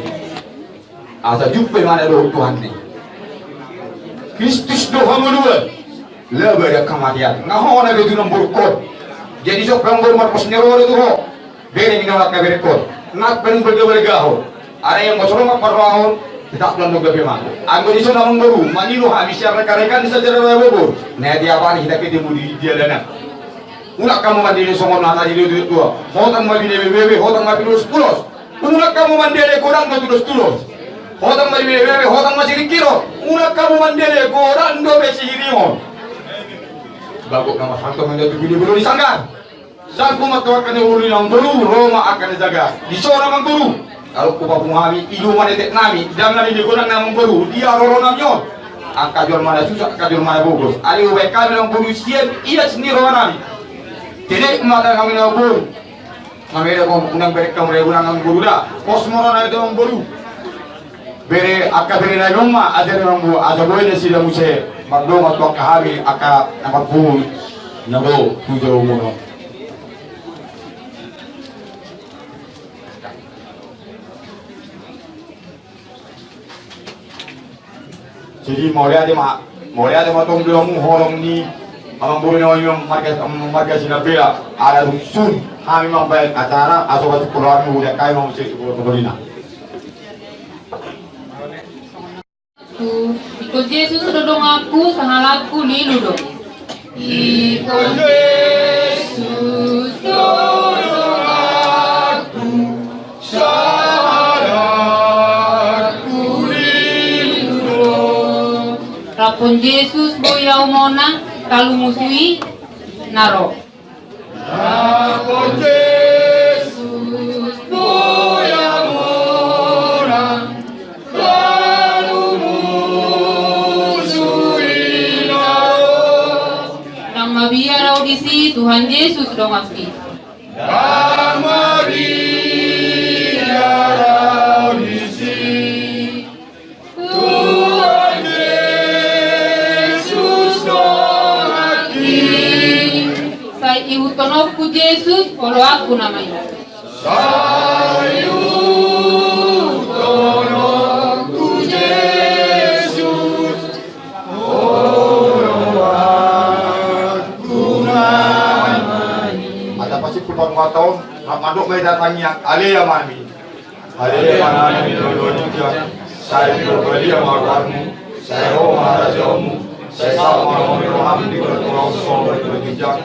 Asa jumpa i mana dohot Tuhan i. Kristus do hangoluan. Laba di angka hamatean. Nga ho na be tu namborungkon. Jadi so pe amangboru marpos ni roha do tu ho. Bere ni na angka berengkon. Nang pe nang balga-balgahon. Alai anggo so ro ma parrohahon. Tetap do gabe ma. Anggo dison amangboru. Mangido hami sian rekan-rekan ni sajalan raya Bogor. Na tiap ari hita ketemu di jalanan. Unang hamu mandele songon hata ni dua-dua. Hotang ma binebe-bebe, hotang ma pinulos-pulos. Unang hamu mandele godang do tulos-tulos. Hotang ma binebe-bebe, hotang ma siringkiron. Unang hamu mandele godang do be sihiringon. Bagot na marhalto manda tu binebe do ni sanggar. Sangku ma tu angka na uli na amangboru, ro ma angka na jaga. Dison amangboru. Kalau ku papungu hami, ido ma netek nami, dang nami di godang na amangboru, di haroro nami on. Angka jolma na susa, angka jolma na bogor. Alai hubaen hami na amangboru sian ias ni roha nami. Tene ma hata nami na amangboru. Nami da unang bereng hamu da unang amangboru da. Pos ma roha nami da amangboru. Bere angka bere na jolma, ajar na amangboru, asa boi nasida muse. Mardongan tu angka hami, angka na marpungu. Na do, tu jabu muna. Jadi mauliate ma, mauliate ma tong di hamu horong ni amangboru na hami marga, marga Sinambela, ala dung sun hami mambaen acara, aso batu polo hami udah kai mau cek polo polo ina. Ingkon Jesus do donganku, sahalakku lilu do. Ingkon Jesus do donganku, sahalakku lilu do. Raphon Jesus boi au monang, talu musu i na ro. Raphon Jesus boi au monang, talu musu i na ro. Ndang mabiar au disi, Tuhan Jesus donganki. Ndang mabiar au disi. Tuhan Jesus donganki. Sai ihuthononku Jesus, oloanku nama i. Sai ihuthononku Jesus, oloanku nama i. Asa pasipul parmuatan on, rap mandok ma hita tangiang, ale Ama nami. Ale Ama nami na di banua ginjang, sai pinarbadia ma goarmu, sai ro ma harajaonmu, sai saut ma lomo ni roham di banua tonga on songon na di banua ginjang.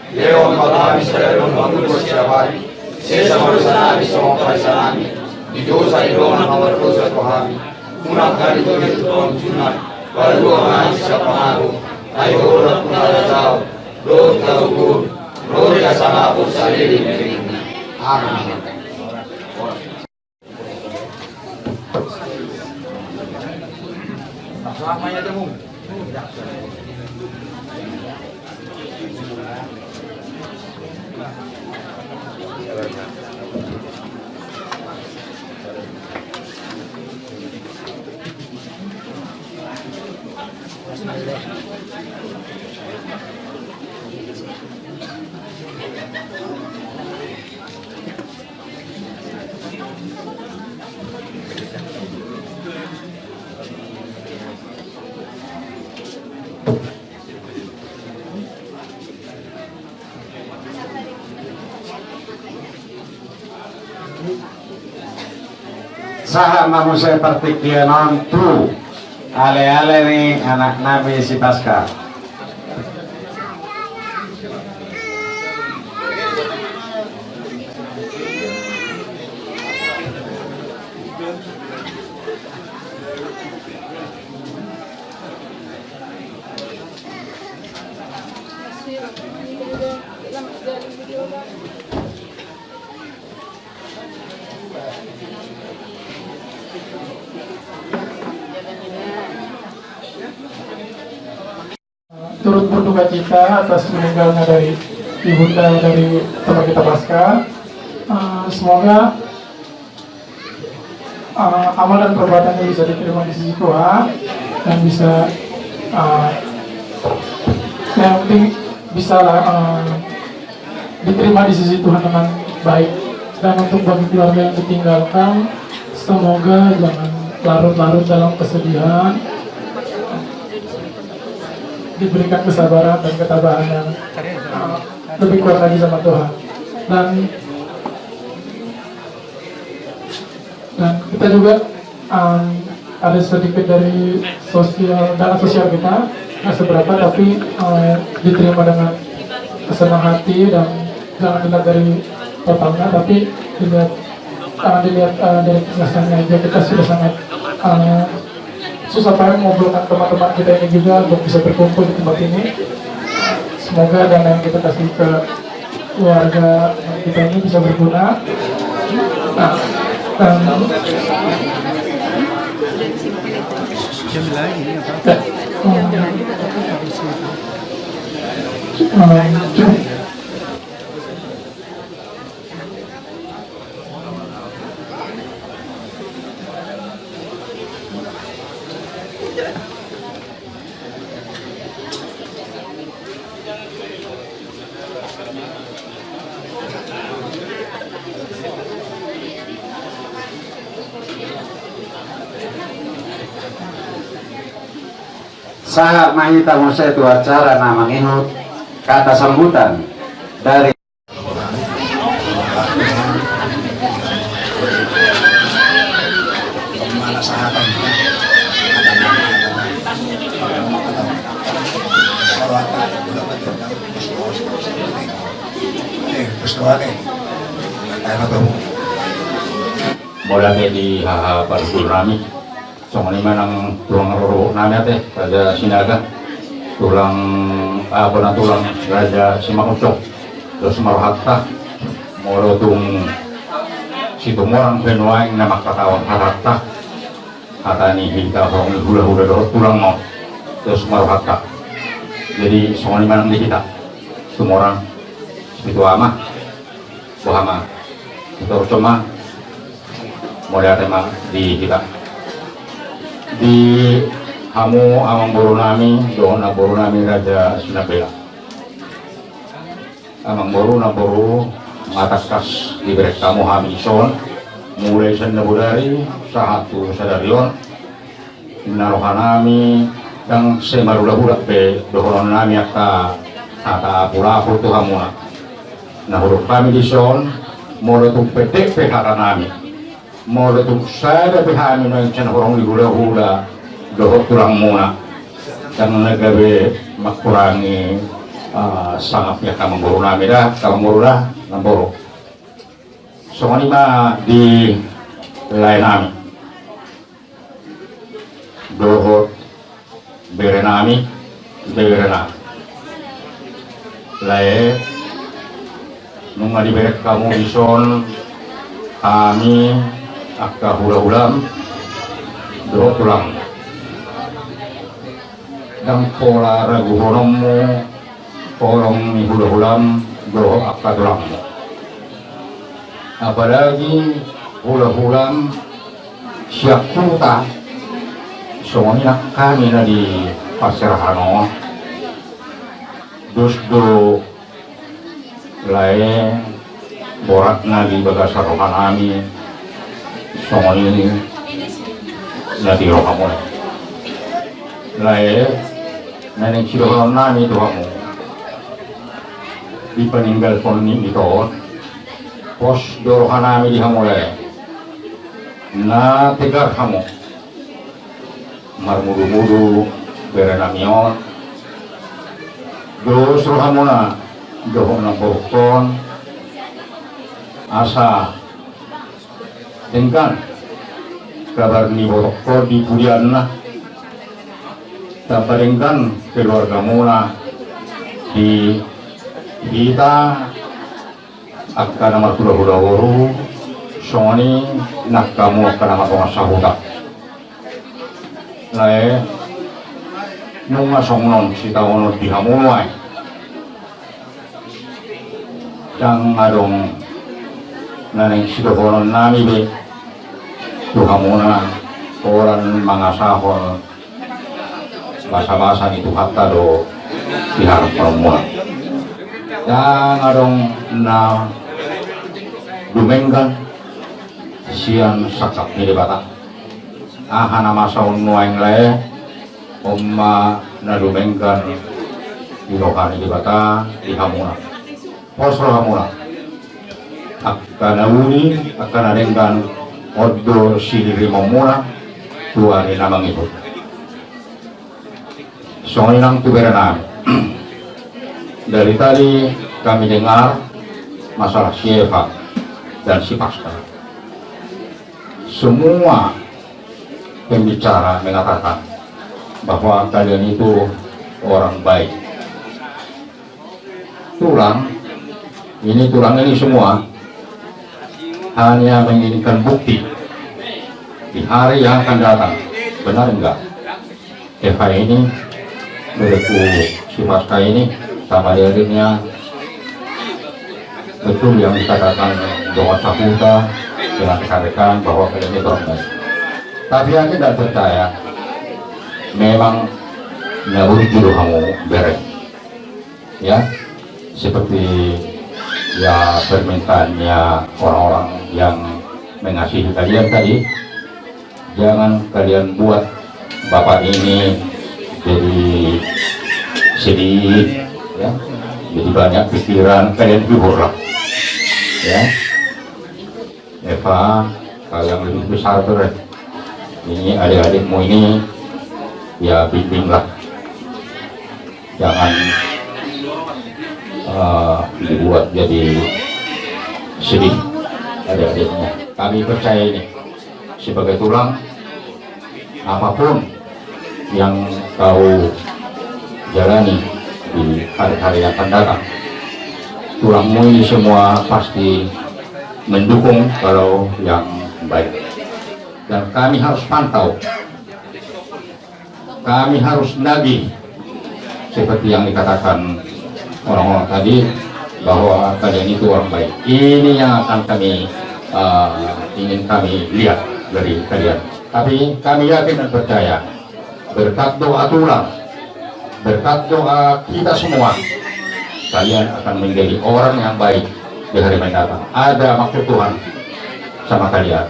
Lehon ma tu hami sadari on hangoluan siapari, sesa ma dosa nami songon panesanami di dosa ni dongan na mardosa tu hami. Unang hami togihon tu pangunjunan, palua ma hami sian pangago, ai Ho do nampuna harajaon, Dohot hahut, ro di hasangapon saleleng ni lelengna. Amen. Sahat ma muse partingkian on tu aleale ni anaknami si Paska. Turut berduka cita atas meninggalnya dari ibunda dari teman kita Paska. Eh, semoga eh, amal dan perbuatannya bisa diterima di sisi Tuhan dan bisa eh, yang penting bisa lah eh, diterima di sisi Tuhan dengan baik. Dan untuk bagi keluarga yang ditinggalkan, semoga jangan larut-larut dalam kesedihan, diberikan kesabaran dan ketabahan yang eh, lebih kuat lagi sama Tuhan. Dan dan kita juga em, ada sedikit dari sosial, dana sosial kita nggak seberapa, tapi eh, diterima dengan senang hati dan jangan dilihat dari totalnya, tapi dilihat eh, dilihat eh, dari keikhlasannya aja. Kita sudah sangat eh, susah payah mengumpulkan teman-teman kita ini juga untuk bisa berkumpul di tempat ini. Semoga dana yang kita kasih ke keluarga kita ini bisa berguna. Nah, dan Sahat ma hita muse tu acara na mangihut kata sambutan dari Mauliate di haha parhundul nami. Songon i ma nang tulang rorobot nami ate, Raja Sinaga, tulang, apa na, tulang Raja Simangunsong. Dos ma rohanta, molo tung Situmorang pe nuaeng na mangkatahon hatanta, hata ni hita horong ni hulahula dohot tulang ma on. Dos ma rohanta. Jadi songon i ma nang di hita. Situmorang, Sipitu Ama, boha ma, Sitorus ma. Mauliate ma di hita. Di hamu amangboru nami dohot namboru nami Raja Sinambela. Amangboru, namboru, nga tangkas dibereng hamu hami dison, mulai sian na bodari sahat tu sadari on. Ninna roha nami, ndang sai marhulahula be dohonon nami angka hata apulapul tu hamuna. Na hudok hami dison, molo tung pendek pe hata nami, molo tung sada pe hami nuaeng sian horong ni hulahula dohot tulangmuna, ndang na gabe mangkurangi ah, sangap ni angka amangboru nami da, angka amangboru da, namboru. Songon i ma di lae nami dohot bere nami, bere nami. Lae, nunga dibereng hamu dison hami angka hulahulam dohot tulang. Ndang pola raguhononmu holong ni hulahulam dohot angka tulangmu. Apalagi hulahulam sian huta, songon i nang hami na di parserahan on. Dos do lae boratna di bagasan rohanami, songon i na di rohamu. Lae, na naeng sidohononnami tu hamu di paninggalhon ni ito on, pos do rohanami di hamu lae, na tegar hamu marmudumudu berenami on. Dos rohamuna dohot namborungkon, asa denggan kabar ni borungkon di pudianna, tamba denggan keluargamuna di hita angka na marhulahula boru, songon i nang hamu angka na mardongan sahuta. Lae, nunga songon on sitaonon di hamu nuaeng. Ndang adong na naeng sidohononnami be tu hamuna, holan mangasahon basabasa ni Tuhanta do diharapkonmuna. Ndang adong na dumenggan sian sangkap ni Debata. Aha na masa on nuaeng lae, on ma na dumenggan di roha ni Debata di hamuna. Pos rohamuna. Angka na uli, angka na denggan, on do silirimonmuna tu ari na mangihut. Songon i nang tu berenami. Dari tadi kami dengar masalah si Eva dan si Paska. Semua pembicara mengatakan bahwa kalian itu orang baik. Tulang, ini tulang ini semua hanya menginginkan bukti di hari yang akan datang. Benar enggak? Eva ini, berku si Paska ini, sama adiknya, betul yang dikatakan dongan sahuta dengan rekan-rekan bahwa kalian itu orang baik. Tapi aku tidak percaya. Memang na burju do hamu bere. Ya, seperti ya permintaannya orang-orang yang mengasihi kalian tadi. Jangan kalian buat bapak ini jadi sedih, ya, jadi banyak pikiran, kalian hiburlah, ya. Eva, kau yang lebih besar tuh, Ren. Ini adik-adikmu ini, ya, bimbinglah. Jangan eh, dibuat jadi sedih adik-adiknya. Kami percaya ini, sebagai tulang, apapun yang kau jalani di hari-hari yang akan datang, tulangmu ini semua pasti mendukung kalau yang baik. Dan kami harus pantau, kami harus nagih seperti yang dikatakan orang-orang tadi, bahwa kalian itu orang baik. Ini yang akan kami, eh, ingin kami lihat dari kalian. Tapi kami yakin dan percaya, berkat doa tulang, berkat doa kita semua, kalian akan menjadi orang yang baik di hari mendatang. Ada maksud Tuhan sama kalian.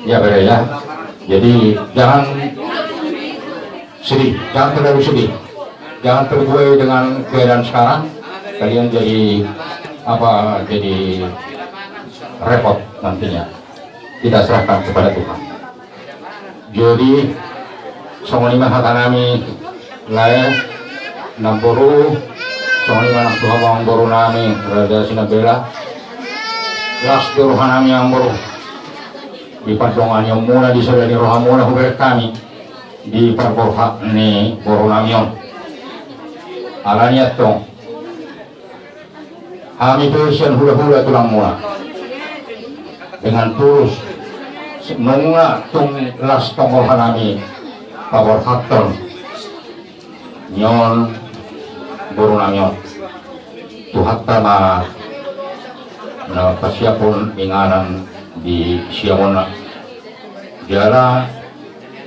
Ya, bere, ya. Jadi, jangan sedih, jangan terlalu sedih. Jangan terbuai dengan keadaan sekarang. Kalian jadi, apa, jadi repot nantinya. Kita serahkan kepada Tuhan. Jadi, songon i ma hata nami, lae, namboru, songon i ma nang tu hamu amangboru nami, Raja Sinambela. Las do roha nami amangboru. Di pandonganion muna, di sada ni roha muna hubereng hami di parborhat ni boru nami on. Alani antong Hami pe sian hulahula tulangmuna, dengan tulus, nunga tung las tonggolan nami paborhathon ni on boru nami on. Tuhanta ma na pasiaphon inganan di siamun na. Jala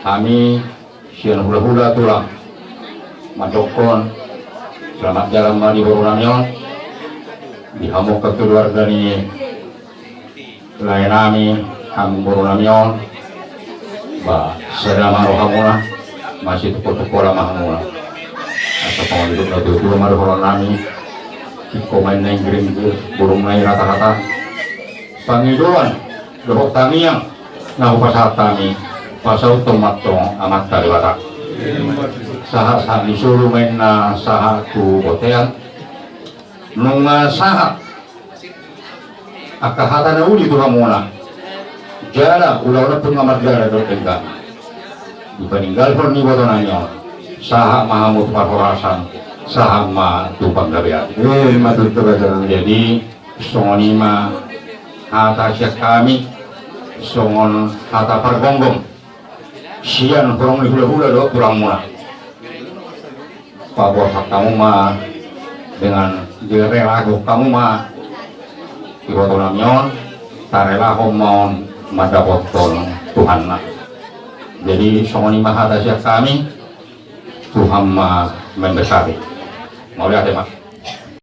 hami sian hulahula tulang mandokkon selamat jalan ma di boru nami on, di hamu keluarga ni lae nami, hamu boru nami on. Ba sada ma rohamuna, masitukotukot ma hamuna. Asa pangidoan na tuatua ma dohonon nami. Ingkon ma inna inggiringgiring, burung nai ratarata. Pangidoan dohot tangiang na hupasahat hami, pasauthon ma antong Amanta Debata. Sahat-sahat ni solu ma inna sahat tu bontean. Nunga sahat angka hata na uli tu hamuna. Jala ulaon on pe nunga marjala dohot denggan. Di paninggalhon ni iboto nami on, sahat ma hamu tu parhorasan, sahat ma tu panggabean. Ima tutu. Jadi songon i ma hata sian hami, songon hata pargomgom sian horong ni hulahula dohot tulangmuna. Paborhat hamu ma, dengan direlago hamu ma iboto nami on, tarelahon ma on mandapothon Tuhanna. Jadi songon i ma hata sian hami. Tuhan ma memberkati. Mauliate ma.